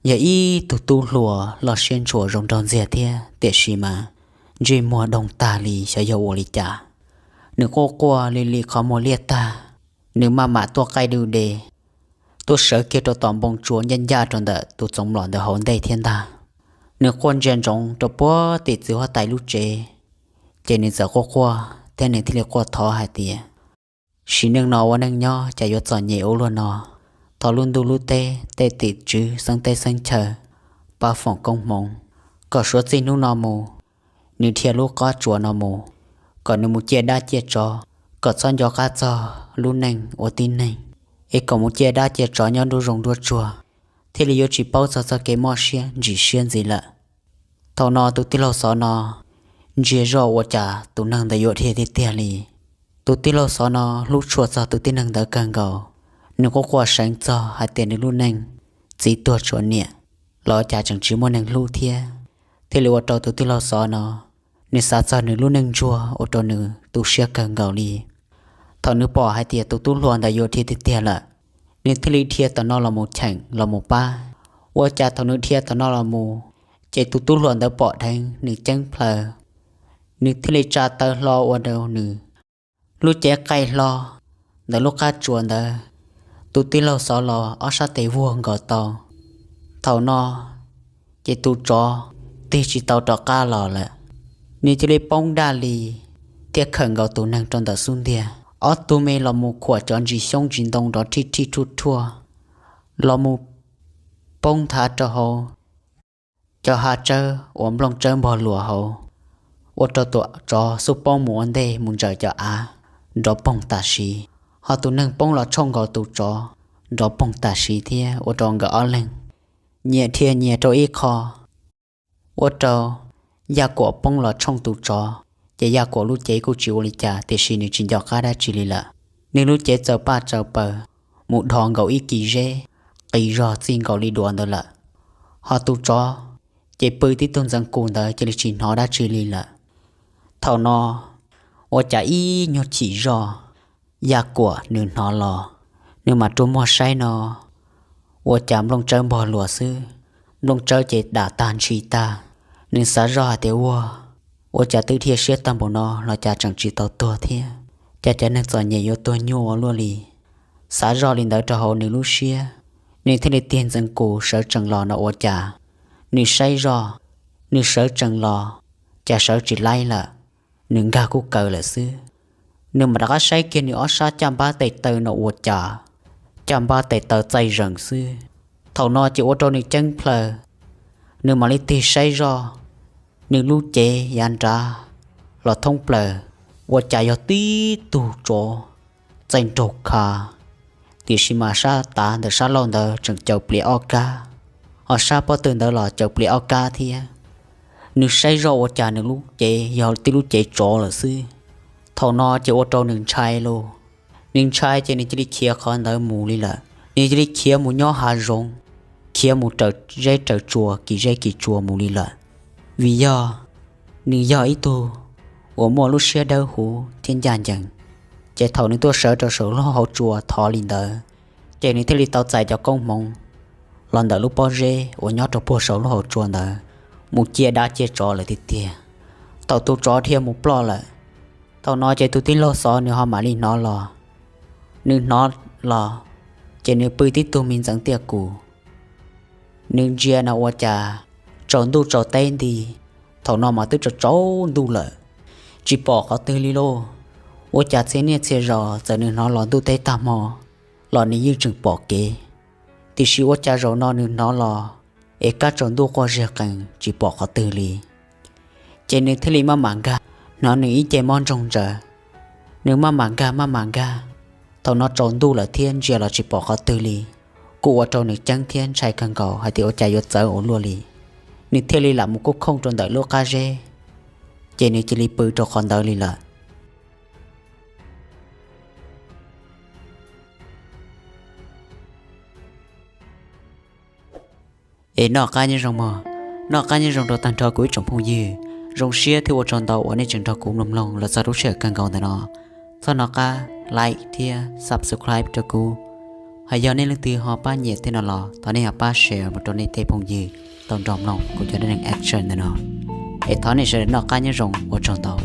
yog ib tug tub hluas loj siab ntshua zoo nraug ntxiag thiab, tiam sis mas ntsej muag doog tag li xyov yog ua li cas. Nws quaj quaj li li qhov muag liaj tag, nws maj mam tuaj qaij du de, tuaj sawv kiag rau tom npoo tsua ncaj ncaj rau ntawm tus Txoov Mlom ntawd hauv ntej thiab ntag. Nws quaj ntsia ntsoov rau puag tim txiv huab tais lub tsev, ces nws txawm quaj quaj thiab nws thiaj li quaj thov hais tias, sim neej no ua neej nyob cas yuav txom nyem ua luaj no. Thov lub ntuj lub teb tej tim tswv xeeb teb xeeb chaw pab foom koob hmoov, kom suav txij hnub no mus, nws dhia lub qab tsua no mus, kom nws mus ciaj dab ciaj tsov, kom txhob nco qab txog lub neej ua tib neeg, es kom mus ciaj dab ciaj tsov nyob nruab zoov nruab tsuag, thiaj li yuav tsis paub txog txoj kev mob siab ntsim siab ntxiv lawm. Thaum no tus tij laug Xov no ntsia zoj ua cas tus neeg ntawd yuav dhia tiag tiag li. Tus tij laug Xov no hlub tshua txog tus tib neeg ntawd kawg nkaus. Nws quaj quaj seev txog hais tias nws lub neej txiv tuag tshuav niam los cas tseem tsis muaj neeg hlub thiab, thiaj li ua rau tus tij laug Xov no nws xav txog nws lub neej ntsuag ua rau nws tu siab kawg nkaus li. Thaum nws pom hais tias tus tub hluas ntawd yuav dhia tiag tiag lawm, nws thiaj li dhia tom no los mus cheem los mus pab. Ua cas thaum nws dhia tom no los mus, ces tus tub hluas ntawd pom dheev nws ceeb plaws, nws thiaj li tsa taw hlo ua rau nws lub cev qaij hlo ntawm lub qab tsua ntawd. Tus tij laug Xov los ob sab tes vuag nkaus tau. Thaum no ces tus tsov tig tsis tau rov qab los lawm, nws cia li poob daj li thiab khawm nkaus tus neeg rau ntawm xub ntiag. Ob tug me los mus khuam cov ntsis xyoob ntsis ntoo nrov rhij rhij rhuaj rhuaj, los mus poob nthav rau hauv cov hav tsawb uas nplooj tsawb npog luas hauv, ua rau tus tsov xub poob mus ua ntej mus ntsaws cov av nrov poog tam sid, ho tus neeg poob los tshooj nkaus tus tsov nrov poog tam sid thiab ua rau nkawd ob leeg nyias dhia nyias rau ib qho. Ua rau Yaj Kuam poob los tshooj tus tsov, ces Yaj Kuam lub cev kuj tsis ua li cas tiam sis nws tsis nco qab dab tsi li lawm. Nws lub cev txawm paj tsaws paws mus dhos nkaus ib kis zeb qis zog txij nkaus li duav ntawd lawm. Ho tus tsov ces pw tib tug ntxeev kus ntawd cia li tsis hnov dab tsi li lawm. Thaum no ua cas ib nyuag chim zoj Yaj Kuam nws hnov los, nws mam rua muag saib no, ua cas nplooj tsawb npog luas xwb, nplooj tsawb ces dam tag ntshis tag. Nws xav zoj hais tias, ua, ua cas twb dhia siab tag npaum no los cas tseem tsis tau tuag thiab, cas cov neeg txom nyem yuav tuag nyuaj ua luaj li. Xav zoj li ntawd rau hauv nws lub siab, nws thiaj li tig ntxeev kus sawv tsees los no ua cas nws saib zoj, nws sawv tsees los cas sawv tsis laib lawm, nws nkag kuj kaws lawm xwb. Nws mam rov qab saib kiag nws ob sab caj npab tes taw no ua cas caj npab tes taw txaij zees xwb. Thaum no ces ua rau nws ceeb plaws, nws mam li tig saib zoj, nws lub cev yav nrad los thoob plaws, ua cas yog tib tug tsov txaij nraug kha, tiam sis mas sab tav ntawm sab laug ntawd tseem caws pliav ob kab, ob sab pob tw ntawd los cawm plias ob kab thiab. Nws saib zoj ua cas nws lub cev yog tib lub cev tsov lawm xwb. Thaum no ces ua rau nws ntshai lauj. Nws ntshai ces nws cia li khiav qhov ntawd mus li lawm. Nws cia li khiav mus nyob hav zoov, khiav mus raws zeb raws tsua, kis zeb kis tsua mus li lawm. Vim yog nws yog ib tug uas muaj lub siab dawb huv thiab ncaj ncees, ces thaum nws tuaj sawv rau saum lub hauv tsua thov li ntawd, ces nws thiaj li tau txais cov koob hmoov los ntawm lub pob zeb uas nyob rau puag saum lub hauv tsua ntawd mus cia dab cia tsov lawm tiag tiag. Thaum tus tsov dhia mus ploj lawm, thaum no ces tus tij laug Xov nws ho mam li hnov los. Nws hnov los, ces nws pw tib tug me ntxeev tiaj kus. Nws ntsia no ua cas tsaus ntuj tsaus teb nti, thaum no mas twb tsaus tsaus ntuj lawm, tsis pom qhov twg li lauj. Ua cas txhia niaj txhia zaus txawm nws hnov los ntuj teb tag hmo los nws yeej tseem pom kev, tiam sis ua cas zaum no nws hnov los es kab tsaus ntuj quaj ziag qees tsis pom qhov twg li. Ces nws thiaj li maj mam nkag, hnov nws ib ce mob ntsoog ntsaws. Nws maj mam nkag maj mam nkag, thaum no tsaus ntuj lawm thiab ntsia los tsis pom qhov twg li, kuj ua rau nws ceeb thiab ntshai kawg nkaus hais tias ua cas yuav txawv ua luaj li. Nws thiaj li lam mus kuj khooj rau ntawm lub qab zeb, ces nws cia li pw rau qhov ntawd li lawm. Es noj qab nyob zoo mog, noj qab nyob zoo rau tag nrho kuv ib tsoom phooj ywg. Zoo siab thiab ua tsaug ntau uas nej tseem nrog kuv mloog mloog los txog lub sij hawm kawg nkaus ntawm no. Txhob nov qab like thiab subscribe rau kuv. Hos yog nej leej twg ho pab nyiam tej no los thov nej ho pab share mus rau nej tej phooj ywg tau nrog mloog kuv cov dab neeg action ntawm no. Es thov nej sawv daws noj qab nyob zoo, ua tsaug ntau.